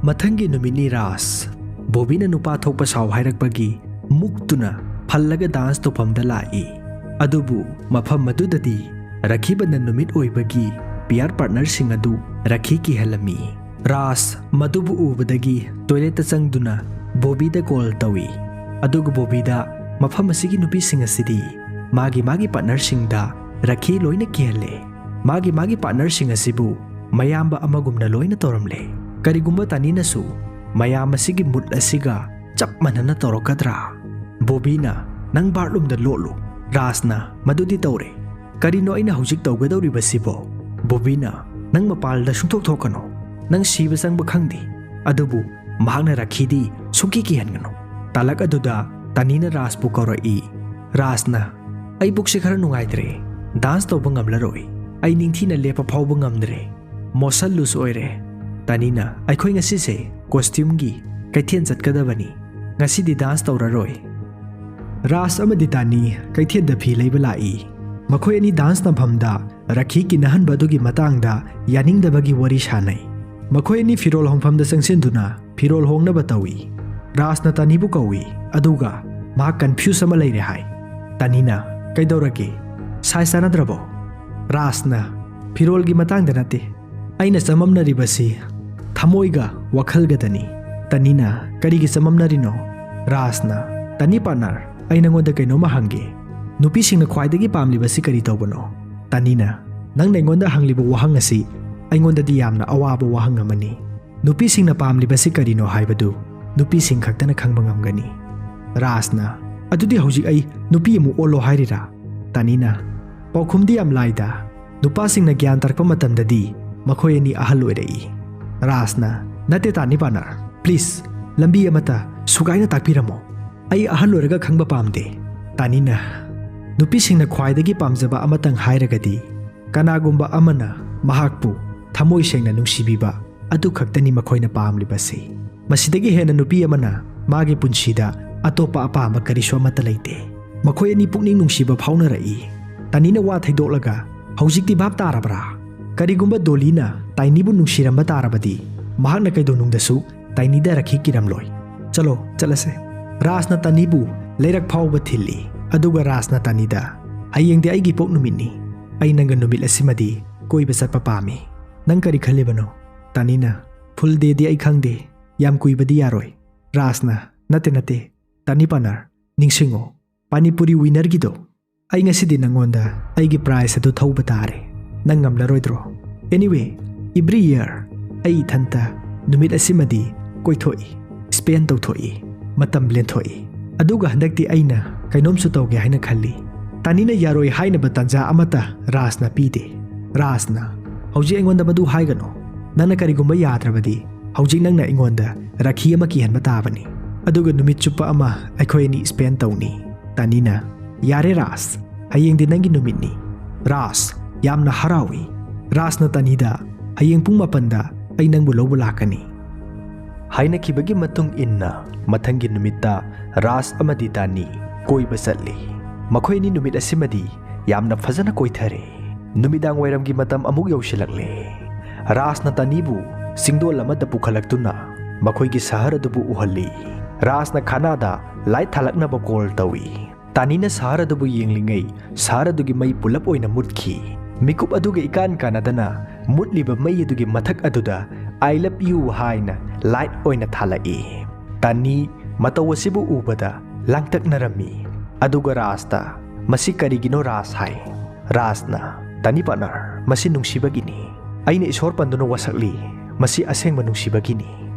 ꯃꯊꯪꯒꯤ ꯅꯨꯃꯤꯠꯅꯤ ꯔꯥꯖ꯫ ꯕꯣꯕꯤꯅ ꯅꯨꯄꯥ ꯊꯣꯛꯄ ꯁꯥꯎ ꯍꯥꯏꯔꯛꯄꯒꯤ ꯃꯨꯛꯇꯨꯅ ꯐꯜꯂꯒ dance ꯇꯧꯐꯝꯗ ꯂꯥꯛꯏ꯫ ꯑꯗꯨꯕꯨ ꯃꯐꯝ ꯑꯗꯨꯗꯗꯤ ꯔꯥꯈꯤ ꯕꯟꯙꯟ ꯅꯨꯃꯤꯠ ꯑꯣꯏꯕꯒꯤ pair partnerꯁꯤꯡ ꯑꯗꯨ ꯔꯥꯈꯤ ꯀꯤꯍꯜꯂꯝꯃꯤ꯫ ꯔꯥꯖ ꯃꯗꯨꯕꯨ ꯎꯕꯗꯒꯤ toiletꯇ ꯆꯪꯗꯨꯅ ꯕꯣꯕꯤꯗ call ꯇꯧꯏ꯫ ꯑꯗꯨꯒ ꯕꯣꯕꯤꯗ, "ꯃꯐꯝ ꯑꯁꯤꯒꯤ ꯅꯨꯄꯤꯁꯤꯡ ꯑꯁꯤꯗꯤ ꯃꯥꯒꯤ ꯃꯥꯒꯤ partnerꯁꯤꯡꯗ ꯔꯥꯈꯤ ꯂꯣꯏꯅ ꯀꯤꯍꯜꯂꯦ꯫ ꯃꯥꯒꯤ ꯃꯥꯒꯤ partnerꯁꯤꯡ ꯑꯁꯤꯕꯨ ꯃꯌꯥꯝꯕ ꯑꯃꯒꯨꯝꯅ ꯂꯣꯏꯅ ꯇꯧꯔꯝꯂꯦ꯫ ꯀꯔꯤꯒꯨꯝꯕ ꯇꯥꯅꯤꯅꯁꯨ ꯃꯌꯥꯝ ꯑꯁꯤꯒꯤ mood ꯑꯁꯤꯒ ꯆꯞ ꯃꯥꯟꯅꯅ ꯇꯧꯔꯛꯀꯗ꯭ꯔꯥ? ꯕꯣꯕꯤꯅ, "ꯅꯪ ꯕꯥꯠꯔꯨꯝꯗ ꯂꯣꯠꯂꯨ"꯫ ꯔꯥꯖꯅ, "ꯃꯗꯨꯗꯤ ꯇꯧꯔꯦ꯫ ꯀꯔꯤꯅꯣ ꯑꯩꯅ ꯍꯧꯖꯤꯛ ꯇꯧꯒꯗꯧꯔꯤꯕꯁꯤꯕꯣ?" ꯕꯣꯕꯤꯅ, "ꯅꯪ ꯃꯄꯥꯜꯗ ꯁꯨꯡꯊꯣꯛ ꯊꯣꯛꯀꯅꯨ꯫ ꯅꯪ ꯁꯤꯕ ꯆꯪꯕ ꯈꯪꯗꯦ꯫ ꯑꯗꯨꯕꯨ ꯃꯍꯥꯛꯅ ꯔꯥꯈꯤꯗꯤ ꯁꯨꯡꯀꯤ ꯀꯤꯍꯟꯒꯅꯨ"꯫ ꯇꯥꯂꯛ ꯑꯗꯨꯗ ꯇꯥꯅꯤꯅ ꯔꯥꯖꯄꯨ ꯀꯧꯔꯛꯏ꯫ ꯔꯥꯖꯅ, "ꯑꯩ ꯄꯨꯛꯁꯦ ꯈꯔ ꯅꯨꯡꯉꯥꯏꯇ꯭ꯔꯦ꯫ ꯗꯥꯟꯁ ꯇꯧꯕ ꯉꯝꯂꯔꯣꯏ꯫ ꯑꯩ ꯅꯤꯡꯊꯤꯅ ꯂꯦꯞꯄ ꯐꯥꯎꯕ ꯉꯝꯗ꯭ꯔꯦ꯫ ꯃꯣꯁꯟ ꯂꯨꯁ ꯑꯣꯏꯔꯦ"꯫ ꯇꯥꯅꯤꯅ, "ꯑꯩꯈꯣꯏ ꯉꯁꯤꯁꯦ ꯀꯣꯁꯇ꯭ꯌꯨꯝꯒꯤ ꯀꯩꯊꯦꯜ ꯆꯠꯀꯗꯕꯅꯤ꯫ ꯉꯁꯤꯗꯤ ꯗꯥꯟꯁ ꯇꯧꯔꯔꯣꯏ"꯫ ꯔꯥꯖ ꯑꯃꯗꯤ ꯇꯥꯅꯤ ꯀꯩꯊꯦꯜꯗ ꯐꯤ ꯂꯩꯕ ꯂꯥꯛꯏ꯫ ꯃꯈꯣꯏ ꯑꯅꯤ ꯗꯥꯟꯁ ꯇꯝꯐꯝꯗ ꯔꯥꯈꯤ ꯀꯤꯅꯍꯟꯕ ꯑꯗꯨꯒꯤ ꯃꯇꯥꯡꯗ ꯌꯥꯅꯤꯡꯗꯕꯒꯤ ꯋꯥꯔꯤ ꯁꯥꯅꯩ꯫ ꯃꯈꯣꯏ ꯑꯅꯤ ꯐꯤꯔꯣꯜ ꯍꯣꯡꯐꯝꯗ ꯆꯪꯁꯤꯟꯗꯨꯅ ꯐꯤꯔꯣꯜ ꯍꯣꯡꯅꯕ ꯇꯧꯏ꯫ ꯔꯥꯖꯅ ꯇꯥꯅꯤꯕꯨ ꯀꯧꯏ, ꯑꯗꯨꯒ ꯃꯍꯥꯛ ꯀꯟꯐ꯭ꯌꯨꯁ ꯑꯃ ꯂꯩꯔꯦ ꯍꯥꯏ꯫ ꯇꯥꯅꯤꯅ, "ꯀꯩꯗꯧꯔꯒꯦ? ꯁꯥꯏꯖ ꯆꯥꯟꯅꯗ꯭ꯔꯕꯣ?" ꯔꯥꯖꯅ, "ꯐꯤꯔꯣꯜꯒꯤ ꯃꯇꯥꯡꯗ ꯅꯠꯇꯦ꯫ ꯑꯩꯅ ꯆꯃꯝꯅꯔꯤꯕꯁꯤ ꯊꯃꯣꯏꯒ ꯋꯥꯈꯜꯒꯗꯅꯤ"꯫ ꯇꯥꯅꯤꯅ, "ꯀꯔꯤꯒꯤ ꯆꯃꯝꯅꯔꯤꯅꯣ?" ꯔꯥꯖꯅ, "ꯇꯥꯅꯤ ꯄꯥꯔꯠꯅꯔ, ꯑꯩ ꯅꯉꯣꯟꯗ ꯀꯩꯅꯣꯝꯃ ꯍꯪꯒꯦ꯫ ꯅꯨꯄꯤꯁꯤꯡꯅ ꯈ꯭ꯋꯥꯏꯗꯒꯤ ꯄꯥꯝꯂꯤꯕꯁꯤ ꯀꯔꯤ ꯇꯧꯕꯅꯣ?" ꯇꯥꯅꯤꯅ, "ꯅꯪꯅ ꯑꯩꯉꯣꯟꯗ ꯍꯪꯂꯤꯕ ꯋꯥꯍꯪ ꯑꯁꯤ ꯑꯩꯉꯣꯟꯗꯗꯤ ꯌꯥꯝꯅ ꯑꯋꯥꯕ ꯋꯥꯍꯪ ꯑꯃꯅꯤ꯫ ꯅꯨꯄꯤꯁꯤꯡꯅ ꯄꯥꯝꯂꯤꯕꯁꯤ ꯀꯔꯤꯅꯣ ꯍꯥꯏꯕꯗꯨ ꯅꯨꯄꯤꯁꯤꯡ ꯈꯛꯇꯅ ꯈꯪꯕ ꯉꯝꯒꯅꯤ"꯫ ꯔꯥꯖꯅ, "ꯑꯗꯨꯗꯤ ꯍꯧꯖꯤꯛ ꯑꯩ ꯅꯨꯄꯤ ꯑꯃꯨꯛ ꯑꯣꯜꯂꯣ ꯍꯥꯏꯔꯤꯔꯥ?" ꯇꯥꯅꯤꯅ, "ꯄꯥꯎꯈꯨꯝꯗꯤ ꯌꯥꯝ ꯂꯥꯏꯗ꯫ ꯅꯨꯄꯥꯁꯤꯡꯅ ꯒ꯭ꯌꯥꯟ ꯇꯥꯔꯛꯄ ꯃꯇꯝꯗꯗꯤ ꯃꯈꯣꯏ ꯑꯅꯤ ꯑꯍꯜ ꯑꯣꯏꯔꯛꯏ"꯫ ꯔꯥꯖꯅ, "ꯅꯠꯇꯦ ꯇꯥꯅꯤ ꯄꯥꯔꯠꯅꯔ, ꯄ꯭ꯂꯤꯖ, ꯂꯝꯕꯤ ꯑꯃꯠꯇ ꯁꯨꯒꯥꯏꯅ ꯇꯥꯛꯄꯤꯔꯝꯃꯣ꯫ ꯑꯩ ꯑꯍꯜ ꯑꯣꯏꯔꯒ ꯈꯪꯕ ꯄꯥꯝꯗꯦ"꯫ ꯇꯥꯅꯤꯅ, "ꯅꯨꯄꯤꯁꯤꯡꯅ ꯈ꯭ꯋꯥꯏꯗꯒꯤ ꯄꯥꯝꯖꯕ ꯑꯃꯇꯪ ꯍꯥꯏꯔꯒꯗꯤ ꯀꯅꯥꯒꯨꯝꯕ ꯑꯃꯅ ꯃꯍꯥꯛꯄꯨ ꯊꯃꯣꯏ ꯁꯦꯡꯅ ꯅꯨꯡꯁꯤꯕꯤꯕ ꯑꯗꯨ ꯈꯛꯇꯅꯤ ꯃꯈꯣꯏꯅ ꯄꯥꯝꯂꯤꯕꯁꯤ꯫ ꯃꯁꯤꯗꯒꯤ ꯍꯦꯟꯅ ꯅꯨꯄꯤ ꯑꯃꯅ ꯃꯥꯒꯤ ꯄꯨꯟꯁꯤꯗ ꯑꯇꯣꯞꯄ ꯑꯄꯥꯝꯕ ꯀꯔꯤꯁꯨ ꯑꯃꯠꯇ ꯂꯩꯇꯦ"꯫ ꯃꯈꯣꯏ ꯑꯅꯤ ꯄꯨꯛꯅꯤꯡ ꯅꯨꯡꯁꯤꯕ ꯐꯥꯎꯅꯔꯛꯏ꯫ ꯇꯥꯅꯤꯅ ꯋꯥ ꯊꯩꯗꯣꯛꯂꯒ, "ꯍꯧꯖꯤꯛꯇꯤ ꯚꯥꯞ ꯇꯥꯔꯕ꯭ꯔꯥ? ꯀꯔꯤꯒꯨꯝꯕ ꯗꯣꯂꯤꯅ ꯇꯥꯏꯅꯤꯕꯨ ꯅꯨꯡꯁꯤꯔꯝꯕ ꯇꯥꯔꯕꯗꯤ ꯃꯍꯥꯛꯅ ꯀꯩꯗꯧꯅꯨꯡꯗꯁꯨ ꯇꯥꯏꯅꯤꯗ ꯔꯥꯈꯤ ꯀꯤꯔꯝꯂꯣꯏ꯫ ꯆꯠꯂꯣ, ꯆꯠꯂꯁꯦ"꯫ ꯔꯥꯖꯅ ꯇꯥꯅꯤꯕꯨ ꯂꯩꯔꯛ ꯐꯥꯎꯕ ꯊꯤꯜꯂꯤ, ꯑꯗꯨꯒ ꯔꯥꯖꯅ ꯇꯥꯅꯤꯗ, "ꯍꯌꯦꯡꯗꯤ ꯑꯩꯒꯤ ꯄꯣꯛ ꯅꯨꯃꯤꯠꯅꯤ꯫ ꯑꯩ ꯅꯪꯒ ꯅꯨꯃꯤꯠ ꯑꯁꯤꯃꯗꯤ ꯀꯣꯏꯕ ꯆꯠꯄ ꯄꯥꯝꯃꯤ꯫ ꯅꯪ ꯀꯔꯤ ꯈꯜꯂꯤꯕꯅꯣ?" ꯇꯥꯅꯤꯅ, "ꯐꯨꯜ ꯗꯦꯗꯤ ꯑꯩ ꯈꯪꯗꯦ, ꯌꯥꯝ ꯀꯨꯏꯕꯗꯤ ꯌꯥꯔꯣꯏ"꯫ ꯔꯥꯖꯅ, "ꯅꯠꯇꯦ, ꯅꯠꯇꯦ, ꯇꯥꯅꯤ ꯄꯥꯔꯠꯅꯔ, ꯅꯤꯡꯁꯤꯡꯉꯣ, ꯄꯥꯅꯤꯄꯨꯔꯤ ꯋꯤꯅꯔꯒꯤꯗꯣ꯫ ꯑꯩ ꯉꯁꯤꯗꯤ ꯅꯪꯉꯣꯟꯗ ꯑꯩꯒꯤ ꯄ꯭ꯔꯥꯏꯖ ꯑꯗꯨ ꯊꯧꯕ ꯇꯥꯔꯦ꯫ ꯅꯪ ꯉꯝꯂꯔꯣꯏꯗ꯭ꯔꯣ? Anyway, every year ꯑꯩ ꯏꯊꯟꯇ ꯅꯨꯃꯤꯠ ꯑꯁꯤꯃꯗꯤ ꯀꯣꯏꯊꯣꯛꯏ, ꯁ꯭ꯄꯦꯟ ꯇꯧꯊꯣꯛꯏ꯫ ꯃꯇꯝ ꯂꯦꯟꯊꯣꯛꯏ꯫ ꯑꯗꯨꯒ ꯍꯟꯗꯛꯇꯤ ꯑꯩꯅ ꯀꯩꯅꯣꯝꯁꯨ ꯇꯧꯒꯦ ꯍꯥꯏꯅ ꯈꯜꯂꯤ꯫ ꯇꯥꯅꯤꯅ ꯌꯥꯔꯣꯏ ꯍꯥꯏꯅꯕ ꯇꯥꯟꯖꯥ ꯑꯃꯠꯇ ꯔꯥꯖꯅ ꯄꯤꯗꯦ꯫ ꯔꯥꯖꯅ, "ꯍꯧꯖꯤꯛ ꯑꯩꯉꯣꯟꯗ ꯃꯗꯨ ꯍꯥꯏꯒꯅꯨ꯫ ꯅꯪꯅ ꯀꯔꯤꯒꯨꯝꯕ ꯌꯥꯗ꯭ꯔꯕꯗꯤ ꯍꯧꯖꯤꯛ ꯅꯪꯅ ꯑꯩꯉꯣꯟꯗ ꯔꯥꯈꯤ ꯑꯃ ꯀꯤꯍꯟꯕ ꯇꯥꯕꯅꯤ꯫ ꯑꯗꯨꯒ ꯅꯨꯃꯤꯠ ꯆꯨꯞꯄ ꯑꯃ ꯑꯩꯈꯣꯏ ꯑꯅꯤ spend ꯇꯧꯅꯤ꯫" ꯇꯥꯅꯤꯅ, "ꯌꯥꯔꯦ ꯔꯥꯖ, ꯍꯌꯦꯡꯗꯤ ꯅꯪꯒꯤ ꯅꯨꯃꯤꯠꯅꯤ꯫" ꯔꯥꯖ ꯌꯥꯝꯅ ꯍꯔꯥꯎꯏ꯫ ꯔꯥꯖꯅ ꯇꯥꯅꯤꯗ, "ꯍꯌꯦꯡ ꯄꯨꯡ ꯃꯥꯄꯟꯗ ꯑꯩ ꯅꯪꯕꯨ ꯂꯧꯕ ꯂꯥꯛꯀꯅꯤ" ꯍꯥꯏꯅꯈꯤꯕꯒꯤ ꯃꯇꯨꯡ ꯏꯟꯅ ꯃꯊꯪꯒꯤ ꯅꯨꯃꯤꯠꯇ ꯔꯥꯖ ꯑꯃꯗꯤ ꯇꯥꯅꯤ ꯀꯣꯏꯕ ꯆꯠꯂꯤ꯫ ꯃꯈꯣꯏ ꯑꯅꯤ ꯅꯨꯃꯤꯠ ꯑꯁꯤꯃꯗꯤ ꯌꯥꯝꯅ ꯐꯖꯅ ꯀꯣꯏꯊꯔꯦ꯫ ꯅꯨꯃꯤꯗꯥꯡ ꯋꯥꯏꯔꯝꯒꯤ ꯃꯇꯝ ꯑꯃꯨꯛ ꯌꯧꯁꯤꯜꯂꯛꯂꯦ꯫ ꯔꯥꯖꯅ ꯇꯥꯅꯤꯕꯨ ꯆꯤꯡꯗꯣꯜ ꯑꯃꯗ ꯄꯨꯈꯠꯂꯛꯇꯨꯅ ꯃꯈꯣꯏꯒꯤ ꯁꯍꯔ ꯑꯗꯨꯕꯨ ꯎꯍꯜꯂꯤ꯫ ꯔꯥꯖꯅ ꯈꯥꯅꯥꯗ light ꯊꯥꯜꯂꯛꯅꯕ call ꯇꯧꯏ꯫ ꯇꯥꯅꯤꯅ ꯁꯍꯔ ꯑꯗꯨꯕꯨ ꯌꯦꯡꯂꯤꯉꯩ ꯁꯍꯔ ꯑꯗꯨꯒꯤ ꯃꯩ ꯄꯨꯂꯞ ꯑꯣꯏꯅ ꯃꯨꯠꯈꯤ꯫ ꯃꯤꯀꯨꯞ ꯑꯗꯨꯒ ꯏꯀꯥꯟ ꯀꯥꯟꯅꯗꯅ ꯃꯨꯠꯂꯤꯕ ꯃꯩ ꯑꯗꯨꯒꯤ ꯃꯊꯛ ꯑꯗꯨꯗ "I love you" ꯍꯥꯏꯅ light ꯑꯣꯏꯅ ꯊꯥꯜꯂꯛꯏ꯫ ꯇꯥꯅꯤ ꯃꯇꯧ ꯑꯁꯤꯕꯨ ꯎꯕꯗ ꯂꯥꯡꯇꯛꯅꯔꯝꯃꯤ꯫ ꯑꯗꯨꯒ ꯔꯥꯖꯇ, "ꯃꯁꯤ ꯀꯔꯤꯒꯤꯅꯣ ꯔꯥꯖ?" ꯍꯥꯏ꯫ ꯔꯥꯖꯅ, "ꯇꯥꯅꯤ partner, ꯃꯁꯤ ꯅꯨꯡꯁꯤꯕꯒꯤꯅꯤ꯫ ꯑꯩꯅ ꯏꯁꯣꯔ ꯄꯟꯗꯨꯅ ꯋꯥꯁꯛꯂꯤ꯫ ꯃꯁꯤ ꯑꯁꯦꯡꯕ ꯅꯨꯡꯁꯤꯕꯒꯤꯅꯤ꯫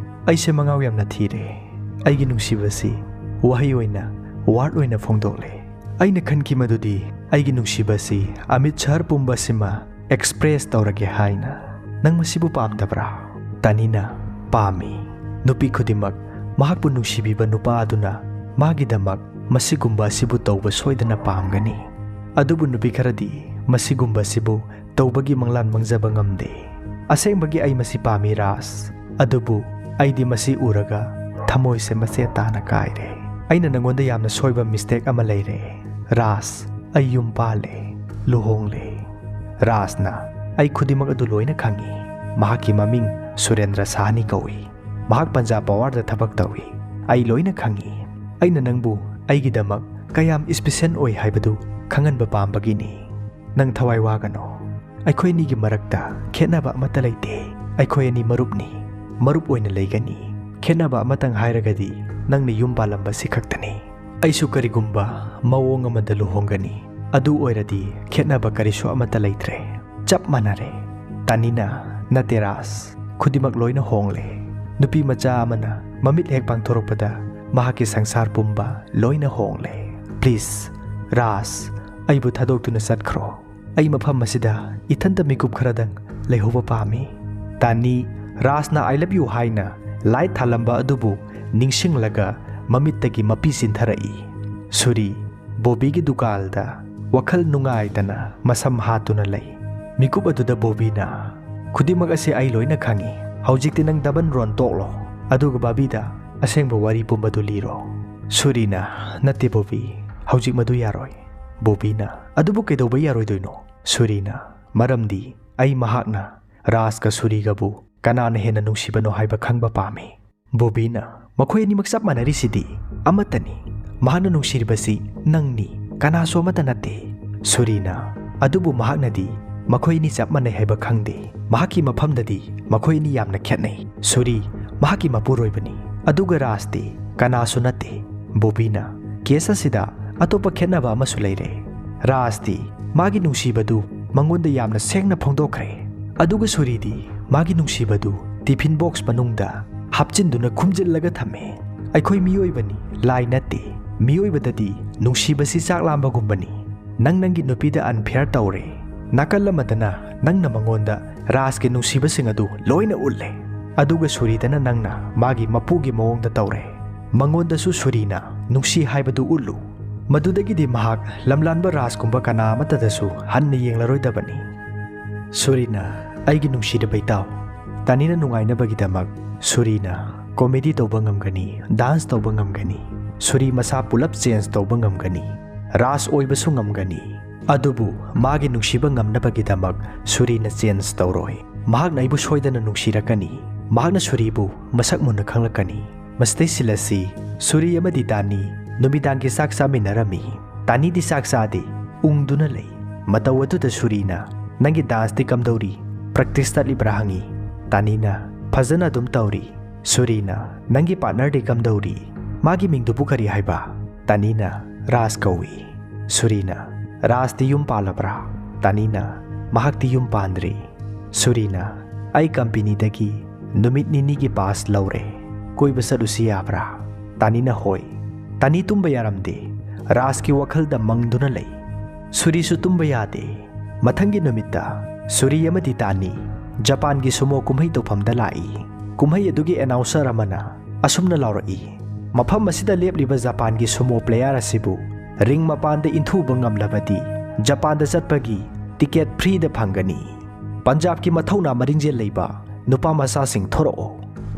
ꯑꯩꯁꯦ ꯃꯉꯥꯎ ꯌꯥꯝꯅ ꯊꯤꯔꯦ꯫ ꯑꯩꯒꯤ ꯅꯨꯡꯁꯤꯕꯁꯤ ꯋꯥꯍꯩ ꯑꯣꯏꯅ, word ꯑꯣꯏꯅ ꯐꯣꯡꯗꯣꯛꯂꯦ꯫ ꯑꯩꯅ ꯈꯟꯈꯤ ꯃꯗꯨꯗꯤ ꯑꯩꯒꯤ ꯅꯨꯡꯁꯤꯕꯁꯤ ꯑꯃꯤꯠ ꯁꯍꯔ ꯄꯨꯝꯕꯁꯤꯃ express ꯇꯧꯔꯒꯦ ꯍꯥꯏꯅ꯫ ꯅꯪ ꯃꯁꯤꯕꯨ ꯄꯥꯝꯗꯕ꯭ꯔꯥ?" ꯇꯥꯅꯤꯅ, "ꯄꯥꯝꯃꯤ꯫ ꯅꯨꯄꯤ ꯈꯨꯗꯤꯡꯃꯛ ꯃꯍꯥꯛꯄꯨ ꯅꯨꯡꯁꯤꯕꯤꯕ ꯅꯨꯄꯥ ꯑꯗꯨꯅ ꯃꯥꯒꯤꯗꯃꯛ ꯃꯁꯤꯒꯨꯝꯕ ꯑꯁꯤꯕꯨ ꯇꯧꯕ ꯁꯣꯏꯗꯅ ꯄꯥꯝꯒꯅꯤ꯫ ꯑꯗꯨꯕꯨ ꯅꯨꯄꯤ ꯈꯔꯗꯤ ꯃꯁꯤꯒꯨꯝꯕ ꯑꯁꯤꯕꯨ ꯇꯧꯕꯒꯤ ꯃꯪꯂꯥꯟ ꯃꯪꯖꯕ ꯉꯝꯗꯦ꯫ ꯑꯁꯦꯡꯕꯒꯤ ꯑꯩ ꯃꯁꯤ ꯄꯥꯝꯃꯤ ꯔꯥꯖ꯫ ꯑꯗꯨꯕꯨ ꯑꯩꯗꯤ ꯃꯁꯤ ꯎꯔꯒ ꯊꯃꯣꯏꯁꯦ ꯃꯆꯦꯠ ꯇꯥꯅ ꯀꯥꯏꯔꯦ꯫ ꯑꯩꯅ ꯅꯪꯉꯣꯟꯗ ꯌꯥꯝꯅ ꯁꯣꯏꯕ mistake ꯑꯃ ꯂꯩꯔꯦ꯫ ꯔꯥꯖ, ꯑꯩ ꯌꯨꯝ ꯄꯥꯜꯂꯦ, ꯂꯨꯍꯣꯡꯂꯦ꯫" ꯔꯥꯖꯅ, "ꯑꯩ ꯈꯨꯗꯤꯡꯃꯛ ꯑꯗꯨ ꯂꯣꯏꯅ ꯈꯪꯏ꯫ ꯃꯍꯥꯛꯀꯤ ꯃꯃꯤꯡ ꯁꯨꯔꯦꯟꯗ꯭ꯔ ꯁꯥꯍꯅꯤ ꯀꯧꯏ꯫ ꯃꯍꯥꯛ ꯄꯟꯖꯥꯕ powerꯗ ꯊꯕꯛ ꯇꯧꯏ꯫ ꯑꯩ ꯂꯣꯏꯅ ꯈꯪꯏ꯫ ꯑꯩꯅ ꯅꯪꯕꯨ ꯑꯩꯒꯤꯗꯃꯛ ꯀꯌꯥꯝ special ꯑꯣꯏ ꯍꯥꯏꯕꯗꯨ ꯈꯪꯍꯟꯕ ꯄꯥꯝꯕꯒꯤꯅꯤ꯫ ꯅꯪ ꯊꯋꯥꯏ ꯋꯥꯒꯅꯨ꯫ ꯑꯩꯈꯣꯏ ꯑꯅꯤꯒꯤ ꯃꯔꯛꯇ ꯈꯦꯠꯅꯕ ꯑꯃꯠꯇ ꯂꯩꯇꯦ꯫ ꯑꯩꯈꯣꯏ ꯑꯅꯤ ꯃꯔꯨꯞꯅꯤ꯫ ꯃꯔꯨꯞ ꯑꯣꯏꯅ ꯂꯩꯒꯅꯤ꯫ ꯈꯦꯠꯅꯕ ꯑꯃꯇꯪ ꯍꯥꯏꯔꯒꯗꯤ ꯅꯪꯅ ꯌꯨꯝ ꯄꯥꯜꯂꯝꯕꯁꯤ ꯈꯛꯇꯅꯤ꯫ ꯑꯩꯁꯨ ꯀꯔꯤꯒꯨꯝꯕ ꯃꯑꯣꯡ ꯑꯃꯗ ꯂꯨꯍꯣꯡꯒꯅꯤ꯫ ꯑꯗꯨ ꯑꯣꯏꯔꯗꯤ ꯈꯦꯠꯅꯕ ꯀꯔꯤꯁꯨ ꯑꯃꯠꯇ ꯂꯩꯇ꯭ꯔꯦ꯫ ꯆꯞ ꯃꯥꯟꯅꯔꯦ꯫" ꯇꯥꯅꯤꯅ, "ꯅꯠꯇꯦ ꯔꯥꯖ, ꯈꯨꯗꯤꯡꯃꯛ ꯂꯣꯏꯅ ꯍꯣꯡꯂꯦ꯫ ꯅꯨꯄꯤ ꯃꯆꯥ ꯑꯃꯅ ꯃꯃꯤꯠ ꯍꯦꯛ ꯄꯥꯡꯊꯣꯔꯛꯄꯗ ꯃꯍꯥꯛꯀꯤ ꯁꯪꯁꯥꯔ ꯄꯨꯝꯕ ꯂꯣꯏꯅ ꯍꯣꯡꯂꯦ꯫ "Please, ꯔꯥꯖ, ꯑꯩꯕꯨ ꯊꯥꯗꯣꯛꯇꯨꯅ ꯆꯠꯈ꯭ꯔꯣ꯫ ꯑꯩ ꯃꯐꯝ ꯑꯁꯤꯗ ꯏꯊꯟꯇ ꯃꯤꯀꯨꯞ ꯈꯔꯗꯪ ꯂꯩꯍꯧꯕ ꯄꯥꯝꯃꯤ"꯫ ꯇꯥꯅꯤ, ꯔꯥꯖꯅ "I love you" ꯍꯥꯏꯅ ꯂꯥꯏꯠ ꯊꯥꯜꯂꯝꯕ ꯑꯗꯨꯕꯨ ꯅꯤꯡꯁꯤꯡꯂꯒ ꯃꯃꯤꯠꯇꯒꯤ ꯃꯄꯤ ꯆꯤꯟꯊꯔꯛꯏ꯫ ꯁꯨꯔꯤ, ꯕꯣꯕꯤꯒꯤ ꯗꯨꯀꯥꯜꯗ ꯋꯥꯈꯜ ꯅꯨꯡꯉꯥꯏꯇꯅ ꯃꯁꯝ ꯍꯥꯠꯇꯨꯅ ꯂꯩ꯫ ꯃꯤꯀꯨꯞ ꯑꯗꯨꯗ ꯕꯣꯕꯤꯅ, "ꯈꯨꯗꯤꯡꯃꯛ ꯑꯁꯤ ꯑꯩ ꯂꯣꯏꯅ ꯈꯪꯏ꯫ ꯍꯧꯖꯤꯛꯇꯤ ꯅꯪ ꯗꯕꯟ ꯔꯣꯟ ꯇꯣꯛꯂꯣ, ꯑꯗꯨꯒ ꯕꯥꯕꯤꯗ ꯑꯁꯦꯡꯕ ꯋꯥꯔꯤ ꯄꯨꯝꯕꯗꯨ ꯂꯤꯔꯣ"꯫ ꯁꯨꯔꯤꯅ, "ꯅꯠꯇꯦ ꯕꯣꯕꯤ, ꯍꯧꯖꯤꯛ ꯃꯗꯨ ꯌꯥꯔꯣꯏ"꯫ ꯕꯣꯕꯤꯅ, "ꯑꯗꯨꯕꯨ ꯀꯩꯗꯧꯕ ꯌꯥꯔꯣꯏꯗꯣꯏꯅꯣ?" ꯁꯨꯔꯤꯅ, "ꯃꯔꯝꯗꯤ ꯑꯩ ꯃꯍꯥꯛꯅ ꯔꯥꯖꯀ ꯁꯨꯔꯤꯒꯕꯨ ꯀꯅꯥꯅ ꯍꯦꯟꯅ ꯅꯨꯡꯁꯤꯕꯅꯣ ꯍꯥꯏꯕ ꯈꯪꯕ ꯄꯥꯝꯃꯤ"꯫ ꯕꯣꯕꯤꯅ, "ꯃꯈꯣꯏ ꯑꯅꯤꯃꯛ ꯆꯞ ꯃꯥꯟꯅꯔꯤꯁꯤꯗꯤ, ꯑꯃꯠꯇꯅꯤ꯫ ꯃꯍꯥꯛꯅ ꯅꯨꯡꯁꯤꯔꯤꯕꯁꯤ ꯅꯪꯅꯤ, ꯀꯅꯥꯁꯨ ꯑꯃꯠꯇ ꯅꯠꯇꯦ"꯫ ꯁꯨꯔꯤꯅ, "ꯑꯗꯨꯕꯨ ꯃꯍꯥꯛꯅꯗꯤ ꯃꯈꯣꯏ ꯑꯅꯤ ꯆꯞ ꯃꯥꯟꯅꯩ ꯍꯥꯏꯕ ꯈꯪꯗꯦ꯫ ꯃꯍꯥꯛꯀꯤ ꯃꯐꯝꯗꯗꯤ ꯃꯈꯣꯏ ꯑꯅꯤ ꯌꯥꯝꯅ ꯈꯦꯠꯅꯩ꯫ ꯁꯨꯔꯤ ꯃꯍꯥꯛꯀꯤ ꯃꯄꯨꯔꯣꯏꯕꯅꯤ, ꯑꯗꯨꯒ ꯔꯥꯖꯇꯤ ꯀꯅꯥꯁꯨ ꯅꯠꯇꯦ"꯫ ꯕꯣꯕꯤꯅ, "ꯀꯦꯁ ꯑꯁꯤꯗ ꯑꯇꯣꯞꯄ ꯈꯦꯠꯅꯕ ꯑꯃꯁꯨ ꯂꯩꯔꯦ꯫ ꯔꯥꯖꯇꯤ ꯃꯥꯒꯤ ꯅꯨꯡꯁꯤꯕꯗꯨ ꯃꯉꯣꯟꯗ ꯌꯥꯝꯅ ꯁꯦꯡꯅ ꯐꯣꯡꯗꯣꯛꯈ꯭ꯔꯦ, ꯑꯗꯨꯒ ꯁꯨꯔꯤꯗꯤ ꯃꯥꯒꯤ ꯅꯨꯡꯁꯤꯕꯗꯨ ꯇꯤꯐꯤꯟ ꯕꯣꯛꯁ ꯃꯅꯨꯡꯗ ꯍꯥꯞꯆꯤꯟꯗꯨꯅ ꯈꯨꯝꯖꯤꯜꯂꯒ ꯊꯝꯃꯦ꯫ ꯑꯩꯈꯣꯏ ꯃꯤꯑꯣꯏꯕꯅꯤ, ꯂꯥꯏ ꯅꯠꯇꯦ꯫ ꯃꯤꯑꯣꯏꯕꯗꯗꯤ ꯅꯨꯡꯁꯤꯕꯁꯤ ꯆꯥꯛ ꯂꯥꯝꯕꯒꯨꯝꯕꯅꯤ꯫ ꯅꯪ ꯅꯪꯒꯤ ꯅꯨꯄꯤꯗ ꯑꯟꯐꯤꯌꯔ ꯇꯧꯔꯦ꯫ ꯅꯥꯀꯜ ꯑꯃꯗꯅ ꯅꯪꯅ ꯃꯉꯣꯟꯗ ꯔꯥꯖꯀꯤ ꯅꯨꯡꯁꯤꯕꯁꯤꯡ ꯑꯗꯨ ꯂꯣꯏꯅ ꯎꯠꯂꯦ, ꯑꯗꯨꯒ ꯁꯨꯔꯤꯗꯅ ꯅꯪꯅ ꯃꯥꯒꯤ ꯃꯄꯨꯒꯤ ꯃꯑꯣꯡꯗ ꯇꯧꯔꯦ꯫ ꯃꯉꯣꯟꯗꯁꯨ ꯁꯨꯔꯤꯅ ꯅꯨꯡꯁꯤ ꯍꯥꯏꯕꯗꯨ ꯎꯠꯂꯨ꯫ ꯃꯗꯨꯗꯒꯤꯗꯤ ꯃꯍꯥꯛ ꯂꯝꯂꯥꯟꯕ ꯔꯥꯖꯀꯨꯝꯕ ꯀꯅꯥ ꯑꯃꯠꯇꯗꯁꯨ ꯍꯟꯅ ꯌꯦꯡꯂꯔꯣꯏꯗꯕꯅꯤ"꯫ ꯁꯨꯔꯤꯅ, "ꯑꯩꯒꯤ ꯅꯨꯡꯁꯤꯔꯕ ꯏꯇꯥꯎ, ꯇꯥꯅꯤꯅ ꯅꯨꯡꯉꯥꯏꯅꯕꯒꯤꯗꯃꯛ ꯁꯨꯔꯤꯅ ꯀꯣꯃꯦꯗꯤ ꯇꯧꯕ ꯉꯝꯒꯅꯤ, ꯗꯥꯟꯁ ꯇꯧꯕ ꯉꯝꯒꯅꯤ, ꯁꯨꯔꯤ ꯃꯁꯥ ꯄꯨꯂꯞ ꯆꯦꯟꯖ ꯇꯧꯕ ꯉꯝꯒꯅꯤ, ꯔꯥꯖ ꯑꯣꯏꯕꯁꯨ ꯉꯝꯒꯅꯤ꯫ ꯑꯗꯨꯕꯨ ꯃꯥꯒꯤ ꯅꯨꯡꯁꯤꯕ ꯉꯝꯅꯕꯒꯤꯗꯃꯛ ꯁꯨꯔꯤꯅ ꯆꯦꯟꯖ ꯇꯧꯔꯣꯏ꯫ ꯃꯍꯥꯛꯅ ꯑꯩꯕꯨ ꯁꯣꯏꯗꯅ ꯅꯨꯡꯁꯤꯔꯛꯀꯅꯤ꯫ ꯃꯍꯥꯛꯅ ꯁꯨꯔꯤꯕꯨ ꯃꯁꯛ ꯃꯨꯟꯅ ꯈꯪꯂꯛꯀꯅꯤ꯫ ꯃꯁꯤꯗꯩ ꯁꯤꯜꯂꯁꯤ, ꯁꯨꯔꯤ ꯑꯃꯗꯤ ꯇꯥꯅꯤ ꯅꯨꯃꯤꯗꯥꯡꯒꯤ ꯆꯥꯛ ꯆꯥꯃꯤꯟꯅꯔꯝꯃꯤ꯫ ꯇꯥꯅꯤꯗꯤ ꯆꯥꯛ ꯆꯥꯗꯦ, ꯎꯪꯗꯨꯅ ꯂꯩ꯫ ꯃꯇꯧ ꯑꯗꯨꯗ ꯁꯨꯔꯤꯅ, "ꯅꯪꯒꯤ ꯗꯥꯟꯁꯇꯤ ꯀꯝꯗꯧꯔꯤ? ꯄ꯭ꯔꯦꯛꯇꯤꯁ ꯆꯠꯂꯤꯕ꯭ꯔꯥ?" ꯍꯪꯉꯤ꯫ ꯇꯥꯅꯤꯅ, "ꯐꯖꯅ ꯑꯗꯨꯝ ꯇꯧꯔꯤ"꯫ ꯁꯨꯔꯤꯅ, "ꯅꯪꯒꯤ ꯄꯥꯔꯠꯅꯔꯗꯤ ꯀꯝꯗꯧꯔꯤ? ꯃꯥꯒꯤ ꯃꯤꯡꯗꯨꯕꯨ ꯀꯔꯤ ꯍꯥꯏꯕ?" ꯇꯥꯅꯤꯅ, "ꯔꯥꯖ ꯀꯧꯏ"꯫ ꯁꯨꯔꯤꯅ, "ꯔꯥꯖꯇꯤ ꯌꯨꯝ ꯄꯥꯜꯂꯕ꯭ꯔꯥ?" ꯇꯥꯅꯤꯅ, "ꯃꯍꯥꯛꯇꯤ ꯌꯨꯝ ꯄꯥꯟꯗ꯭ꯔꯤ"꯫ ꯁꯨꯔꯤꯅ, "ꯑꯩ ꯀꯝꯄꯦꯅꯤꯗꯒꯤ ꯅꯨꯃꯤꯠ ꯅꯤꯅꯤꯒꯤ ꯄꯥꯁ ꯂꯧꯔꯦ꯫ ꯀꯣꯏꯕ ꯆꯠꯂꯨꯁꯤ ꯌꯥꯕ꯭ꯔꯥ?" ꯇꯥꯅꯤꯅ ꯍꯣꯏ꯫ ꯇꯥꯅꯤ ꯇꯨꯝꯕ ꯌꯥꯔꯝꯗꯦ꯫ ꯔꯥꯖꯀꯤ ꯋꯥꯈꯜꯗ ꯃꯪꯗꯨꯅ ꯂꯩ꯫ ꯁꯨꯔꯤꯁꯨ ꯇꯨꯝꯕ ꯌꯥꯗꯦ꯫ ꯃꯊꯪꯒꯤ ꯅꯨꯃꯤꯠꯇ ꯁꯨꯔꯤ ꯑꯃꯗꯤ ꯇꯥꯅꯤ ꯖꯄꯥꯟꯒꯤ ꯁꯨꯃꯣ ꯀꯨꯝꯍꯩ ꯇꯧꯐꯝꯗ ꯂꯥꯛꯏ꯫ ꯀꯨꯝꯍꯩ ꯑꯗꯨꯒꯤ ꯑꯦꯅꯥꯎꯟꯁꯔ ꯑꯃꯅ ꯑꯁꯨꯝꯅ ꯂꯥꯎꯔꯛꯏ, "ꯃꯐꯝ ꯑꯁꯤꯗ ꯂꯦꯞꯂꯤꯕ ꯖꯄꯥꯟꯒꯤ ꯁꯨꯃꯣ ꯄ꯭ꯂꯦꯌꯥꯔ ꯑꯁꯤꯕꯨ ꯔꯤꯡ ꯃꯄꯥꯟꯗ ꯏꯟꯊꯨꯕ ꯉꯝꯂꯕꯗꯤ ꯖꯄꯥꯟꯗ ꯆꯠꯄꯒꯤ ꯇꯤꯀꯦꯠ ꯐ꯭ꯔꯤꯗ ꯐꯪꯒꯅꯤ꯫ ꯄꯟꯖꯥꯕꯀꯤ ꯃꯊꯧꯅꯥ ꯃꯔꯤꯡꯖꯦꯜ ꯂꯩꯕ ꯅꯨꯄꯥ ꯃꯆꯥꯁꯤꯡ ꯊꯣꯔꯛꯑꯣ,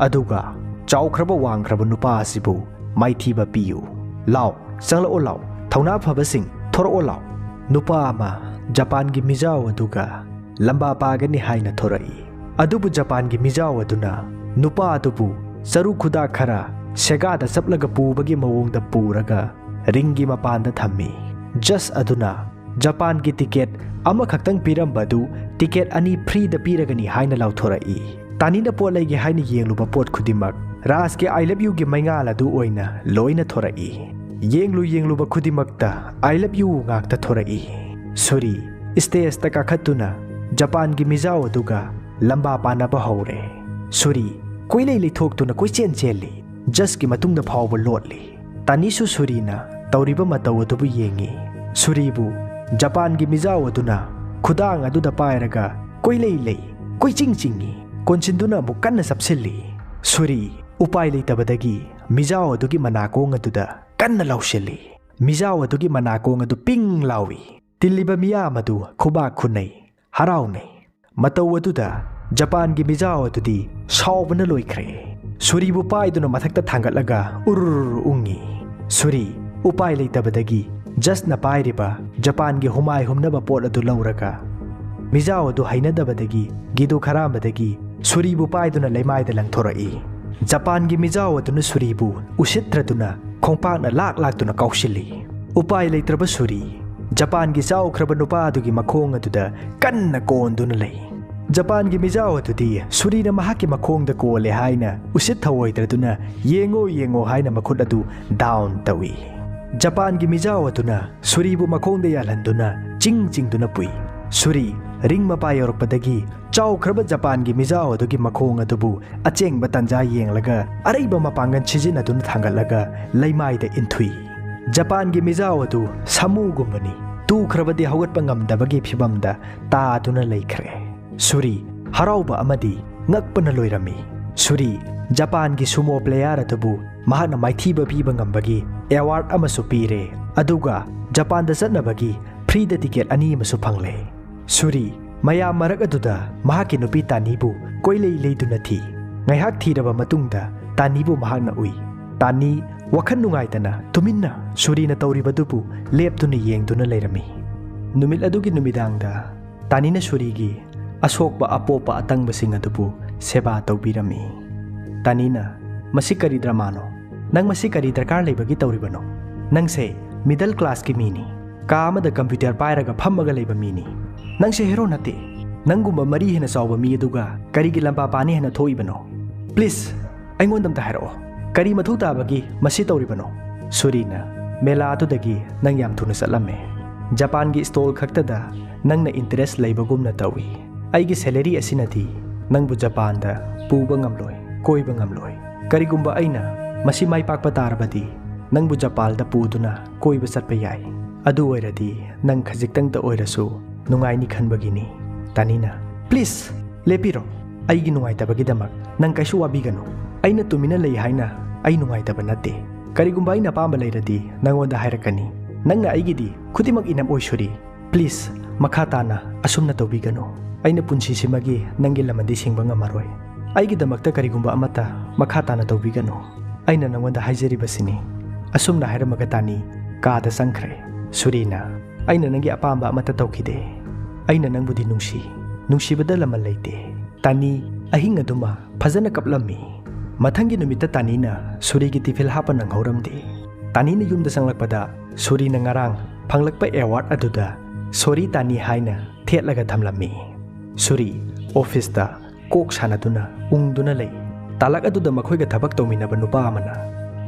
ꯑꯗꯨꯒ ꯆꯥꯎꯈ꯭ꯔꯕ ꯋꯥꯡꯈ꯭ꯔꯕ ꯅꯨꯄꯥ ꯑꯁꯤꯕꯨ ꯃꯥꯏꯊꯤꯕ ꯄꯤꯌꯨ꯫ ꯂꯥꯎ, ꯆꯪꯂꯛꯑꯣ ꯂꯥꯎ, ꯊꯧꯅꯥ ꯐꯕꯁꯤꯡ ꯊꯣꯔꯛꯑꯣ ꯂꯥꯎ꯫" ꯅꯨꯄꯥ ꯑꯃ ꯖꯄꯥꯟꯒꯤ ꯃꯤꯖꯥꯎ ꯑꯗꯨꯒ ꯂꯝꯕꯥ ꯄꯥꯒꯅꯤ ꯍꯥꯏꯅ ꯊꯣꯔꯛꯏ꯫ ꯑꯗꯨꯕꯨ ꯖꯄꯥꯟꯒꯤ ꯃꯤꯖꯥꯎ ꯑꯗꯨꯅ ꯅꯨꯄꯥ ꯑꯗꯨꯕꯨ ꯆꯔꯨ ꯈꯨꯗꯥꯛ ꯈꯔ ꯁꯦꯒꯥꯗ ꯆꯞꯂꯒ ꯄꯨꯕꯒꯤ ꯃꯑꯣꯡꯗ ꯄꯨꯔꯒ ꯔꯤꯡꯒꯤ ꯃꯄꯥꯟꯗ ꯊꯝꯃꯤ꯫ ꯖꯁ ꯑꯗꯨꯅ ꯖꯄꯥꯟꯒꯤ ꯇꯤꯀꯦꯠ ꯑꯃꯈꯛꯇꯪ ꯄꯤꯔꯝꯕ ꯑꯗꯨ ꯇꯤꯀꯦꯠ ꯑꯅꯤ ꯐ꯭ꯔꯤꯗ ꯄꯤꯔꯒꯅꯤ ꯍꯥꯏꯅ ꯂꯥꯎꯊꯣꯔꯛꯏ꯫ ꯇꯥꯅꯤꯅ ꯄꯣꯠ ꯂꯩꯒꯦ ꯍꯥꯏꯅ ꯌꯦꯡꯂꯨꯕ ꯄꯣꯠ ꯈꯨꯗꯤꯡꯃꯛ ꯔꯥꯖꯀꯤ "I love you"ꯒꯤ ꯃꯩꯉꯥꯜ ꯑꯗꯨ ꯑꯣꯏꯅ ꯂꯣꯏꯅ ꯊꯣꯔꯛꯏ꯫ ꯌꯦꯡꯂꯨ ꯌꯦꯡꯂꯨꯕ ꯈꯨꯗꯤꯡꯃꯛꯇ "I love you" ꯉꯥꯛꯇ ꯊꯣꯔꯛꯏ꯫ ꯁꯨꯔꯤ ꯁ꯭ꯇꯦꯖꯇ ꯀꯥꯈꯠꯇꯨꯅ ꯖꯄꯥꯟꯒꯤ ꯃꯤꯖꯥꯎ ꯑꯗꯨꯒ ꯂꯝꯕꯥ ꯄꯥꯅꯕ ꯍꯧꯔꯦ꯫ ꯁꯨꯔꯤ ꯀꯣꯏꯂꯩ ꯂꯩꯊꯣꯛꯇꯨꯅ ꯀꯣꯏꯆꯦꯟ ꯆꯦꯜꯂꯤ꯫ ꯖꯁꯀꯤ ꯃꯇꯨꯡꯗ ꯐꯥꯎꯕ ꯂꯣꯠꯂꯤ꯫ ꯇꯥꯅꯤꯁꯨ ꯁꯨꯔꯤꯅ ꯇꯧꯔꯤꯕ ꯃꯇꯧ ꯑꯗꯨꯕꯨ ꯌꯦꯡꯉꯤ꯫ ꯁꯨꯔꯤꯕꯨ ꯖꯄꯥꯟꯒꯤ ꯃꯤꯖꯥꯎ ꯑꯗꯨꯅ ꯈꯨꯗꯥꯡ ꯑꯗꯨꯗ ꯄꯥꯏꯔꯒ ꯀꯣꯏꯂꯩ ꯂꯩ, ꯀꯣꯏꯆꯤꯡ ꯆꯤꯡꯉꯤ꯫ ꯀꯣꯟꯁꯤꯟꯗꯨꯅ ꯑꯃꯨꯛ ꯀꯟꯅ ꯆꯞꯁꯤꯜꯂꯤ꯫ ꯁꯨꯔꯤ ꯎꯄꯥꯏ ꯂꯩꯇꯕꯗꯒꯤ ꯃꯤꯖꯥꯎ ꯑꯗꯨꯒꯤ ꯃꯅꯥꯀꯣꯡ ꯑꯗꯨꯗ ꯀꯟꯅ ꯂꯥꯎꯁꯤꯜꯂꯤ꯫ ꯃꯤꯖꯥꯎ ꯑꯗꯨꯒꯤ ꯃꯅꯥꯀꯣꯡ ꯑꯗꯨ ꯄꯤꯡ ꯂꯥꯎꯏ꯫ ꯇꯤꯜꯂꯤꯕ ꯃꯤꯌꯥꯝ ꯑꯗꯨ ꯈꯨꯕꯥꯛ ꯈꯨꯅꯩ, ꯍꯔꯥꯎꯅꯩ꯫ ꯃꯇꯧ ꯑꯗꯨꯗ ꯖꯄꯥꯟꯒꯤ ꯃꯤꯖꯥꯎ ꯑꯗꯨꯗꯤ ꯁꯥꯎꯕꯅ ꯂꯣꯏꯈ꯭ꯔꯦ꯫ ꯁꯨꯔꯤꯕꯨ ꯄꯥꯏꯗꯨꯅ ꯃꯊꯛꯇ ꯊꯥꯡꯒꯠꯂꯒ ꯎꯔꯨꯔꯨ ꯎꯪꯉꯤ꯫ ꯁꯨꯔꯤ ꯎꯄꯥꯏ ꯂꯩꯇꯕꯗꯒꯤ ꯖꯁꯅ ꯄꯥꯏꯔꯤꯕ ꯖꯄꯥꯟꯒꯤ ꯍꯨꯃꯥꯏ ꯍꯨꯝꯅꯕ ꯄꯣꯠ ꯑꯗꯨ ꯂꯧꯔꯒ ꯃꯤꯖꯥꯎ ꯑꯗꯨ ꯍꯩꯅꯗꯕꯗꯒꯤ ꯒꯤꯗꯨ ꯈꯔꯥꯝꯕꯗꯒꯤ ꯁꯨꯔꯤꯕꯨ ꯄꯥꯏꯗꯨꯅ ꯂꯩꯃꯥꯏꯗ ꯂꯪꯊꯣꯔꯛꯏ꯫ ꯖꯄꯥꯟꯒꯤ ꯃꯤꯖꯥꯎ ꯑꯗꯨꯅ ꯁꯨꯔꯤꯕꯨ ꯎꯁꯤꯠꯇ꯭ꯔꯗꯨꯅ ꯈꯣꯡꯄꯥꯛꯅ ꯂꯥꯛ ꯂꯥꯛꯇꯨꯅ ꯀꯥꯎꯁꯤꯜꯂꯤ꯫ ꯎꯄꯥꯏ ꯂꯩꯇ꯭ꯔꯕ ꯁꯨꯔꯤ ꯖꯄꯥꯟꯒꯤ ꯆꯥꯎꯈ꯭ꯔꯕ ꯅꯨꯄꯥ ꯑꯗꯨꯒꯤ ꯃꯈꯣꯡ ꯑꯗꯨꯗ ꯀꯟꯅ ꯀꯣꯟꯗꯨꯅ ꯂꯩ꯫ ꯖꯄꯥꯟꯒꯤ ꯃꯤꯖꯥꯎ ꯑꯗꯨꯗꯤ ꯁꯨꯔꯤꯅ ꯃꯍꯥꯛꯀꯤ ꯃꯈꯣꯡꯗ ꯀꯣꯜꯂꯦ ꯍꯥꯏꯅ ꯎꯁꯤꯠ ꯊꯑꯣꯏꯗ꯭ꯔꯗꯨꯅ "ꯌꯦꯡꯉꯣ, ꯌꯦꯡꯉꯣ" ꯍꯥꯏꯅ ꯃꯈꯨꯠ ꯑꯗꯨ ꯗꯥꯎꯟ ꯇꯧꯏ꯫ ꯖꯄꯥꯟꯒꯤ ꯃꯤꯖꯥꯎ ꯑꯗꯨꯅ ꯁꯨꯔꯤꯕꯨ ꯃꯈꯣꯡꯗ ꯌꯥꯜꯍꯟꯗꯨꯅ ꯆꯤꯡ ꯆꯤꯡꯗꯨꯅ ꯄꯨꯏ꯫ ꯁꯨꯔꯤ ꯔꯤꯡ ꯃꯄꯥ ꯌꯧꯔꯛꯄꯗꯒꯤ ꯆꯥꯎꯈ꯭ꯔꯕ ꯖꯄꯥꯟꯒꯤ ꯃꯤꯖꯥꯎ ꯑꯗꯨꯒꯤ ꯃꯈꯣꯡ ꯑꯗꯨꯕꯨ ꯑꯆꯦꯡꯕ ꯇꯥꯟꯖꯥ ꯌꯦꯡꯂꯒ ꯑꯔꯩꯕ ꯃꯄꯥꯡꯒꯜ ꯁꯤꯖꯤꯟꯅꯗꯨꯅ ꯊꯥꯡꯒꯠꯂꯒ ꯂꯩꯃꯥꯏꯗ ꯏꯟꯊꯨꯏ꯫ ꯖꯄꯥꯟꯒꯤ ꯃꯤꯖꯥꯎ ꯑꯗꯨ ꯁꯥꯃꯨꯒꯨꯝꯕꯅꯤ꯫ ꯇꯨꯈ꯭ꯔꯕꯗꯤ ꯍꯧꯒꯠꯄ ꯉꯝꯗꯕꯒꯤ ꯐꯤꯚꯝꯗ ꯇꯥꯗꯨꯅ ꯂꯩꯈ꯭ꯔꯦ꯫ ꯁꯨꯔꯤ ꯍꯔꯥꯎꯕ ꯑꯃꯗꯤ ꯉꯛꯄꯅ ꯂꯣꯏꯔꯝꯃꯤ꯫ ꯁꯨꯔꯤ ꯖꯄꯥꯟꯒꯤ ꯁꯨꯃꯣ ꯄ꯭ꯂꯦꯌꯥꯔ ꯑꯗꯨꯕꯨ ꯃꯍꯥꯛꯅ ꯃꯥꯏꯊꯤꯕ ꯄꯤꯕ ꯉꯝꯕꯒꯤ ꯑꯦꯋꯥꯔꯗ ꯑꯃꯁꯨ ꯄꯤꯔꯦ, ꯑꯗꯨꯒ ꯖꯄꯥꯟꯗ ꯆꯠꯅꯕꯒꯤ ꯐ꯭ꯔꯤꯗ ꯇꯤꯀꯦꯠ ꯑꯅꯤ ꯑꯃꯁꯨ ꯐꯪꯂꯦ꯫ ꯁꯨꯔꯤ ꯃꯌꯥꯝ ꯃꯔꯛ ꯑꯗꯨꯗ ꯃꯍꯥꯛꯀꯤ ꯅꯨꯄꯤ ꯇꯥꯅꯤꯕꯨ ꯀꯣꯏꯂꯩ ꯂꯩꯗꯨꯅ ꯊꯤ꯫ ꯉꯥꯏꯍꯥꯛ ꯊꯤꯔꯕ ꯃꯇꯨꯡꯗ ꯇꯥꯅꯤꯕꯨ ꯃꯍꯥꯛꯅ ꯎꯏ꯫ ꯇꯥꯅꯤ ꯋꯥꯈꯜ ꯅꯨꯡꯉꯥꯏꯇꯅ ꯇꯨꯃꯤꯟꯅ ꯁꯨꯔꯤꯅ ꯇꯧꯔꯤꯕꯗꯨꯕꯨ ꯂꯦꯞꯇꯨꯅ ꯌꯦꯡꯗꯨꯅ ꯂꯩꯔꯝꯃꯤ꯫ ꯅꯨꯃꯤꯠ ꯑꯗꯨꯒꯤ ꯅꯨꯃꯤꯗꯥꯡꯗ ꯇꯥꯅꯤꯅ ꯁꯨꯔꯤꯒꯤ ꯑꯁꯣꯛꯄ ꯑꯄꯣꯞꯄ ꯑꯇꯪꯕꯁꯤꯡ ꯑꯗꯨꯕꯨ ꯁꯦꯕꯥ ꯇꯧꯕꯤꯔꯝꯃꯤ꯫ ꯇꯥꯅꯤꯅ, "ꯃꯁꯤ ꯀꯔꯤ ꯗ꯭ꯔꯃꯥꯅꯣ? ꯅꯪ ꯃꯁꯤ ꯀꯔꯤ ꯗꯔꯀꯥꯔ ꯂꯩꯕꯒꯤ ꯇꯧꯔꯤꯕꯅꯣ? ꯅꯪꯁꯦ ꯃꯤꯗꯜ ꯀ꯭ꯂꯥꯁꯀꯤ ꯃꯤꯅꯤ꯫ ꯀꯥ ꯑꯃꯗ ꯀꯝꯄ꯭ꯌꯨꯇꯔ ꯄꯥꯏꯔꯒ ꯐꯝꯃꯒ ꯂꯩꯕ ꯃꯤꯅꯤ꯫ ꯅꯪꯁꯦ ꯍꯦꯔꯣ ꯅꯠꯇꯦ꯫ ꯅꯪꯒꯨꯝꯕ ꯃꯔꯤ ꯍꯦꯟꯅ ꯆꯥꯎꯕ ꯃꯤ ꯑꯗꯨꯒ ꯀꯔꯤꯒꯤ ꯂꯝꯄꯥ ꯄꯥꯅꯤ ꯍꯥꯏꯅ ꯊꯣꯛꯏꯕꯅꯣ? ꯄ꯭ꯂꯤꯖ, ꯑꯩꯉꯣꯟꯗ ꯑꯝꯇ ꯍꯥꯏꯔꯛꯑꯣ꯫ ꯀꯔꯤ ꯃꯊꯧ ꯇꯥꯕꯒꯤ ꯃꯁꯤ ꯇꯧꯔꯤꯕꯅꯣ?" ꯁꯨꯔꯤꯅ, "ꯃꯦꯂꯥ ꯑꯗꯨꯗꯒꯤ ꯅꯪ ꯌꯥꯝ ꯊꯨꯅ ꯆꯠꯂꯝꯃꯦ꯫ ꯖꯄꯥꯟꯒꯤ ꯁ꯭ꯇꯣꯜ ꯈꯛꯇꯗ ꯅꯪꯅ ꯏꯟꯇꯔꯦꯁ ꯂꯩꯕꯒꯨꯝꯅ ꯇꯧꯏ꯫ ꯑꯩꯒꯤ ꯁꯦꯂꯔꯤ ꯑꯁꯤꯅꯗꯤ ꯅꯪꯕꯨ ꯖꯄꯥꯟꯗ ꯄꯨꯕ ꯉꯝꯂꯣꯏ, ꯀꯣꯏꯕ ꯉꯝꯂꯣꯏ꯫ ꯀꯔꯤꯒꯨꯝꯕ ꯑꯩꯅ ꯃꯁꯤ ꯃꯥꯏ ꯄꯥꯛꯄ ꯇꯥꯔꯕꯗꯤ ꯅꯪꯕꯨ ꯖꯄꯥꯟꯗ ꯄꯨꯗꯨꯅ ꯀꯣꯏꯕ ꯆꯠꯄ ꯌꯥꯏ꯫ ꯑꯗꯨ ꯑꯣꯏꯔꯗꯤ ꯅꯪ ꯈꯖꯤꯛꯇꯪꯇ ꯑꯣꯏꯔꯁꯨ ꯅꯨꯡꯉꯥꯏꯅꯤ ꯈꯟꯕꯒꯤꯅꯤ꯫" ꯇꯥꯅꯤꯅ, "ꯄ꯭ꯂꯤꯖ, ꯂꯦꯞꯄꯤꯔꯣ꯫ ꯑꯩꯒꯤ ꯅꯨꯡꯉꯥꯏꯇꯕꯒꯤꯗꯃꯛ ꯅꯪ ꯀꯩꯁꯨ ꯋꯥꯕꯤꯒꯅꯨ꯫ ꯑꯩꯅ ꯇꯨꯃꯤꯟꯅ ꯂꯩ ꯍꯥꯏꯅ ꯑꯩ ꯅꯨꯡꯉꯥꯏꯇꯕ ꯅꯠꯇꯦ꯫ ꯀꯔꯤꯒꯨꯝꯕ ꯑꯩꯅ ꯑꯄꯥꯝꯕ ꯂꯩꯔꯗꯤ ꯅꯪꯉꯣꯟꯗ ꯍꯥꯏꯔꯛꯀꯅꯤ꯫ ꯅꯪꯅ ꯑꯩꯒꯤꯗꯤ ꯈꯨꯗꯤꯡꯃꯛ ꯏꯅꯞ ꯑꯣꯏ ꯁꯨꯔꯤ꯫ ꯄ꯭ꯂꯤꯖ, ꯃꯈꯥ ꯇꯥꯅ ꯑꯁꯨꯝꯅ ꯇꯧꯕꯤꯒꯅꯨ꯫ ꯑꯩꯅ ꯄꯨꯟꯁꯤꯁꯤꯃꯒꯤ ꯅꯪꯒꯤ ꯂꯃꯟꯗꯤ ꯁꯤꯡꯕ ꯉꯝꯃꯔꯣꯏ꯫ ꯑꯩꯒꯤꯗꯃꯛꯇ ꯀꯔꯤꯒꯨꯝꯕ ꯑꯃꯠꯇ ꯃꯈꯥ ꯇꯥꯅ ꯇꯧꯕꯤꯒꯅꯨ꯫ ꯑꯩꯅ ꯅꯪꯉꯣꯟꯗ ꯍꯥꯏꯖꯔꯤꯕꯁꯤꯅꯤ꯫" ꯑꯁꯨꯝꯅ ꯍꯥꯏꯔꯝꯃꯒ ꯇꯥꯅꯤ ꯀꯥꯗ ꯆꯪꯈ꯭ꯔꯦ꯫ ꯁꯨꯔꯤꯅ, "ꯑꯩꯅ ꯅꯪꯒꯤ ꯑꯄꯥꯝꯕ ꯑꯃꯠꯇ ꯇꯧꯈꯤꯗꯦ꯫ ꯑꯩꯅ ꯅꯪꯕꯨꯗꯤ ꯅꯨꯡꯁꯤ꯫ ꯅꯨꯡꯁꯤꯕꯗ ꯂꯃꯟ ꯂꯩꯇꯦ꯫" ꯇꯥꯅꯤ ꯑꯍꯤꯡ ꯑꯗꯨꯃ ꯐꯖꯅ ꯀꯞꯂꯝꯃꯤ꯫ ꯃꯊꯪꯒꯤ ꯅꯨꯃꯤꯠꯇ ꯇꯥꯅꯤꯅ ꯁꯨꯔꯤꯒꯤ ꯇꯤꯐꯤꯜ ꯍꯥꯞꯄ ꯅꯪꯍꯧꯔꯝꯗꯦ꯫ ꯇꯥꯅꯤꯅ ꯌꯨꯝꯗ ꯆꯪꯂꯛꯄꯗ ꯁꯨꯔꯤꯅ ꯉꯔꯥꯡ ꯐꯪꯂꯛꯄ ꯑꯦꯋꯥꯔꯗ ꯑꯗꯨꯗ "ꯁꯣꯔꯤ ꯇꯥꯅꯤ" ꯍꯥꯏꯅ ꯊꯦꯠꯂꯒ ꯊꯝꯂꯝꯃꯤ꯫ ꯁꯨꯔꯤ ꯑꯣꯐꯤꯁꯇ ꯀꯣꯛ ꯁꯥꯟꯅꯗꯨꯅ ꯎꯪꯗꯨꯅ ꯂꯩ꯫ ꯇꯥꯂꯛ ꯑꯗꯨꯗ ꯃꯈꯣꯏꯒ ꯊꯕꯛ ꯇꯧꯃꯤꯟꯅꯕ ꯅꯨꯄꯥ ꯑꯃꯅ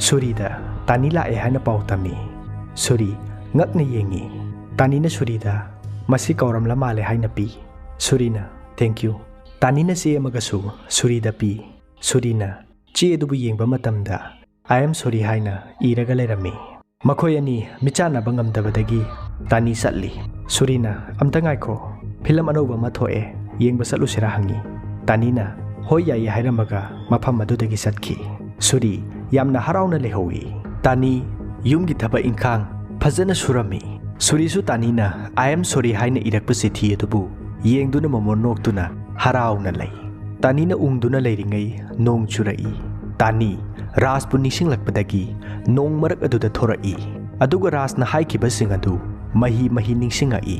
ꯁꯨꯔꯤꯗ ꯇꯥꯅꯤ ꯂꯥꯛꯑꯦ ꯍꯥꯏꯅ ꯄꯥꯎ ꯇꯝꯃꯤ꯫ ꯁꯨꯔꯤ ꯉꯛꯅ ꯌꯦꯡꯉꯤ꯫ ꯇꯥꯅꯤꯅ ꯁꯨꯔꯤꯗ, "ꯃꯁꯤ ꯀꯧꯔꯝꯂ ꯃꯥꯜꯂꯦ" ꯍꯥꯏꯅ ꯄꯤ꯫ ꯁꯨꯔꯤꯅ "Thank you"꯫ ꯇꯥꯅꯤꯅ ꯆꯦ ꯑꯃꯒꯁꯨ ꯁꯨꯔꯤꯗ ꯄꯤ꯫ ꯁꯨꯔꯤꯅ ꯆꯦ ꯑꯗꯨꯕꯨ ꯌꯦꯡꯕ ꯃꯇꯝꯗ "I am sorry" ꯍꯥꯏꯅ ꯏꯔꯒ ꯂꯩꯔꯝꯃꯤ꯫ ꯃꯈꯣꯏ ꯑꯅꯤ ꯃꯤꯆꯥꯟꯅꯕ ꯉꯝꯗꯕꯗꯒꯤ ꯇꯥꯅꯤ ꯆꯠꯂꯤ꯫ ꯁꯨꯔꯤꯅ "ꯑꯝꯇ ꯉꯥꯏꯈꯣ, ꯐꯤꯂꯝ ꯑꯅꯧꯕ ꯑꯃ ꯊꯣꯛꯑꯦ, ꯌꯦꯡꯕ ꯆꯠꯂꯨꯁꯤꯔꯥ?" ꯍꯪꯉꯤ꯫ ꯇꯥꯅꯤꯅ "ꯍꯣꯏ, ꯌꯥꯏꯌꯦ" ꯍꯥꯏꯔꯝꯃꯒ ꯃꯐꯝ ꯑꯗꯨꯗꯒꯤ ꯆꯠꯈꯤ꯫ ꯁꯨꯔꯤ ꯌꯥꯝꯅ ꯍꯔꯥꯎꯅ ꯂꯩꯍꯧꯏ꯫ ꯇꯥꯅꯤ ꯌꯨꯝꯒꯤ ꯊꯕꯛ ꯏꯪꯈꯥꯡ ꯐꯖꯅ ꯁꯨꯔꯝꯃꯤ꯫ ꯁꯨꯔꯤꯁꯨ ꯇꯥꯅꯤꯅ "I am sorry" ꯍꯥꯏꯅ ꯏꯔꯛꯄ ꯆꯤꯊꯤ ꯑꯗꯨꯕꯨ ꯌꯦꯡꯗꯨꯅ ꯃꯃꯣꯟ ꯅꯣꯛꯇꯨꯅ ꯍꯔꯥꯎꯅ ꯂꯩ꯫ ꯇꯥꯅꯤꯅ ꯎꯪꯗꯨꯅ ꯂꯩꯔꯤꯉꯩ ꯅꯣꯡ ꯆꯨꯔꯛꯏ꯫ ꯇꯥꯅꯤ ꯔꯥꯖꯄꯨ ꯅꯤꯡꯁꯤꯡꯂꯛꯄꯗꯒꯤ ꯅꯣꯡ ꯃꯔꯛ ꯑꯗꯨꯗ ꯊꯣꯔꯛꯏ꯫ ꯑꯗꯨꯒ ꯔꯥꯖꯅ ꯍꯥꯏꯈꯤꯕꯁꯤꯡ ꯑꯗꯨ ꯃꯍꯤ ꯃꯍꯤ ꯅꯤꯡꯁꯤꯡꯉꯛꯏ꯫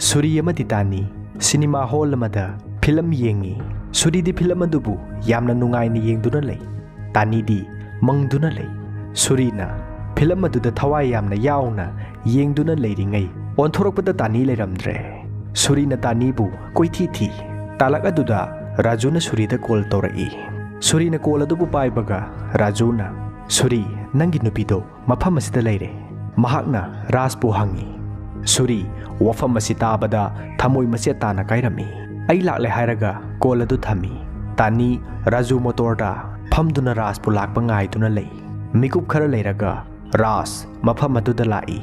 ꯁꯨꯔꯤ ꯑꯃꯗꯤ ꯇꯥꯅꯤ ꯁꯤꯅꯦꯃꯥ ꯍꯣꯜ ꯑꯃꯗ ꯐꯤꯂꯝ ꯌꯦꯡꯉꯤ꯫ ꯁꯨꯔꯤꯗꯤ ꯐꯤꯂꯝ ꯑꯗꯨꯕꯨ ꯌꯥꯝꯅ ꯅꯨꯡꯉꯥꯏꯅ ꯌꯦꯡꯗꯨꯅ ꯂꯩ꯫ ꯇꯥꯅꯤꯗꯤ ꯃꯪꯗꯨꯅ ꯂꯩ꯫ ꯁꯨꯔꯤꯅ ꯐꯤꯂꯝ ꯑꯗꯨꯗ ꯊꯋꯥꯏ ꯌꯥꯝꯅ ꯌꯥꯎꯅ ꯌꯦꯡꯗꯨꯅ ꯂꯩꯔꯤꯉꯩ ꯑꯣꯟꯊꯣꯔꯛꯄꯗ ꯇꯥꯅꯤ ꯂꯩꯔꯝꯗ꯭ꯔꯦ꯫ ꯁꯨꯔꯤꯅ ꯇꯥꯅꯤꯕꯨ ꯀꯣꯏꯊꯤ ꯊꯤ꯫ ꯇꯥꯂꯛ ꯑꯗꯨꯗ ꯔꯥꯖꯨꯅ ꯁꯨꯔꯤꯗ ꯀꯣꯜ ꯇꯧꯔꯛꯏ꯫ ꯁꯨꯔꯤꯅ ꯀꯣꯜ ꯑꯗꯨꯕꯨ ꯄꯥꯏꯕꯒ ꯔꯥꯖꯨꯅ, "ꯁꯨꯔꯤ, ꯅꯪꯒꯤ ꯅꯨꯄꯤꯗꯣ ꯃꯐꯝ ꯑꯁꯤꯗ ꯂꯩꯔꯦ꯫ ꯃꯍꯥꯛꯅ ꯔꯥꯖꯄꯨ ꯍꯪꯉꯤ"꯫ ꯁꯨꯔꯤ ꯋꯥꯐꯝ ꯑꯁꯤ ꯇꯥꯕꯗ ꯊꯃꯣꯏ ꯃꯆꯦꯠ ꯇꯥꯅ ꯀꯥꯏꯔꯝꯃꯤ꯫ "ꯑꯩ ꯂꯥꯛꯂꯦ" ꯍꯥꯏꯔꯒ ꯀꯣꯜ ꯑꯗꯨ ꯊꯝꯃꯤ꯫ ꯇꯥꯅꯤ ꯔꯥꯖꯨ ꯃꯣꯇꯣꯔꯗ ꯐꯝꯗꯨꯅ ꯔꯥꯖꯄꯨ ꯂꯥꯛꯄ ꯉꯥꯏꯗꯨꯅ ꯂꯩ꯫ ꯃꯤꯀꯨꯞ ꯈꯔ ꯂꯩꯔꯒ ꯔꯥꯖ ꯃꯐꯝ ꯑꯗꯨꯗ ꯂꯥꯛꯏ꯫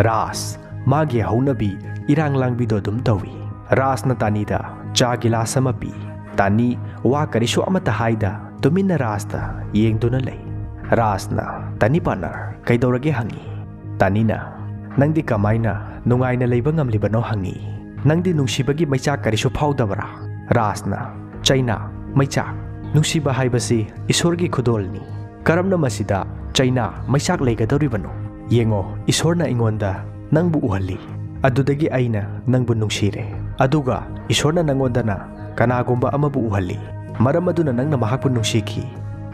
ꯔꯥꯖ ꯃꯥꯒꯤ ꯍꯧꯅꯕꯤ ꯏꯔꯥꯡ ꯂꯥꯡꯕꯤꯗꯣ ꯑꯗꯨꯝ ꯇꯧꯏ꯫ ꯔꯥꯖꯅ ꯇꯥꯅꯤꯗ ꯆꯥ ꯒꯤꯂꯥꯁ ꯑꯃ ꯄꯤ꯫ ꯇꯥꯅꯤ ꯋꯥ ꯀꯔꯤꯁꯨ ꯑꯃꯠꯇ ꯍꯥꯏꯗ ꯇꯨꯃꯤꯟꯅ ꯔꯥꯖꯇ ꯌꯦꯡꯗꯨꯅ ꯂꯩ꯫ ꯔꯥꯖꯅ, "ꯇꯥꯅꯤ ꯄꯥꯔꯠꯅꯔ, ꯀꯩꯗꯧꯔꯒꯦ?" ꯍꯪꯉꯤ꯫ ꯇꯥꯅꯤꯅ, "ꯅꯪꯗꯤ ꯀꯃꯥꯏꯅ ꯅꯨꯡꯉꯥꯏꯅ ꯂꯩꯕ ꯉꯝꯂꯤꯕꯅꯣ?" ꯍꯪꯉꯤ꯫ "ꯅꯪꯗꯤ ꯅꯨꯡꯁꯤꯕꯒꯤ ꯃꯩꯆꯥꯛ ꯀꯔꯤꯁꯨ ꯐꯥꯎꯗꯕ꯭ꯔꯥ?" ꯔꯥꯖꯅ, "ꯆꯩꯅꯥ, ꯃꯩꯆꯥꯛ, ꯅꯨꯡꯁꯤꯕ ꯍꯥꯏꯕꯁꯤ ꯏꯁꯣꯔꯒꯤ ꯈꯨꯗꯣꯜꯅꯤ꯫ ꯀꯔꯝꯅ ꯃꯁꯤꯗ ꯆꯩꯅꯥ, ꯃꯩꯆꯥꯛ ꯂꯩꯒꯗꯧꯔꯤꯕꯅꯣ? ꯌꯦꯡꯉꯣ, ꯏꯁꯣꯔꯅ ꯑꯩꯉꯣꯟꯗ ꯅꯪꯕꯨ ꯎꯍꯜꯂꯤ, ꯑꯗꯨꯗꯒꯤ ꯑꯩꯅ ꯅꯪꯕꯨ ꯅꯨꯡꯁꯤꯔꯦ꯫ ꯑꯗꯨꯒ ꯏꯁꯣꯔꯅ ꯅꯪꯉꯣꯟꯗꯅ ꯀꯅꯥꯒꯨꯝꯕ ꯑꯃꯕꯨ ꯎꯍꯜꯂꯤ, ꯃꯔꯝ ꯑꯗꯨꯅ ꯅꯪꯅ ꯃꯍꯥꯛꯄꯨ ꯅꯨꯡꯁꯤꯈꯤ꯫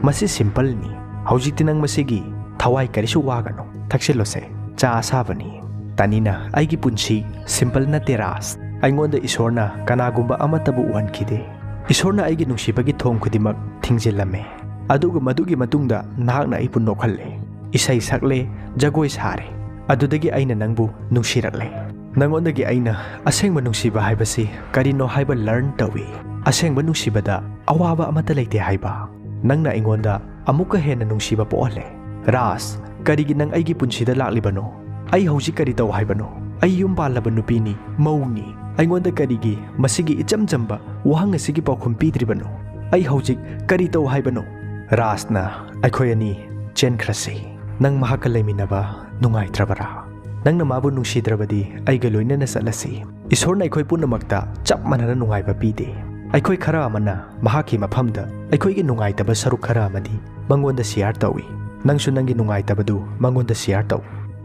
ꯃꯁꯤ ꯁꯤꯝꯄꯜꯅꯤ꯫ ꯍꯧꯖꯤꯛꯇꯤ ꯅꯪ ꯃꯁꯤꯒꯤ ꯊꯋꯥꯏ ꯀꯔꯤꯁꯨ ꯋꯥꯒꯅꯨ꯫ ꯊꯛꯆꯤꯜꯂꯣꯁꯦ, ꯆꯥ ꯑꯁꯥꯕꯅꯤ꯫" ꯇꯥꯅꯤꯅ, "ꯑꯩꯒꯤ ꯄꯨꯟꯁꯤ ꯁꯤꯝꯄꯜ ꯅꯠꯇꯦ ꯔꯥꯖ꯫ ꯑꯩꯉꯣꯟꯗ ꯏꯁꯣꯔꯅ ꯀꯅꯥꯒꯨꯝꯕ ꯑꯃꯠꯇꯕꯨ ꯎꯍꯟꯈꯤꯗꯦ꯫ ꯏꯁꯣꯔꯅ ꯑꯩꯒꯤ ꯅꯨꯡꯁꯤꯕꯒꯤ ꯊꯣꯡ ꯈꯨꯗꯤꯡꯃꯛ ꯊꯤꯡꯖꯤꯜꯂꯝꯃꯦ꯫ ꯑꯗꯨꯒ ꯃꯗꯨꯒꯤ ꯃꯇꯨꯡꯗ ꯅꯍꯥꯛꯅ ꯑꯩꯕꯨ ꯅꯣꯛꯍꯜꯂꯦ, ꯏꯁꯩ ꯁꯛꯂꯦ, ꯖꯒꯣꯏ ꯁꯥꯔꯦ꯫ ꯑꯗꯨꯗꯒꯤ ꯑꯩꯅ ꯅꯪꯕꯨ ꯅꯨꯡꯁꯤꯔꯛꯂꯦ꯫ ꯅꯉꯣꯟꯗꯒꯤ ꯑꯩꯅ ꯑꯁꯦꯡꯕ ꯅꯨꯡꯁꯤꯕ ꯍꯥꯏꯕꯁꯤ ꯀꯔꯤꯅꯣ ꯍꯥꯏꯕ ꯂꯔꯟ ꯇꯧꯏ꯫ ꯑꯁꯦꯡꯕ ꯅꯨꯡꯁꯤꯕꯗ ꯑꯋꯥꯕ ꯑꯃꯠꯇ ꯂꯩꯇꯦ ꯍꯥꯏꯕ꯫ ꯅꯪꯅ ꯑꯩꯉꯣꯟꯗ ꯑꯃꯨꯛꯀ ꯍꯦꯟꯅ ꯅꯨꯡꯁꯤꯕ ꯄꯣꯛꯍꯜꯂꯦ꯫ ꯔꯥꯖ, ꯀꯔꯤꯒꯤ ꯅꯪ ꯑꯩꯒꯤ ꯄꯨꯟꯁꯤꯗ ꯂꯥꯛꯂꯤꯕꯅꯣ? ꯑꯩ ꯍꯧꯖꯤꯛ ꯀꯔꯤ ꯇꯧ ꯍꯥꯏꯕꯅꯣ? ꯑꯩ ꯌꯨꯝ ꯄꯥꯜꯂꯕ ꯅꯨꯄꯤꯅꯤ, ꯃꯧꯅꯤ꯫ ꯑꯩꯉꯣꯟꯗ ꯀꯔꯤꯒꯤ ꯃꯁꯤꯒꯤ ꯏꯆꯝ ꯆꯝꯕ ꯋꯥꯍꯪ ꯑꯁꯤꯒꯤ ꯄꯥꯎꯈꯨꯝ ꯄꯤꯗ꯭ꯔꯤꯕꯅꯣ? ꯑꯩ ꯍꯧꯖꯤꯛ ꯀꯔꯤ ꯇꯧ ꯍꯥꯏꯕꯅꯣ? ꯔꯥꯖꯅ, ꯑꯩꯈꯣꯏ ꯑꯅꯤ ꯆꯦꯟꯈ꯭ꯔꯁꯤ꯫ ꯅꯪ ꯃꯍꯥꯛꯀ ꯂꯩꯃꯤꯟꯅꯕ ꯅꯨꯡꯉꯥꯏꯇ꯭ꯔꯕꯔꯥ? ꯅꯪꯅ ꯃꯥꯕꯨ ꯅꯨꯡꯁꯤꯗ꯭ꯔꯕꯗꯤ ꯑꯩꯒ ꯂꯣꯏꯅꯅ ꯆꯠꯂꯁꯤ꯫ ꯏꯁꯣꯔꯅ ꯑꯩꯈꯣꯏ ꯄꯨꯝꯅꯃꯛꯇ ꯆꯞ ꯃꯥꯟꯅꯅ ꯅꯨꯡꯉꯥꯏꯕ ꯄꯤꯗꯦ꯫ ꯑꯩꯈꯣꯏ ꯈꯔ ꯑꯃꯅ ꯃꯍꯥꯛꯀꯤ ꯃꯐꯝꯗ ꯑꯩꯈꯣꯏꯒꯤ ꯅꯨꯡꯉꯥꯏꯇꯕ ꯁꯔꯨꯛ ꯈꯔ ꯑꯃꯗꯤ ꯃꯉꯣꯟꯗ ꯁꯤꯌꯥꯔ ꯇꯧꯏ꯫ ꯅꯪꯁꯨ ꯅꯪꯒꯤ ꯅꯨꯡꯉꯥꯏꯇꯕꯗꯨ ꯃꯉꯣꯟꯗ ꯁꯤꯌꯥꯔ ꯇꯧ꯫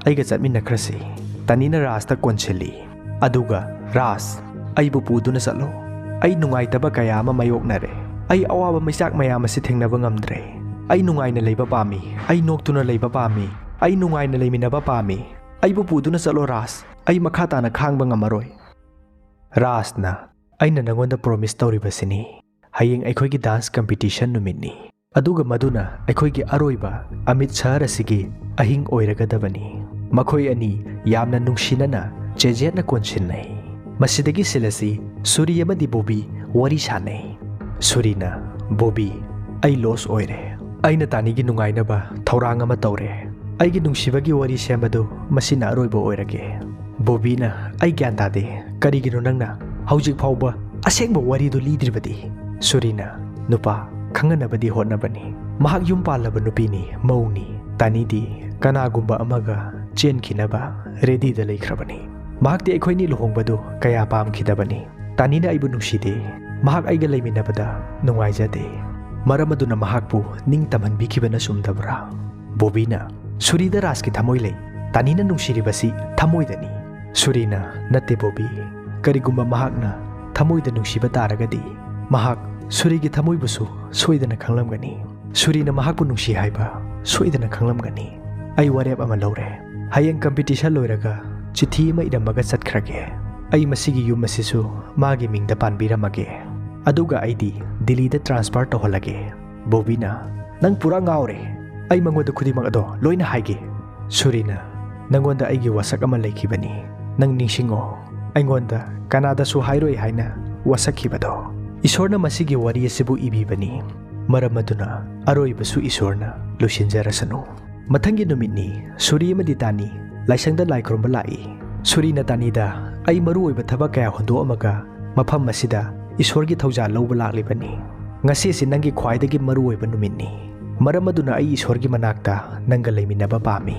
ꯑꯩꯒ ꯆꯠꯃꯤꯟꯅꯈ꯭ꯔꯁꯤ꯫ ꯇꯅꯤꯅ ꯔꯥꯖꯇ ꯀꯣꯟꯁꯤꯜꯂꯤ꯫ ꯑꯗꯨꯒ, ꯔꯥꯖ, ꯑꯩꯕꯨ ꯄꯨꯗꯨꯅ ꯆꯠꯂꯣ꯫ ꯑꯩ ꯅꯨꯡꯉꯥꯏꯇꯕ ꯀꯌꯥ ꯑꯃ ꯃꯥꯌꯣꯛꯅꯔꯦ꯫ ꯑꯩ ꯑꯋꯥꯕ ꯃꯩꯆꯥꯛ ꯃꯌꯥꯝ ꯑꯁꯤ ꯊꯦꯡꯅꯕ ꯉꯝꯗ꯭ꯔꯦ꯫ ꯑꯩ ꯅꯨꯡꯉꯥꯏꯅ ꯂꯩꯕ ꯄꯥꯝꯃꯤ꯫ ꯑꯩ ꯅꯣꯛꯇꯨꯅ ꯂꯩꯕ ꯄꯥꯝꯃꯤ꯫ ꯑꯩ ꯅꯨꯡꯉꯥꯏꯅ ꯂꯩꯃꯤꯟꯅꯕ ꯄꯥꯝꯃꯤ꯫ ꯑꯩꯕꯨ ꯄꯨꯗꯨꯅ ꯆꯠꯂꯣ ꯔꯥꯖ꯫ ꯑꯩ ꯃꯈꯥ ꯇꯥꯅ ꯈꯥꯡꯕ ꯉꯝꯃꯔꯣꯏ꯫ ꯔꯥꯖꯅ, ꯑꯩꯅ ꯅꯉꯣꯟꯗ ꯄ꯭ꯔꯣꯃꯤꯁ ꯇꯧꯔꯤꯕꯁꯤꯅꯤ꯫ ꯍꯌꯦꯡ ꯑꯩꯈꯣꯏꯒꯤ ꯗꯥꯟꯁ ꯀꯝꯄꯤꯇꯤꯁꯟ ꯅꯨꯃꯤꯠꯅꯤ꯫ ꯑꯗꯨꯒ ꯃꯗꯨꯅ ꯑꯩꯈꯣꯏꯒꯤ ꯑꯔꯣꯏꯕ ꯑꯃꯤꯠ ꯁꯍꯔ ꯑꯁꯤꯒꯤ ꯑꯍꯤꯡ ꯑꯣꯏꯔꯒꯗꯕꯅꯤ꯫ ꯃꯈꯣꯏ ꯑꯅꯤ ꯌꯥꯝꯅ ꯅꯨꯡꯁꯤꯅꯅ ꯆꯦꯖꯦꯠꯅ ꯀꯣꯟꯁꯤꯟꯅꯩ꯫ ꯃꯁꯤꯗꯒꯤ ꯁꯤꯜ ꯑꯁꯤ ꯁꯨꯔꯤ ꯑꯃꯗꯤ ꯕꯣꯕꯤ ꯋꯥꯔꯤ ꯁꯥꯟꯅꯩ꯫ ꯁꯨꯔꯤꯅ, ꯕꯣꯕꯤ, ꯑꯩ ꯂꯣꯁ ꯑꯣꯏꯔꯦ꯫ ꯑꯩꯅ ꯇꯥꯅꯤꯒꯤ ꯅꯨꯡꯉꯥꯏꯅꯕ ꯊꯧꯔꯥꯡ ꯑꯃ ꯇꯧꯔꯦ꯫ ꯑꯩꯒꯤ ꯅꯨꯡꯁꯤꯕꯒꯤ ꯋꯥꯔꯤ ꯁꯦꯝꯕꯗꯨ ꯃꯁꯤꯅ ꯑꯔꯣꯏꯕ ꯑꯣꯏꯔꯒꯦ꯫ ꯕꯣꯕꯤꯅ, ꯑꯩ ꯒ꯭ꯌꯥꯟ ꯇꯥꯗꯦ, ꯀꯔꯤꯒꯤꯅꯣ ꯅꯪꯅ ꯍꯧꯖꯤꯛ ꯐꯥꯎꯕ ꯑꯁꯦꯡꯕ ꯋꯥꯔꯤꯗꯨ ꯂꯤꯗ꯭ꯔꯤꯕꯗꯤ? ꯁꯨꯔꯤꯅ, ꯅꯨꯄꯥ, ꯈꯪꯅꯅꯕꯗꯤ ꯍꯣꯠꯅꯕꯅꯤ꯫ ꯃꯍꯥꯛ ꯌꯨꯝ ꯄꯥꯜꯂꯕ ꯅꯨꯄꯤꯅꯤ, ꯃꯧꯅꯤ꯫ ꯇꯥꯅꯤꯗꯤ ꯀꯅꯥꯒꯨꯝꯕ ꯑꯃꯒ ꯆꯦꯟꯈꯤꯅꯕ ꯔꯦꯗꯤꯗ ꯂꯩꯈ꯭ꯔꯕꯅꯤ꯫ ꯃꯍꯥꯛꯇꯤ ꯑꯩꯈꯣꯏꯅꯤ ꯂꯨꯍꯣꯡꯕꯗꯨ ꯀꯌꯥ ꯄꯥꯝꯈꯤꯗꯕꯅꯤ꯫ ꯇꯥꯅꯤꯅ ꯑꯩꯕꯨ ꯅꯨꯡꯁꯤꯗꯦ꯫ ꯃꯍꯥꯛ ꯑꯩꯒ ꯂꯩꯃꯤꯟꯅꯕꯗ ꯅꯨꯡꯉꯥꯏꯖꯗꯦ꯫ ꯃꯔꯝ ꯑꯗꯨꯅ ꯃꯍꯥꯛꯄꯨ ꯅꯤꯡ ꯇꯝꯍꯟꯕꯤꯈꯤꯕꯅ ꯆꯨꯝꯗꯕ꯭ꯔꯥ? ꯕꯣꯕꯤꯅ, ꯁꯨꯔꯤꯗ ꯔꯥꯖꯀꯤ ꯊꯃꯣꯏ ꯂꯩ꯫ ꯇꯥꯅꯤꯅ ꯅꯨꯡꯁꯤꯔꯤꯕꯁꯤ ꯊꯃꯣꯏꯗꯅꯤ꯫ ꯁꯨꯔꯤꯅ, ꯅꯠꯇꯦ ꯕꯣꯕꯤ꯫ ꯀꯔꯤꯒꯨꯝꯕ ꯃꯍꯥꯛꯅ ꯊꯃꯣꯏꯗ ꯅꯨꯡꯁꯤꯕ ꯇꯥꯔꯒꯗꯤ, ꯃꯍꯥꯛ ꯁꯨꯔꯤꯒꯤ ꯊꯃꯣꯏꯕꯨꯁꯨ ꯁꯣꯏꯗꯅ ꯈꯪꯂꯝꯒꯅꯤ꯫ ꯁꯨꯔꯤꯅ ꯃꯍꯥꯛꯄꯨ ꯅꯨꯡꯁꯤ ꯍꯥꯏꯕ ꯁꯣꯏꯗꯅ ꯈꯪꯂꯝꯒꯅꯤ꯫ ꯑꯩ ꯋꯥꯔꯦꯞ ꯑꯃ ꯂꯧꯔꯦ꯫ ꯍꯌꯦꯡ ꯀꯝꯄꯤꯇꯤꯁꯟ ꯂꯣꯏꯔꯒ ꯆꯤꯊꯤ ꯑꯃ ꯏꯔꯝꯃꯒ ꯆꯠꯈ꯭ꯔꯒꯦ꯫ ꯑꯩ ꯃꯁꯤꯒꯤ ꯌꯨꯝ ꯑꯁꯤꯁꯨ ꯃꯥꯒꯤ ꯃꯤꯡꯗ ꯄꯥꯟꯕꯤꯔꯝꯃꯒꯦ꯫ ꯑꯗꯨꯒ ꯑꯩꯗꯤ ꯗꯤꯜꯂꯤꯗ ꯇ꯭ꯔꯥꯟꯁꯐꯔ ꯇꯧꯍꯜꯂꯒꯦ꯫ ꯕꯣꯕꯤꯅ, ꯅꯪ ꯄꯨꯔꯥ ꯉꯥꯎꯔꯦ꯫ ꯑꯩ ꯃꯉꯣꯟꯗ ꯈꯨꯗꯤꯡꯃꯛ ꯑꯗꯣ ꯂꯣꯏꯅ ꯍꯥꯏꯒꯦ꯫ ꯁꯨꯔꯤꯅ, ꯅꯉꯣꯟꯗ ꯑꯩꯒꯤ ꯋꯥꯁꯛ ꯑꯃ ꯂꯩꯈꯤꯕꯅꯤ꯫ ꯅꯪ ꯅꯤꯡꯁꯤꯡꯉꯣ, ꯑꯩꯉꯣꯟꯗ ꯀꯅꯥꯗꯁꯨ ꯍꯥꯏꯔꯣꯏ ꯍꯥꯏꯅ ꯋꯥꯁꯛꯈꯤꯕꯗꯣ꯫ ꯏꯁꯣꯔꯅ ꯃꯁꯤꯒꯤ ꯋꯥꯔꯤ ꯑꯁꯤꯕꯨ ꯏꯕꯤꯕꯅꯤ꯫ ꯃꯔꯝ ꯑꯗꯨꯅ ꯑꯔꯣꯏꯕꯁꯨ ꯏꯁꯣꯔꯅ ꯂꯣꯏꯁꯤꯟꯖꯔꯁꯅꯨ꯫ ꯃꯊꯪꯒꯤ ꯅꯨꯃꯤꯠꯅꯤ, ꯁꯨꯔꯤ ꯑꯃꯗꯤ ꯇꯥꯅꯤ ꯂꯥꯏꯁꯪꯗ ꯂꯥꯏ ꯈꯨꯔꯨꯝꯕ ꯂꯥꯛꯏ꯫ ꯁꯨꯔꯤꯅ ꯇꯥꯅꯤꯗ, "ꯑꯩ ꯃꯔꯨ ꯑꯣꯏꯕ ꯊꯕꯛ ꯀꯌꯥ ꯍꯨꯟꯗꯣꯛꯑꯝꯃꯒ ꯃꯐꯝ ꯑꯁꯤꯗ ꯏꯁꯣꯔꯒꯤ ꯊꯧꯖꯥꯜ ꯂꯧꯕ ꯂꯥꯛꯂꯤꯕꯅꯤ꯫ ꯉꯁꯤꯁꯤ ꯅꯪꯒꯤ ꯈ꯭ꯋꯥꯏꯗꯒꯤ ꯃꯔꯨ ꯑꯣꯏꯕ ꯅꯨꯃꯤꯠꯅꯤ꯫ ꯃꯔꯝ ꯑꯗꯨꯅ ꯑꯩ ꯏꯁꯣꯔꯒꯤ ꯃꯅꯥꯛꯇ ꯅꯪꯒ ꯂꯩꯃꯤꯟꯅꯕ ꯄꯥꯝꯃꯤ꯫"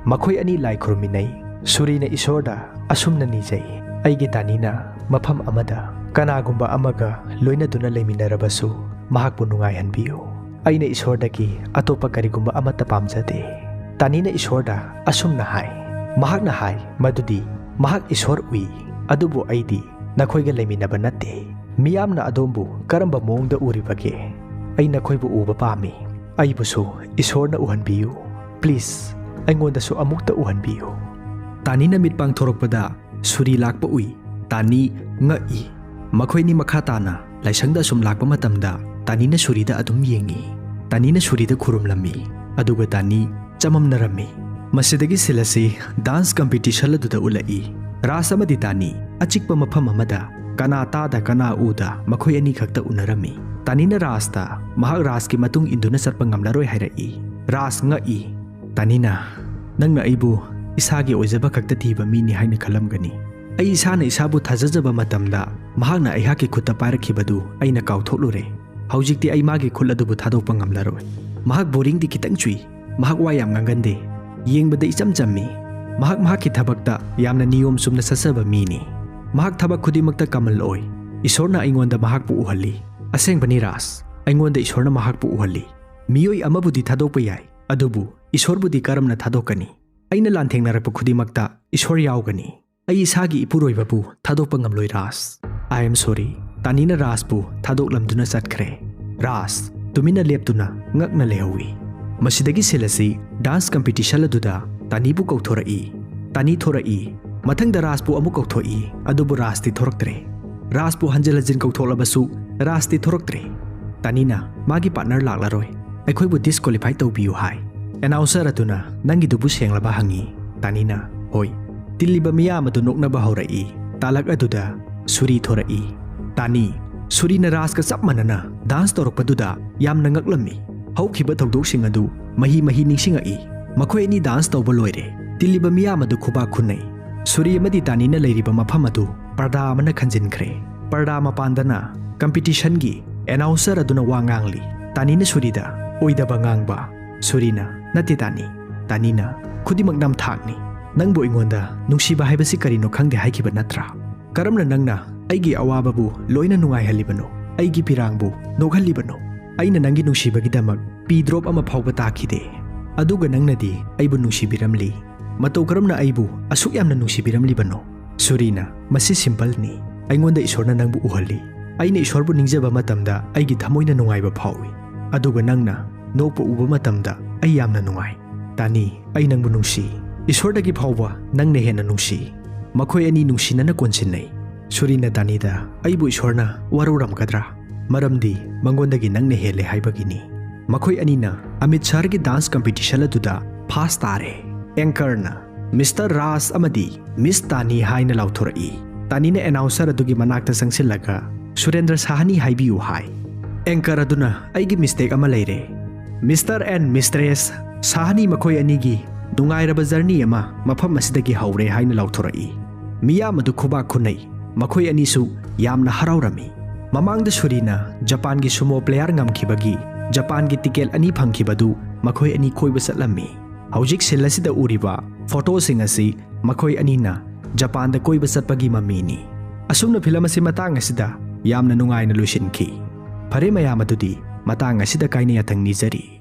ꯃꯈꯣꯏ ꯑꯅꯤ ꯂꯥꯏ ꯈꯨꯔꯨꯝꯃꯤꯟꯅꯩ꯫ ꯁꯨꯔꯤꯅ ꯏꯁꯣꯔꯗ ꯑꯁꯨꯝꯅ ꯅꯤꯖꯩ, "ꯑꯩꯒꯤ ꯇꯥꯅꯤꯅ ꯃꯐꯝ ꯑꯃꯗ ꯀꯅꯥꯒꯨꯝꯕ ꯑꯃꯒ ꯂꯣꯏꯅꯗꯨꯅ ꯂꯩꯃꯤꯟꯅꯔꯕꯁꯨ, ꯃꯍꯥꯛꯄꯨ ꯅꯨꯡꯉꯥꯏꯍꯟꯕꯤꯌꯨ꯫ ꯑꯩꯅ ꯏꯁꯣꯔꯗꯒꯤ ꯑꯇꯣꯞꯄ ꯀꯔꯤꯒꯨꯝꯕ ꯑꯃꯠꯇ ꯄꯥꯝꯖꯗꯦ꯫" ꯇꯥꯅꯤꯅ ꯏꯁꯣꯔꯗ ꯑꯁꯨꯝꯅ ꯍꯥꯏ꯫ ꯃꯍꯥꯛꯅ ꯍꯥꯏ ꯃꯗꯨꯗꯤ ꯃꯍꯥꯛ ꯏꯁꯣꯔ ꯎꯏ, ꯑꯗꯨꯕꯨ ꯑꯩꯗꯤ ꯅꯈꯣꯏꯒ ꯂꯩꯃꯤꯟꯅꯕ ꯅꯠꯇꯦ꯫ ꯃꯤꯌꯥꯝꯅ ꯑꯗꯣꯝꯕꯨ ꯀꯔꯝꯕ ꯃꯑꯣꯡꯗ ꯎꯔꯤꯕꯒꯦ? ꯑꯩ ꯅꯈꯣꯏꯕꯨ ꯎꯕ ꯄꯥꯝꯃꯤ꯫ ꯑꯩꯕꯨꯁꯨ ꯏꯁꯣꯔꯅ ꯎꯍꯟꯕꯤꯌꯨ꯫ Please, ꯑꯩꯉꯣꯟꯗꯁꯨ ꯑꯃꯨꯛꯇ ꯎꯍꯟꯕꯤꯌꯨ꯫ ꯇꯥꯅꯤꯅ ꯃꯤꯠ ꯄꯥꯡꯊꯣꯔꯛꯄꯗ ꯁꯨꯔꯤ ꯂꯥꯛꯄ ꯎꯏ꯫ ꯇꯥꯅꯤ ꯉꯛꯏ꯫ ꯃꯈꯣꯏꯅꯤ ꯃꯈꯥ ꯇꯥꯅ ꯂꯥꯏꯁꯪꯗ ꯑꯁꯨꯝ ꯂꯥꯛꯄ ꯃꯇꯝꯗ ꯇꯥꯅꯤꯅ ꯁꯨꯔꯤꯗ ꯑꯗꯨꯝ ꯌꯦꯡꯉꯤ꯫ ꯇꯥꯅꯤꯅ ꯁꯨꯔꯤꯗ ꯈꯨꯔꯨꯝꯂꯝꯃꯤ꯫ ꯑꯗꯨꯒ ꯇꯥꯅꯤ ꯆꯃꯝꯅꯔꯝꯃꯤ꯫ ꯃꯁꯤꯗꯒꯤ ꯁꯤꯜ ꯑꯁꯤ dance competition ꯑꯗꯨꯗ ꯎꯠꯂꯛꯏ꯫ ꯔꯥꯖ ꯑꯃꯗꯤ ꯇꯥꯅꯤ ꯑꯆꯤꯛꯄ ꯃꯐꯝ ꯑꯃꯗ ꯀꯅꯥ ꯇꯥꯗ ꯀꯅꯥ ꯎꯗ ꯃꯈꯣꯏ ꯑꯅꯤ ꯈꯛꯇ ꯎꯅꯔꯝꯃꯤ꯫ ꯇꯥꯅꯤꯅ ꯔꯥꯖꯇ ꯃꯍꯥꯛ ꯔꯥꯖꯀꯤ ꯃꯇꯨꯡ ꯏꯟꯗꯨꯅ ꯆꯠꯄ ꯉꯝꯂꯔꯣꯏ ꯍꯥꯏꯔꯛꯏ꯫ ꯔꯥꯖ ꯉꯛꯏ꯫ "ꯇꯥꯅꯤꯅ, ꯅꯪꯅ ꯑꯩꯕꯨ ꯏꯁꯥꯒꯤ ꯑꯣꯏꯖꯕ ꯈꯛꯇ ꯊꯤꯕ ꯃꯤꯅꯤ ꯍꯥꯏꯅ ꯈꯜꯂꯝꯒꯅꯤ꯫ ꯑꯩ ꯏꯁꯥꯅ ꯏꯁꯥꯕꯨ ꯊꯥꯖꯖꯕ ꯃꯇꯝꯗ ꯃꯍꯥꯛꯅ ꯑꯩꯍꯥꯛꯀꯤ ꯈꯨꯠꯇ ꯄꯥꯏꯔꯛꯈꯤꯕꯗꯨ ꯑꯩꯅ ꯀꯥꯎꯊꯣꯛꯂꯨꯔꯦ꯫ ꯍꯧꯖꯤꯛꯇꯤ ꯑꯩ ꯃꯥꯒꯤ ꯈꯨꯠ ꯑꯗꯨꯕꯨ ꯊꯥꯗꯣꯛꯄ ꯉꯝꯂꯔꯣꯏ꯫ ꯃꯍꯥꯛ ꯕꯣꯔꯤꯡꯗꯤ ꯈꯤꯇꯪ ꯆꯨꯏ꯫ ꯃꯍꯥꯛ ꯋꯥ ꯌꯥꯝ ꯉꯥꯡꯒꯟꯗꯦ꯫ ꯌꯦꯡꯕꯗ ꯏꯆꯝ ꯆꯝꯃꯤ꯫ ꯃꯍꯥꯛ ꯃꯍꯥꯛꯀꯤ ꯊꯕꯛꯇ ꯌꯥꯝꯅ ꯅꯤꯌꯣꯝ ꯆꯨꯝꯅ ꯆꯠꯆꯕ ꯃꯤꯅꯤ꯫ ꯃꯍꯥꯛ ꯊꯕꯛ ꯈꯨꯗꯤꯡꯃꯛꯇ ꯀꯃꯜ ꯑꯣꯏ꯫ ꯏꯁꯣꯔꯅ ꯑꯩꯉꯣꯟꯗ ꯃꯍꯥꯛꯄꯨ ꯎꯍꯜꯂꯤ꯫" "ꯑꯁꯦꯡꯕꯅꯤ ꯔꯥꯖ, ꯑꯩꯉꯣꯟꯗ ꯏꯁꯣꯔꯅ ꯃꯍꯥꯛꯄꯨ ꯎꯍꯜꯂꯤ꯫ ꯃꯤꯑꯣꯏ ꯑꯃꯕꯨꯗꯤ ꯊꯥꯗꯣꯛꯄ ꯌꯥꯏ, ꯑꯗꯨꯕꯨ ꯏꯁꯣꯔꯕꯨꯗꯤ ꯀꯔꯝꯅ ꯊꯥꯗꯣꯛꯀꯅꯤ? ꯑꯩꯅ ꯂꯥꯟꯊꯦꯡꯅꯔꯛꯄ ꯈꯨꯗꯤꯡꯃꯛꯇ ꯏꯁꯣꯔ ꯌꯥꯎꯒꯅꯤ꯫ ꯑꯩ ꯏꯁꯥꯒꯤ ꯏꯄꯨꯔꯣꯏꯕꯕꯨ ꯊꯥꯗꯣꯛꯄ ꯉꯝꯂꯣꯏ ꯔꯥꯖ꯫ I am sorry꯫" ꯇꯥꯅꯤꯅ ꯔꯥꯖꯄꯨ ꯊꯥꯗꯣꯛꯂꯝꯗꯨꯅ ꯆꯠꯈ꯭ꯔꯦ꯫ ꯔꯥꯖ ꯇꯨꯃꯤꯟꯅ ꯂꯦꯞꯇꯨꯅ ꯉꯛꯅ ꯂꯩꯍꯧꯏ꯫ ꯃꯁꯤꯗꯒꯤ ꯁꯤꯜ ꯑꯁꯤ dance competition ꯑꯗꯨꯗ ꯇꯥꯅꯤꯕꯨ ꯀꯧꯊꯣꯔꯛꯏ꯫ ꯇꯥꯅꯤ ꯊꯣꯔꯛꯏ꯫ ꯃꯊꯪꯗ ꯔꯥꯖꯄꯨ ꯑꯃꯨꯛ ꯀꯧꯊꯣꯛꯏ, ꯑꯗꯨꯕꯨ ꯔꯥꯖꯇꯤ ꯊꯣꯔꯛꯇ꯭ꯔꯦ꯫ ꯔꯥꯖꯄꯨ ꯍꯟꯖꯤꯟ ꯍꯟꯖꯤꯟ ꯀꯧꯊꯣꯛꯂꯕꯁꯨ ꯔꯥꯖꯇꯤ ꯊꯣꯔꯛꯇ꯭ꯔꯦ꯫ ꯇꯥꯅꯤꯅ, "ꯃꯥꯒꯤ partner ꯂꯥꯛꯂꯔꯣꯏ, ꯑꯩꯈꯣꯏꯕꯨ disqualify ꯇꯧꯕꯤꯌꯨ" ꯍꯥꯏ꯫ Announcer ꯑꯗꯨꯅ, "ꯅꯪꯒꯤꯗꯨꯕꯨ ꯁꯦꯡꯂꯕ?" ꯍꯪꯉꯤ꯫ ꯇꯥꯅꯤꯅ, "ꯍꯣꯏ, ꯇꯤꯜꯂꯤꯕ ꯃꯤꯌꯥꯝ ꯑꯗꯨ ꯅꯣꯛꯅꯕ ꯍꯧꯔꯛꯏ꯫ ꯇꯥꯂꯛ ꯑꯗꯨꯗ ꯁꯨꯔꯤ ꯊꯣꯔꯛꯏ꯫ ꯇꯥꯅꯤ, ꯁꯨꯔꯤꯅ ꯔꯥꯖꯀ ꯆꯞ ꯃꯥꯟꯅꯅ ꯗꯥꯟꯁ ꯇꯧꯔꯛꯄꯗꯨꯗ ꯌꯥꯝꯅ ꯉꯛꯂꯝꯃꯤ꯫ ꯍꯧꯈꯤꯕ ꯊꯧꯗꯣꯛꯁꯤꯡ ꯑꯗꯨ ꯃꯍꯤ ꯃꯍꯤ ꯅꯤꯡꯁꯤꯡꯉꯛꯏ꯫ ꯃꯈꯣꯏ ꯑꯅꯤ ꯗꯥꯟꯁ ꯇꯧꯕ ꯂꯣꯏꯔꯦ꯫ ꯇꯤꯜꯂꯤꯕ ꯃꯤꯌꯥꯝ ꯑꯗꯨ ꯈꯨꯕꯥꯛ ꯈꯨꯅꯩ꯫ ꯁꯨꯔꯤ ꯑꯃꯗꯤ ꯇꯥꯅꯤꯅ ꯂꯩꯔꯤꯕ ꯃꯐꯝ ꯑꯗꯨ ꯄꯔꯗꯥ ꯑꯃꯅ ꯈꯟꯖꯤꯟꯈ꯭ꯔꯦ꯫ ꯄꯔꯗꯥ ꯃꯄꯥꯟꯗꯅ ꯀꯝꯄꯤꯇꯤꯁꯟꯒꯤ ꯑꯦꯅꯥꯎꯟꯁꯔ ꯑꯗꯨꯅ ꯋꯥ ꯉꯥꯡꯂꯤ꯫ ꯇꯥꯅꯤꯅ ꯁꯨꯔꯤꯗ ꯑꯣꯏꯗꯕ ꯉꯥꯡꯕ꯫ ꯁꯨꯔꯤꯅ, "ꯅꯠꯇꯦ ꯇꯥꯅꯤ꯫ ꯇꯥꯅꯤꯅ, ꯈꯨꯗꯤꯡꯃꯛ ꯅꯝꯊꯥꯛꯅꯤ꯫ ꯅꯪꯕꯨ ꯑꯩꯉꯣꯟꯗ ꯅꯨꯡꯁꯤꯕ ꯍꯥꯏꯕꯁꯤ ꯀꯔꯤꯅꯣ ꯈꯪꯗꯦ ꯍꯥꯏꯈꯤꯕ ꯅꯠꯇ꯭ꯔꯥ? ꯀꯔꯝꯅ ꯅꯪꯅ ꯑꯩꯒꯤ ꯑꯋꯥꯕꯕꯨ ꯂꯣꯏꯅ ꯅꯨꯡꯉꯥꯏꯍꯜꯂꯤꯕꯅꯣ? ꯑꯩꯒꯤ ꯄꯤꯔꯥꯡꯕꯨ ꯅꯣꯛꯍꯜꯂꯤꯕꯅꯣ? ꯑꯩꯅ ꯅꯪꯒꯤ ꯅꯨꯡꯁꯤꯕꯒꯤꯗꯃꯛ ꯄꯤ ꯗ꯭ꯔꯣꯞ ꯑꯃ ꯐꯥꯎꯕ ꯇꯥꯈꯤꯗꯦ꯫ ꯑꯗꯨꯒ ꯅꯪꯅꯗꯤ ꯑꯩꯕꯨ ꯅꯨꯡꯁꯤꯕꯤꯔꯝꯂꯤ꯫ ꯃꯇꯧ ꯀꯔꯝꯅ ꯑꯩꯕꯨ ꯑꯁꯨꯛ ꯌꯥꯝꯅ ꯅꯨꯡꯁꯤꯕꯤꯔꯝꯂꯤꯕꯅꯣ?" ꯁꯨꯔꯤꯅ, "ꯃꯁꯤ ꯁꯤꯝꯄꯜꯅꯤ꯫ ꯑꯩꯉꯣꯟꯗ ꯏꯁꯣꯔꯅ ꯅꯪꯕꯨ ꯎꯍꯜꯂꯤ꯫ ꯑꯩꯅ ꯏꯁꯣꯔꯕꯨ ꯅꯤꯡꯖꯕ ꯃꯇꯝꯗ ꯑꯩꯒꯤ ꯊꯃꯣꯏꯅ ꯅꯨꯡꯉꯥꯏꯕ ꯐꯥꯎꯏ꯫ ꯑꯗꯨꯒ ꯅꯪꯅ ꯅꯣꯛꯄ ꯎꯕ ꯃꯇꯝꯗ ꯑꯩ ꯌꯥꯝꯅ ꯅꯨꯡꯉꯥꯏ꯫ ꯇꯥꯅꯤ, ꯑꯩ ꯅꯪꯕꯨ ꯅꯨꯡꯁꯤ꯫ ꯏꯁꯣꯔꯗꯒꯤ ꯐꯥꯎꯕ ꯅꯪꯅ ꯍꯦꯟꯅ ꯅꯨꯡꯁꯤ꯫" ꯃꯈꯣꯏ ꯑꯅꯤ ꯅꯨꯡꯁꯤꯅꯅ ꯀꯣꯟꯁꯤꯟꯅꯩ꯫ ꯁꯨꯔꯤꯅ ꯇꯥꯅꯤꯗ, "ꯑꯩꯕꯨ ꯏꯁꯣꯔꯅ ꯋꯥꯔꯧꯔꯝꯒꯗ꯭ꯔꯥ? ꯃꯔꯝꯗꯤ ꯃꯉꯣꯟꯗꯒꯤ ꯅꯪꯅ ꯍꯦꯜꯂꯦ ꯍꯥꯏꯕꯒꯤꯅꯤ꯫" ꯃꯈꯣꯏ ꯑꯅꯤꯅ ꯑꯃꯤꯠꯁꯔꯒꯤ ꯗꯥꯟꯁ ꯀꯝꯄꯤꯇꯤꯁꯟ ꯑꯗꯨꯗ ꯐꯥꯁ ꯇꯥꯔꯦ꯫ ꯑꯦꯡꯀꯔꯅ, "ꯃꯤꯁꯇꯔ ꯔꯥꯖ ꯑꯃꯗꯤ ꯃꯤꯁ ꯇꯥꯅꯤ" ꯍꯥꯏꯅ ꯂꯥꯎꯊꯣꯔꯛꯏ꯫ ꯇꯥꯅꯤꯅ ꯑꯦꯅꯥꯎꯟꯁꯔ ꯑꯗꯨꯒꯤ ꯃꯅꯥꯛꯇ ꯆꯪꯁꯤꯜꯂꯒ, "ꯁꯨꯔꯦꯟꯗ꯭ꯔ ꯁꯥꯍꯅꯤ ꯍꯥꯏꯕꯤꯌꯨ" ꯍꯥꯏ꯫ ꯑꯦꯡꯀꯔ ꯑꯗꯨꯅ, "ꯑꯩꯒꯤ ꯃꯤꯁꯇꯦꯛ ꯑꯃ ꯂꯩꯔꯦ꯫ ꯃꯤꯁꯇꯔ ꯑꯦꯟ ꯃꯤꯁꯇ꯭ꯔꯦꯁ ꯁꯥꯍꯅꯤ ꯃꯈꯣꯏ ꯑꯅꯤꯒꯤ ꯅꯨꯡꯉꯥꯏꯔꯕ ꯖꯔꯅꯤ ꯑꯃ ꯃꯐꯝ ꯑꯁꯤꯗꯒꯤ ꯍꯧꯔꯦ" ꯍꯥꯏꯅ ꯂꯥꯎꯊꯣꯔꯛꯏ꯫ ꯃꯤꯌꯥꯝ ꯑꯗꯨ ꯈꯨꯕꯥꯛ ꯈꯨꯅꯩ꯫ ꯃꯈꯣꯏ ꯑꯅꯤꯁꯨ ꯌꯥꯝꯅ ꯍꯔꯥꯎꯔꯝꯃꯤ꯫ ꯃꯃꯥꯡꯗ ꯁꯨꯔꯤꯅ ꯖꯄꯥꯟꯒꯤ ꯁꯨꯃꯣ ꯄ꯭ꯂꯦꯌꯔ ꯉꯝꯈꯤꯕꯒꯤ ꯖꯄꯥꯟꯒꯤ ꯇꯤꯀꯦꯠ ꯑꯅꯤ ꯐꯪꯈꯤꯕꯗꯨ ꯃꯈꯣꯏ ꯑꯅꯤ ꯀꯣꯏꯕ ꯆꯠꯂꯝꯃꯤ꯫ ꯍꯧꯖꯤꯛ ꯁꯤꯜ ꯑꯁꯤꯗ ꯎꯔꯤꯕ ꯐꯣꯇꯣꯁꯤꯡ ꯑꯁꯤ ꯃꯈꯣꯏ ꯑꯅꯤꯅ ꯖꯄꯥꯟꯗ ꯀꯣꯏꯕ ꯆꯠꯄꯒꯤ ꯃꯃꯤꯅꯤ꯫ ꯑꯁꯨꯝꯅ ꯐꯤꯂꯝ ꯑꯁꯤ ꯃꯇꯥꯡ ꯑꯁꯤꯗ ꯌꯥꯝꯅ ꯅꯨꯡꯉꯥꯏꯅ ꯂꯣꯏꯁꯤꯟꯈꯤ꯫ ꯐꯔꯦ ꯃꯌꯥꯝ ꯑꯗꯨꯗꯤ ꯃꯇꯥꯡ ꯑꯁꯤꯗ ꯀꯥꯏꯅ ꯌꯥꯊꯪ ꯅꯤꯖꯔꯤ꯫